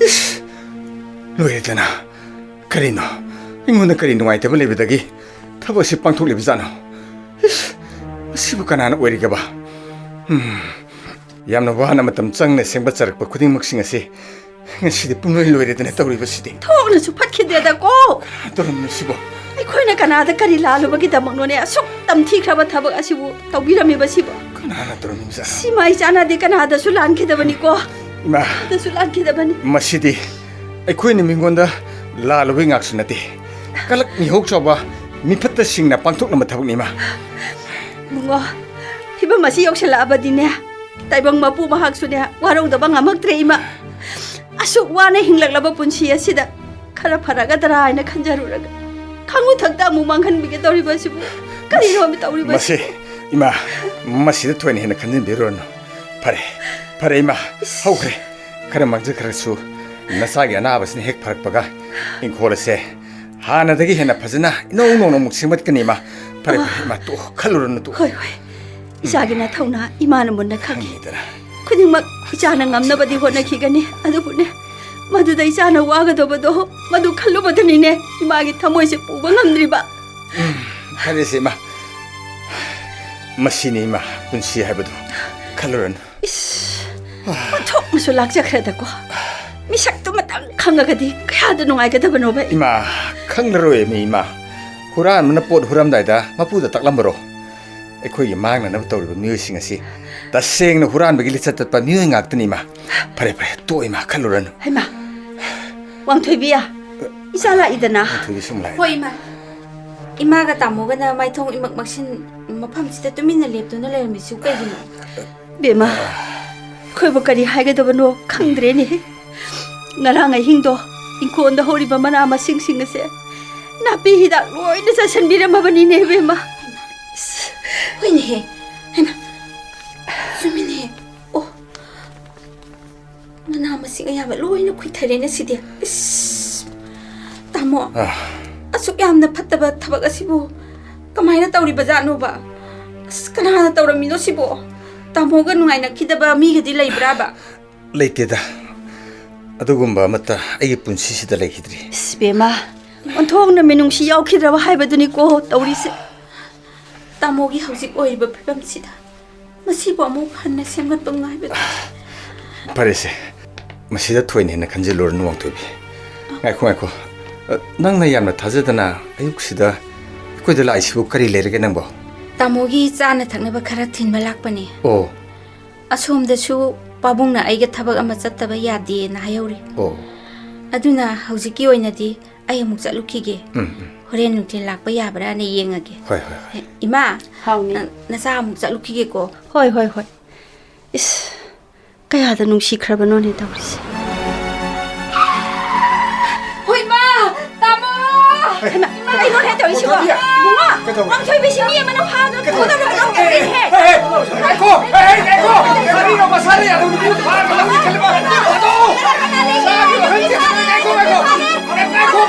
ꯏꯁ, ꯂꯣꯏꯔꯦꯗꯅ꯫ ꯀꯔꯤꯅꯣ? ꯑꯩꯉꯣꯟꯗ ꯀꯔꯤ ꯅꯨꯡꯉꯥꯏꯇꯕ ꯂꯩꯕꯗꯒꯤ ꯊꯕꯛ ꯑꯁꯤ ꯄꯥꯡꯊꯣꯛꯂꯤꯕꯖꯥꯠꯅꯣ? ꯏꯁ, ꯃꯁꯤꯕꯨ ꯀꯅꯥꯅ ꯑꯣꯏꯔꯤꯒꯕ? ꯎꯝ, ꯌꯥꯝꯅ ꯋꯥꯅ ꯃꯇꯝ ꯆꯪꯅ ꯁꯦꯝꯒꯠꯆꯔꯛꯄ ꯈꯨꯗꯤꯡꯃꯛꯁꯤꯡ ꯑꯁꯤ ꯉꯁꯤꯗꯤ ꯄꯨꯡꯂꯣꯏ ꯂꯣꯏꯔꯦꯗꯅ ꯇꯧꯔꯤꯕꯁꯤꯗꯤ꯫ ꯊꯣꯛꯅꯁꯨ ꯐꯠꯈꯤꯗꯦꯗꯀꯣ꯫ ꯀꯅꯥ ꯇꯧꯔꯝꯃꯤꯅꯣ ꯁꯤꯕꯣ? ꯑꯩꯈꯣꯏꯅ ꯀꯅꯥꯗ ꯀꯔꯤ ꯂꯥꯜꯂꯨꯕꯒꯤꯗꯃꯛꯅꯣꯅꯦ ꯑꯁꯨꯛ ꯇꯝꯊꯤꯈ꯭ꯔꯕ ꯊꯕꯛ ꯑꯁꯤꯕꯨ ꯇꯧꯕꯤꯔꯝꯃꯤꯕꯁꯤꯕꯣ? ꯀꯅꯥꯅ ꯇꯧꯔꯝꯃꯤꯕꯖꯥꯠꯅꯣ? ꯁꯤꯃ ꯏꯆꯥꯅꯗꯤ ꯀꯅꯥꯗꯁꯨ ꯂꯥꯟꯈꯤꯗꯕꯅꯤꯀꯣ꯫ ꯏꯃꯥ, ꯀꯅꯥꯗꯁꯨ ꯂꯥꯟꯈꯤꯗꯕꯅꯤ꯫ ꯃꯁꯤꯗꯤ ꯑꯩꯈꯣꯏꯅ ꯃꯤꯉꯣꯟꯗ ꯂꯥꯜꯂꯨꯕꯒꯤ ꯉꯥꯛꯁꯨ ꯅꯠꯇꯦ꯫ ꯀꯂꯛ ꯃꯤꯍꯧ ꯆꯥꯎꯕ ꯃꯤꯐꯠꯇꯁꯤꯡꯅ ꯄꯥꯡꯊꯣꯛꯂꯝꯕ ꯊꯕꯛꯅꯤ, ꯏꯃꯥ꯫ ꯏꯕꯨꯡꯉꯣ, ꯐꯤꯕꯝ ꯑꯁꯤ ꯌꯧꯁꯤꯜꯂꯛꯑꯕꯗꯤꯅꯦ, ꯇꯥꯏꯕꯪ ꯃꯄꯨ ꯃꯍꯥꯛꯁꯨꯅꯦ, ꯋꯥꯔꯧꯗꯕ ꯉꯝꯃꯛꯇ꯭ꯔꯦ, ꯏꯃꯥ꯫ ꯑꯁꯨꯛ ꯋꯥꯅ ꯍꯤꯡꯂꯛꯂꯕ ꯄꯨꯟꯁꯤ ꯑꯁꯤꯗ ꯈꯔ ꯐꯔꯒꯗ꯭ꯔꯥ ꯍꯥꯏꯅ ꯈꯟꯖꯔꯨꯔꯒ, ꯈꯪꯉꯨ ꯊꯛꯇ ꯑꯃꯨꯛ ꯃꯥꯡꯍꯟꯕꯤꯒꯦ ꯇꯧꯔꯤꯕꯁꯤꯕꯨ, ꯀꯔꯤꯅꯣ ꯇꯧꯔꯤꯕꯁꯤ? ꯃꯁꯤ, ꯏꯃꯥ, ꯃꯁꯤꯗ ꯊꯣꯏꯅ ꯍꯦꯟꯅ ꯈꯟꯖꯤꯟꯕꯤꯔꯨꯔꯅꯨ꯫ ꯐꯔꯦ, ꯐꯔꯦ, ꯏꯃꯥ, ꯏꯁ꯫ ꯍꯧꯈ꯭ꯔꯦ꯫ ꯈꯔ ꯃꯥꯡꯖꯈ꯭ꯔꯁꯨ, ꯅꯆꯥꯒꯤ ꯑꯅꯥꯕꯁꯤꯅ ꯍꯦꯛ ꯐꯔꯛꯄꯒ, ꯏꯪꯈꯣꯜ ꯑꯁꯦ ꯍꯥꯟꯅꯗꯒꯤ ꯍꯦꯟꯅ ꯐꯖꯅ ꯏꯅꯧ ꯅꯧꯅ ꯑꯃꯨꯛ ꯁꯦꯝꯒꯠꯀꯅꯤ, ꯏꯃꯥ꯫ ꯐꯔꯦ, ꯐꯔꯦ, ꯏꯃꯥ, ꯇꯣꯛꯑꯣ, ꯈꯜꯂꯨꯔꯅꯨ, ꯇꯣꯛꯑꯣ꯫ ꯍꯣꯏ, ꯍꯣꯏ꯫ ꯏꯆꯥꯒꯤ ꯅꯊꯧꯅꯥ ꯏꯃꯥꯅ ꯃꯨꯟꯅ ꯈꯪꯏ꯫ ꯈꯪꯉꯤꯗꯅ꯫ ꯈꯨꯗꯤꯡꯃꯛ ꯏꯆꯥꯅ ꯉꯝꯅꯕꯗꯤ ꯍꯣꯠꯅꯈꯤꯒꯅꯤ꯫ ꯑꯗꯨꯕꯨꯅꯦ, ꯃꯗꯨꯗ ꯏꯆꯥꯅ ꯋꯥꯒꯗꯕꯗꯣ ꯃꯗꯨ ꯈꯜꯂꯨꯕꯗꯅꯤꯅꯦ ꯏꯃꯥꯒꯤ ꯊꯃꯣꯏꯁꯦ ꯄꯨꯕ ꯉꯝꯗ꯭ꯔꯤꯕ꯫ ꯎꯝ, ꯐꯔꯦꯁꯦ, ꯏꯃꯥ꯫ ꯃꯁꯤꯅꯤ, ꯏꯃꯥ, ꯄꯨꯟꯁꯤ ꯍꯥꯏꯕꯗꯨ꯫ ꯈꯜꯂꯨꯔꯅꯨ꯫ ꯏꯁ, ꯑꯣꯟꯊꯣꯛꯅꯁꯨ ꯂꯥꯛꯆꯈ꯭ꯔꯦꯗꯀꯣ꯫ ꯃꯤꯁꯛꯇꯨꯃꯇꯪ ꯈꯪꯉꯒꯗꯤ ꯀꯌꯥꯗ ꯅꯨꯡꯉꯥꯏꯒꯗꯕꯅꯣꯕ꯫ ꯏꯃꯥ, ꯈꯪꯂꯔꯣꯏꯃꯤ, ꯏꯃꯥ꯫ ꯍꯨꯔꯥꯟꯕꯅ ꯄꯣꯠ ꯍꯨꯔꯝꯗꯥꯏꯗ ꯃꯄꯨꯗ ꯇꯥꯛꯂꯝꯕꯔꯣ? ꯑꯩꯈꯣꯏꯒꯤ ꯃꯥꯡꯅꯅꯕ ꯇꯧꯔꯤꯕ ꯃꯤꯑꯣꯏꯁꯤꯡ ꯑꯁꯤ ꯇꯁꯦꯡꯅ ꯍꯨꯔꯥꯟꯕꯒꯤ ꯂꯤꯆꯠ ꯆꯠꯄ ꯃꯤꯑꯣꯏ ꯉꯥꯛꯇꯅꯤ, ꯏꯃꯥ꯫ ꯐꯔꯦ, ꯐꯔꯦ, ꯇꯣꯛꯑꯣ, ꯏꯃꯥ, ꯈꯜꯂꯨꯔꯅꯨ꯫ ꯍꯩꯃꯥ, ꯋꯥꯡꯊꯣꯏꯕꯤ, ꯏꯆꯥ ꯂꯥꯛꯏꯗꯅ꯫ ꯋꯥꯡꯊꯣꯏꯕꯤ ꯁꯨꯝ ꯂꯥꯛꯑꯦ꯫ ꯍꯣꯏ, ꯏꯃꯥ꯫ ꯏꯃꯥꯒ ꯇꯥꯃꯣꯒꯅ ꯃꯥꯏꯊꯣꯡ ꯏꯃꯛ ꯃꯛꯁꯤꯟ ꯃꯐꯝꯁꯤꯗ ꯇꯨꯃꯤꯟꯅ ꯂꯦꯞꯇꯨꯅ ꯂꯩꯔꯝꯃꯤꯁꯤꯕꯨ ꯀꯩꯒꯤꯅꯣ? ꯕꯦꯝꯃ, ꯑꯩꯈꯣꯏꯕꯨ ꯀꯔꯤ ꯍꯥꯏꯒꯗꯕꯅꯣ ꯈꯪꯗ꯭ꯔꯦꯅꯦ꯫ ꯉꯔꯥꯡ ꯑꯍꯤꯡꯗꯣ ꯏꯪꯈꯣꯜꯗ ꯍꯧꯔꯤꯕ ꯃꯅꯥ ꯃꯁꯤꯡꯁꯤꯡ ꯑꯁꯦ ꯅꯥꯄꯤ ꯍꯤꯗꯥꯛ ꯂꯣꯏꯅ ꯆꯥꯏꯁꯤꯟꯕꯤꯔꯝꯃꯕꯅꯤꯅꯦ, ꯏꯕꯦꯝꯃ꯫ ꯍꯣꯏꯅꯦꯍꯦ꯫ ꯍꯩꯃꯥ, ꯆꯨꯝꯃꯤꯅꯦꯍꯦ꯫ ꯑꯣ, ꯃꯅꯥ ꯃꯁꯤꯡ ꯑꯌꯥꯝꯕ ꯂꯣꯏꯅ ꯈꯨꯏꯊꯔꯦꯅꯦ ꯁꯤꯗꯤ꯫ ꯏꯁ, ꯇꯥꯃꯣ, ꯑꯥ꯫ ꯑꯁꯨꯛ ꯌꯥꯝꯅ ꯐꯠꯇꯕ ꯊꯕꯛ ꯑꯁꯤꯕꯨ ꯀꯃꯥꯏꯅ ꯇꯧꯔꯤꯕ ꯖꯥꯠꯅꯣꯕ? ꯑꯁ, ꯀꯅꯥꯅ ꯇꯧꯔꯝꯃꯤꯅꯣ ꯁꯤꯕꯣ? ꯇꯥꯃꯣꯒ ꯅꯨꯡꯉꯥꯏꯅꯈꯤꯗꯕ ꯃꯤꯒꯗꯤ ꯂꯩꯕ꯭ꯔꯥꯕ? ꯂꯩꯇꯦꯗ꯫ ꯑꯗꯨꯒꯨꯝꯕ ꯑꯃꯠꯇ ꯑꯩꯒꯤ ꯄꯨꯟꯁꯤꯁꯤꯗ ꯂꯩꯈꯤꯗ꯭ꯔꯤ꯫ ꯏꯁ, ꯕꯦꯝꯃ, ꯑꯣꯟꯊꯣꯛꯅ ꯃꯤꯅꯨꯡꯁꯤ ꯌꯥꯎꯈꯤꯗ꯭ꯔꯕ ꯍꯥꯏꯕꯗꯨꯅꯤꯀꯣ ꯇꯧꯔꯤꯁꯦ꯫ ꯇꯥꯃꯣꯒꯤ ꯍꯧꯖꯤꯛ ꯑꯣꯏꯔꯤꯕ ꯐꯤꯕꯝꯁꯤꯗ ꯃꯁꯤꯕꯨ ꯑꯃꯨꯛ ꯍꯟꯅ ꯁꯦꯝꯒꯠꯄ ꯉꯥꯏꯕꯗ꯫ ꯐꯔꯦꯁꯦ, ꯃꯁꯤꯗ ꯊꯣꯏꯅ ꯍꯦꯟꯅ ꯈꯟꯖꯤꯜꯂꯨꯔꯅꯨ, ꯋꯥꯡꯊꯣꯏꯕꯤ꯫ ꯉꯥꯏꯈꯣ, ꯉꯥꯏꯈꯣ꯫ ꯑ, ꯅꯪꯅ ꯌꯥꯝꯅ ꯊꯥꯖꯗꯅ ꯑꯌꯨꯛꯁꯤꯗ ꯑꯩꯈꯣꯏꯗ ꯂꯥꯛꯏꯁꯤꯕꯨ ꯀꯔꯤ ꯂꯩꯔꯒꯦ ꯅꯪꯕꯣ? ꯇꯥꯃꯣꯒꯤ ꯆꯥꯅ ꯊꯛꯅꯕ ꯈꯔ ꯊꯤꯟꯕ ꯂꯥꯛꯄꯅꯦ꯫ ꯑꯣ꯫ ꯑꯁꯣꯝꯗꯁꯨ ꯄꯥꯕꯨꯡꯅ ꯑꯩꯒ ꯊꯕꯛ ꯑꯃ ꯆꯠꯇꯕ ꯌꯥꯗꯦꯅ ꯍꯥꯏꯍꯧꯔꯤ꯫ ꯑꯣ꯫ ꯑꯗꯨꯅ ꯍꯧꯖꯤꯛꯀꯤ ꯑꯣꯏꯅꯗꯤ ꯑꯩ ꯑꯃꯨꯛ ꯆꯠꯂꯨꯈꯤꯒꯦ꯫ ꯎꯝ, ꯎꯝ꯫ ꯍꯣꯔꯦꯟ ꯅꯨꯡꯊꯤꯜ ꯂꯥꯛꯄ ꯌꯥꯕ꯭ꯔꯥꯅ ꯌꯦꯡꯉꯒꯦ꯫ ꯍꯣꯏ, ꯍꯣꯏ, ꯍꯣꯏ꯫ ꯑꯦ, ꯏꯃꯥ, ꯍꯥꯎꯅꯦ꯫ ꯅ-, ꯅꯆꯥ ꯑꯃꯨꯛ ꯆꯠꯂꯨꯈꯤꯒꯦꯀꯣ꯫ ꯍꯣꯏ, ꯍꯣꯏ, ꯍꯣꯏ꯫ ꯏꯁ, ꯀꯌꯥꯗ ꯅꯨꯡꯁꯤꯈ꯭ꯔꯕꯅꯣꯅꯦ ꯇꯧꯔꯤꯁꯦ꯫ ꯍꯣꯏ, ꯏꯃꯥ! ꯇꯥꯃꯣ! ꯍꯩꯃꯥ, ꯏꯃꯥ, ꯀꯩꯅꯣꯅꯦ ꯇꯧꯔꯤꯁꯤꯕꯣ? ꯏꯕꯨꯡꯉꯣ! ꯀꯩꯗꯧꯔꯦ? ꯋꯥꯡꯊꯣꯏꯕꯤꯁꯤ ꯃꯤ ꯑꯃꯅ ꯐꯥꯗꯅ ꯀꯩꯗꯧꯔꯦ? ꯐꯨꯗꯅ ꯇꯧꯔꯤꯁꯦ꯫ ꯍꯦ, ꯍꯦ, ꯉꯥꯏꯈꯣ! ꯍꯦ, ꯍꯦ, ꯉꯥꯏꯈꯣ! ꯀꯔꯤꯅꯣ ꯃꯁꯥꯅ ꯌꯥꯗꯕ ꯅꯨꯄꯤꯗꯨ ꯐꯥꯔꯒ ꯂꯧꯁꯤꯟꯈꯠꯂꯤꯕ? ꯊꯥꯗꯣꯛꯎ! ꯉꯥꯏꯈꯣ, ꯉꯥꯏꯈꯣ! ꯉꯥꯏꯈꯣ!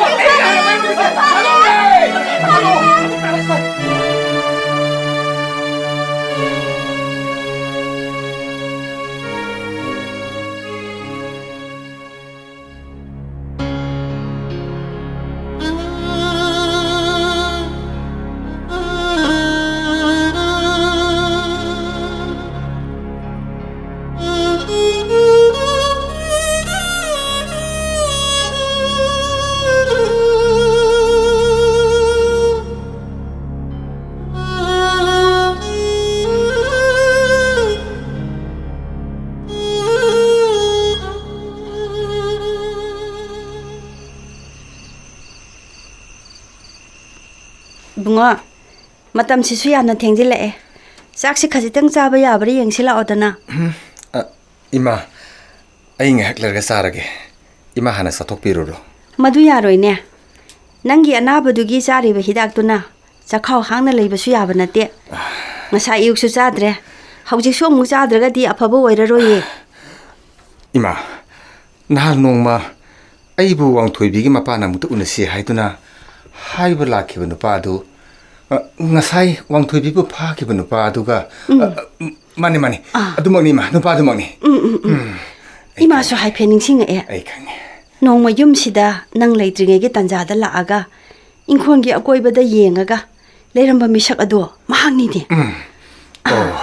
ꯏꯕꯨꯡꯉꯣ, ꯃꯇꯝꯁꯤꯁꯨ ꯌꯥꯝꯅ ꯊꯦꯡꯖꯤꯜꯂꯛꯑꯦ꯫ ꯆꯥꯛꯁꯤ ꯈꯖꯤꯛꯇꯪ ꯆꯥꯕ ꯌꯥꯕ꯭ꯔꯥ ꯌꯦꯡꯁꯤ ꯂꯥꯛꯑꯣꯗꯅ꯫ ꯎꯝ, ꯑ, ꯏꯃꯥ, ꯑꯩ ꯉꯥꯏꯍꯥꯛ ꯂꯩꯔꯒ ꯆꯥꯔꯒꯦ꯫ ꯏꯃꯥ ꯍꯥꯟꯅ ꯆꯥꯊꯣꯛꯄꯤꯔꯨꯔꯣ꯫ ꯃꯗꯨ ꯌꯥꯔꯣꯏꯅꯦ꯫ ꯅꯪꯒꯤ ꯑꯅꯥꯕꯗꯨꯒꯤ ꯆꯥꯔꯤꯕ ꯍꯤꯗꯥꯛꯇꯨꯅ ꯆꯈꯥꯎ ꯍꯥꯡꯅ ꯂꯩꯕꯁꯨ ꯌꯥꯕ ꯅꯠꯇꯦ꯫ ꯉꯁꯥꯏ ꯑꯌꯨꯛꯁꯨ ꯆꯥꯗ꯭ꯔꯦ, ꯍꯧꯖꯤꯛꯁꯨ ꯑꯃꯨꯛ ꯆꯥꯗ꯭ꯔꯒꯗꯤ ꯑꯐꯕ ꯑꯣꯏꯔꯔꯣꯏꯌꯦ꯫ ꯏꯃꯥ, ꯅꯍꯥꯟ ꯅꯣꯡꯃ ꯑꯩꯕꯨ ꯋꯥꯡꯊꯣꯏꯕꯤꯒꯤ ꯃꯄꯥꯅ ꯑꯃꯨꯛꯇ ꯎꯅꯁꯤ ꯍꯥꯏꯗꯨꯅ ꯍꯥꯏꯕ ꯂꯥꯛꯈꯤꯕ ꯅꯨꯄꯥ ꯑꯗꯨ, ꯑ, ꯉꯁꯥꯏ ꯋꯥꯡꯊꯣꯏꯕꯤꯕꯨ ꯐꯥꯈꯤꯕ ꯅꯨꯄꯥ ꯑꯗꯨꯒ, ꯎꯝ꯫ ꯑ, ꯃꯥꯅꯤ, ꯃꯥꯅꯤ꯫ ꯑꯥ꯫ ꯑꯗꯨꯃꯛꯅꯤ, ꯏꯃꯥ, ꯅꯨꯄꯥꯗꯨꯃꯛꯅꯤ꯫ ꯎꯝ, ꯎꯝ, ꯎꯝ꯫ ꯎꯝ꯫ ꯑꯩ ꯏꯃꯥꯁꯨ ꯈꯪꯉꯦ꯫ ꯍꯥꯏꯐꯦꯠ ꯅꯤꯡꯁꯤꯡꯉꯛꯑꯦ꯫ ꯑꯩ ꯈꯪꯉꯦ꯫ ꯅꯣꯡꯃ ꯌꯨꯝꯁꯤꯗ ꯅꯪ ꯂꯩꯇ꯭ꯔꯤꯉꯩꯒꯤ ꯇꯥꯟꯖꯥꯗ ꯂꯥꯛꯑꯒ ꯏꯪꯈꯣꯜꯒꯤ ꯑꯀꯣꯏꯕꯗ ꯌꯦꯡꯉꯒ ꯂꯩꯔꯝꯕ ꯃꯤꯁꯛ ꯑꯗꯣ ꯃꯍꯥꯛꯅꯤꯅꯦ꯫ ꯎꯝ꯫ ꯑꯣ,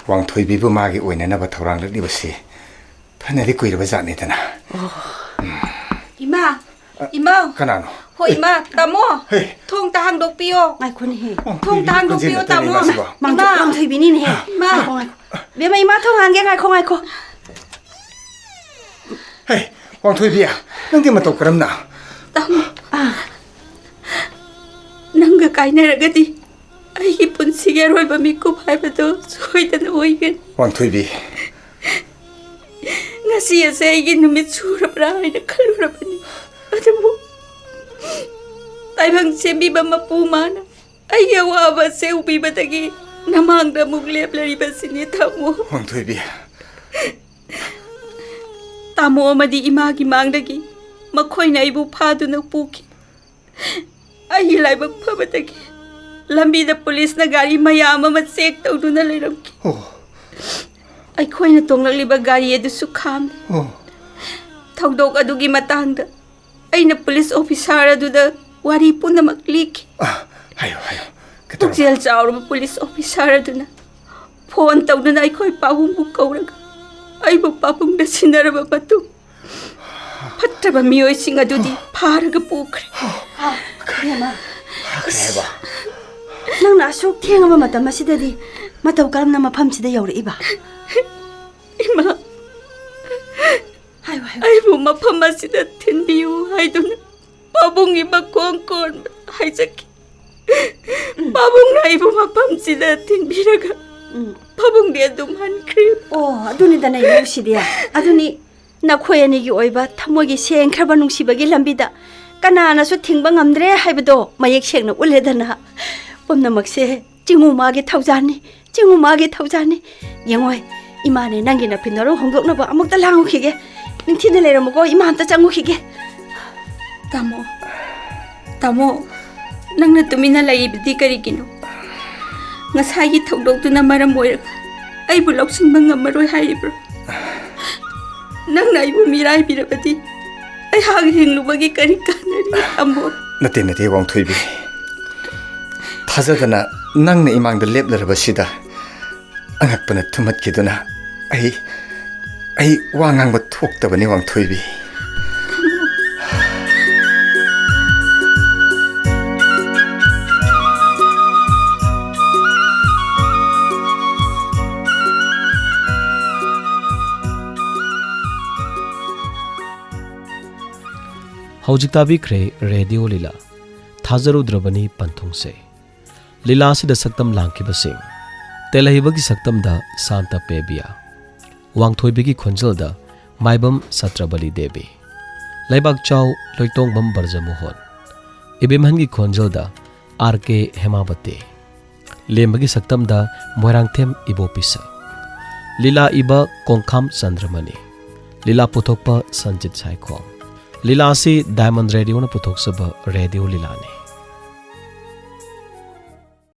ꯋꯥꯡꯊꯣꯏꯕꯤꯕꯨ ꯃꯥꯒꯤ ꯑꯣꯏꯅꯅꯕ ꯊꯧꯔꯥꯡꯂꯛꯂꯤꯕꯁꯤ ꯐꯅꯗꯤ ꯀꯨꯏꯔꯕ ꯖꯥꯠꯅꯤꯗꯅ꯫ ꯏꯃꯥ, ꯏꯃꯥ꯫ ꯀꯅꯥꯅꯣ? ꯍꯣꯏ, ꯏꯃꯥ, ꯇꯥꯃꯣ꯫ ꯍꯦ꯫ ꯊꯣꯡꯇ ꯍꯥꯡꯗꯣꯛꯄꯤꯌꯣ꯫ ꯉꯥꯏꯈꯣꯅꯦꯍꯦ꯫ ꯊꯣꯡꯇ ꯍꯥꯡꯗꯣꯛꯄꯤꯌꯣ, ꯇꯥꯃꯣ꯫ ꯃꯥꯡꯊꯣꯏ-, ꯏꯃꯥ꯫ ꯃꯥꯡꯊꯣꯏꯕꯤꯅꯤꯅꯦꯍꯦ꯫ ꯏꯃꯥ꯫ ꯉꯥꯏꯈꯣ, ꯉꯥꯏꯈꯣ꯫ ꯕꯦꯝꯃ, ꯏꯃꯥ ꯊꯣꯡ ꯍꯥꯡꯒꯦ, ꯉꯥꯏꯈꯣ, ꯉꯥꯏꯈꯣ꯫ ꯍꯦ, ꯋꯥꯡꯊꯣꯏꯕꯤ, ꯅꯪꯗꯤ ꯃꯇꯧ ꯀꯔꯝꯅ? ꯇꯥꯃꯣ, ꯑꯥ꯫ ꯅꯪꯒ ꯀꯥꯏꯅꯔꯒꯗꯤ ꯑꯩꯒꯤ ꯄꯨꯟꯁꯤꯒꯤ ꯑꯔꯣꯏꯕ ꯃꯤꯀꯨꯞ ꯍꯥꯏꯕꯗꯨ ꯁꯣꯏꯗꯅ ꯑꯣꯏꯒꯅꯤ꯫ ꯋꯥꯡꯊꯣꯏꯕꯤ꯫ ꯉꯁꯤ ꯑꯁꯦ ꯑꯩꯒꯤ ꯅꯨꯃꯤꯠ ꯁꯨꯔꯕ꯭ꯔꯥ ꯍꯥꯏꯅ ꯈꯜꯂꯨꯔꯕꯅꯤ꯫ ꯑꯗꯨꯕꯨ ꯇꯥꯏꯕꯪ ꯁꯦꯝꯕꯤꯕ ꯃꯄꯨ ꯃꯥꯅ ꯑꯩꯒꯤ ꯑꯋꯥꯕ ꯑꯁꯦ ꯎꯕꯤꯕꯗꯒꯤ ꯅꯃꯥꯡꯗ ꯑꯃꯨꯛ ꯂꯦꯞꯂꯔꯤꯕꯁꯤꯅꯤ, ꯇꯥꯃꯣ꯫ ꯋꯥꯡꯊꯣꯏꯕꯤ꯫ ꯇꯥꯃꯣ ꯑꯃꯗꯤ ꯏꯃꯥꯒꯤ ꯃꯥꯡꯗꯒꯤ ꯃꯈꯣꯏꯅ ꯑꯩꯕꯨ ꯐꯥꯗꯨꯅ ꯄꯨꯈꯤ꯫ ꯑꯩꯒꯤ ꯂꯥꯏꯕꯛ ꯐꯕꯗꯒꯤ ꯂꯝꯕꯤꯗ ꯄꯨꯂꯤꯁꯅ ꯒꯥꯔꯤ ꯃꯌꯥꯝ ꯑꯃ ꯆꯦꯛ ꯇꯧꯗꯨꯅ ꯂꯩꯔꯝꯈꯤ꯫ ꯑꯣ꯫ ꯑꯩꯈꯣꯏꯅ ꯇꯣꯡꯂꯛꯂꯤꯕ ꯒꯥꯔꯤ ꯑꯗꯨꯁꯨ ꯈꯥꯝꯃꯤ꯫ ꯑꯣ꯫ ꯊꯧꯗꯣꯛ ꯑꯗꯨꯒꯤ ꯃꯇꯥꯡꯗ ꯑꯩꯅ ꯄꯨꯂꯤꯁ ꯑꯣꯐꯤꯁꯥꯔ ꯑꯗꯨꯗ ꯋꯥꯔꯤ ꯄꯨꯝꯅꯃꯛ ꯂꯤꯈꯤ꯫ ꯑ, ꯍꯥꯏꯌꯨ, ꯍꯥꯏꯌꯨ꯫ ꯀꯩꯗꯧꯔꯕ? ꯄꯨꯛꯆꯦꯜ ꯆꯥꯎꯔꯕ ꯄꯨꯂꯤꯁ ꯑꯣꯐꯤꯁꯥꯔ ꯑꯗꯨꯅ ꯐꯣꯟ ꯇꯧꯗꯨꯅ ꯑꯩꯈꯣꯏ ꯄꯥꯕꯨꯡꯕꯨ ꯀꯧꯔꯒ ꯑꯩꯕꯨ ꯄꯥꯕꯨꯡꯗ ꯁꯤꯟꯅꯔꯕ ꯃꯇꯨꯡ, ꯐꯠꯇꯕ ꯃꯤꯑꯣꯏꯁꯤꯡ ꯑꯗꯨꯗꯤ ꯐꯥꯔꯒ ꯄꯨꯈ꯭ꯔꯦ꯫ ꯏꯕꯦꯝꯃ, ꯐꯥꯈ꯭ꯔꯦ ꯍꯥꯏꯕ? ꯅꯪꯅ ꯑꯁꯨꯛ ꯊꯦꯡꯉꯕ ꯃꯇꯝ ꯑꯁꯤꯗꯗꯤ ꯃꯇꯧ ꯀꯔꯝꯅ ꯃꯐꯝꯁꯤꯗ ꯌꯧꯔꯛꯏꯕ? ꯏꯃꯥ, ꯍꯥꯏꯌꯨ, ꯍꯥꯏꯌꯨ꯫ ꯑꯩꯕꯨ ꯃꯐꯝ ꯑꯁꯤꯗ ꯊꯤꯟꯕꯤꯌꯨ ꯍꯥꯏꯗꯨꯅ ꯄꯥꯕꯨꯡꯒꯤ ꯃꯈꯣꯡ ꯀꯣꯟꯕ ꯍꯥꯏꯖꯈꯤ꯫ ꯎꯝ꯫ ꯄꯥꯕꯨꯡꯅ ꯑꯩꯕꯨ ꯃꯐꯝꯁꯤꯗ ꯊꯤꯟꯕꯤꯔꯒ ꯎꯝ꯫ ꯄꯥꯕꯨꯡꯗꯤ ꯑꯗꯨꯝ ꯍꯟꯈ꯭ꯔꯦ꯫ ꯑꯣ, ꯑꯗꯨꯅꯤꯗꯅ ꯏꯃꯧꯁꯤꯗꯤ꯫ ꯑꯗꯨꯅꯤ, ꯅꯈꯣꯏ ꯑꯅꯤꯒꯤ ꯑꯣꯏꯕ ꯊꯃꯣꯏꯒꯤ ꯁꯦꯡꯈ꯭ꯔꯕ ꯅꯨꯡꯁꯤꯕꯒꯤ ꯂꯝꯕꯤꯗ ꯀꯅꯥꯅꯁꯨ ꯊꯤꯡꯕ ꯉꯝꯗ꯭ꯔꯦ ꯍꯥꯏꯕꯗꯣ ꯃꯌꯦꯛ ꯁꯦꯡꯅ ꯎꯠꯂꯦꯗꯅ꯫ ꯄꯨꯝꯅꯃꯛꯁꯦ ꯆꯤꯡꯉꯨ ꯃꯥꯒꯤ ꯊꯧꯖꯥꯜꯅꯤ, ꯆꯤꯡꯉꯨ ꯃꯥꯒꯤ ꯊꯧꯖꯥꯜꯅꯤ꯫ ꯌꯦꯡꯉꯣꯏ, ꯏꯃꯥꯅꯦ ꯅꯪꯒꯤ ꯅꯐꯤ ꯅꯔꯧ ꯍꯣꯡꯗꯣꯛꯅꯕ ꯑꯃꯨꯛꯇ ꯂꯥꯡꯉꯨꯈꯤꯒꯦ꯫ ꯅꯤꯡꯊꯤꯅ ꯂꯩꯔꯝꯃꯨꯀꯣ, ꯏꯃꯥ ꯑꯝꯇ ꯆꯪꯉꯨꯈꯤꯒꯦ꯫ ꯇꯥꯃꯣ, ꯇꯥꯃꯣ, ꯅꯪꯅ ꯇꯨꯃꯤꯟꯅ ꯂꯩꯔꯤꯕꯗꯤ ꯀꯔꯤꯒꯤꯅꯣ? ꯉꯁꯥꯏꯒꯤ ꯊꯧꯗꯣꯛꯇꯨꯅ ꯃꯔꯝ ꯑꯣꯏꯔꯒ ꯑꯩꯕꯨ ꯂꯧꯁꯤꯟꯕ ꯉꯝꯃꯔꯣꯏ ꯍꯥꯏꯔꯤꯕ꯭ꯔꯣ? ꯅꯪꯅ ꯑꯩꯕꯨ ꯃꯤꯔꯥꯏꯕꯤꯔꯕꯗꯤ ꯑꯩꯍꯥꯛ ꯍꯤꯡꯂꯨꯕꯒꯤ ꯀꯔꯤ ꯀꯥꯟꯅꯔꯤ, ꯇꯥꯃꯣ? ꯅꯠꯇꯦ, ꯅꯠꯇꯦ, ꯋꯥꯡꯊꯣꯏꯕꯤ꯫ ꯊꯥꯖꯗꯅ ꯅꯪꯅ ꯏꯃꯥꯡꯗ ꯂꯦꯞꯂꯔꯕꯁꯤꯗ ꯑꯉꯛꯄꯅ ꯊꯨꯝꯍꯠꯈꯤꯗꯨꯅ ꯑꯩ, ꯑꯩ ꯋꯥ ꯉꯥꯡꯕ ꯊꯣꯛꯇꯕꯅꯤ, ꯋꯥꯡꯊꯣꯏꯕꯤ꯫ ꯍꯧꯖꯤꯛ ꯇꯥꯕꯤꯈ꯭ꯔꯦ ꯔꯦꯗꯤꯑꯣ ꯂꯤꯂꯥ, ꯊꯥꯖꯔꯨꯗ꯭ꯔꯕꯅꯤ ꯄꯟꯊꯨꯡꯁꯦ꯫ ꯂꯤꯂꯥ ꯑꯁꯤꯗ ꯁꯛꯇꯝ ꯂꯥꯡꯈꯤꯕꯁꯤꯡ: ꯇꯦꯂꯩꯕꯒꯤ ꯁꯛꯇꯝꯗ ꯁꯥꯟꯇ ꯄꯦꯕꯤꯌꯥ, ꯋꯥꯡꯊꯣꯏꯕꯤꯒꯤ ꯈꯣꯟꯖꯦꯜꯗ ꯃꯥꯏꯕꯝ ꯁꯇ꯭ꯔꯕꯂꯤ ꯗꯦꯕꯤ, ꯂꯩꯕꯥꯛꯆꯥꯎ ꯂꯣꯏꯇꯣꯡꯕꯝ ꯕ꯭ꯔꯖꯃꯣꯍꯣꯟ, ꯏꯕꯦꯝꯍꯟꯒꯤ ꯈꯣꯟꯖꯦꯜꯗ ꯑꯥꯔ ꯀꯦ ꯍꯦꯃꯥꯕꯇꯤ, ꯂꯦꯝꯕꯒꯤ ꯁꯛꯇꯝꯗ ꯃꯣꯏꯔꯥꯡꯊꯦꯝ ꯏꯕꯣꯄꯤꯁꯛ, ꯂꯤꯂꯥ ꯏꯕ ꯀꯣꯡꯈꯥꯝ ꯆꯟꯗ꯭ꯔꯃꯅꯤ, ꯂꯤꯂꯥ ꯄꯨꯊꯣꯛꯄ ꯁꯟꯖꯤꯠ ꯁꯥꯏꯈꯣꯝ꯫ ꯂꯤꯂꯥ ꯑꯁꯤ ꯗꯥꯏꯃꯟ ꯔꯦꯗꯤꯑꯣꯅ ꯄꯨꯊꯣꯛꯆꯕ ꯔꯦꯗꯤꯑꯣ ꯂꯤꯂꯥꯅꯤ꯫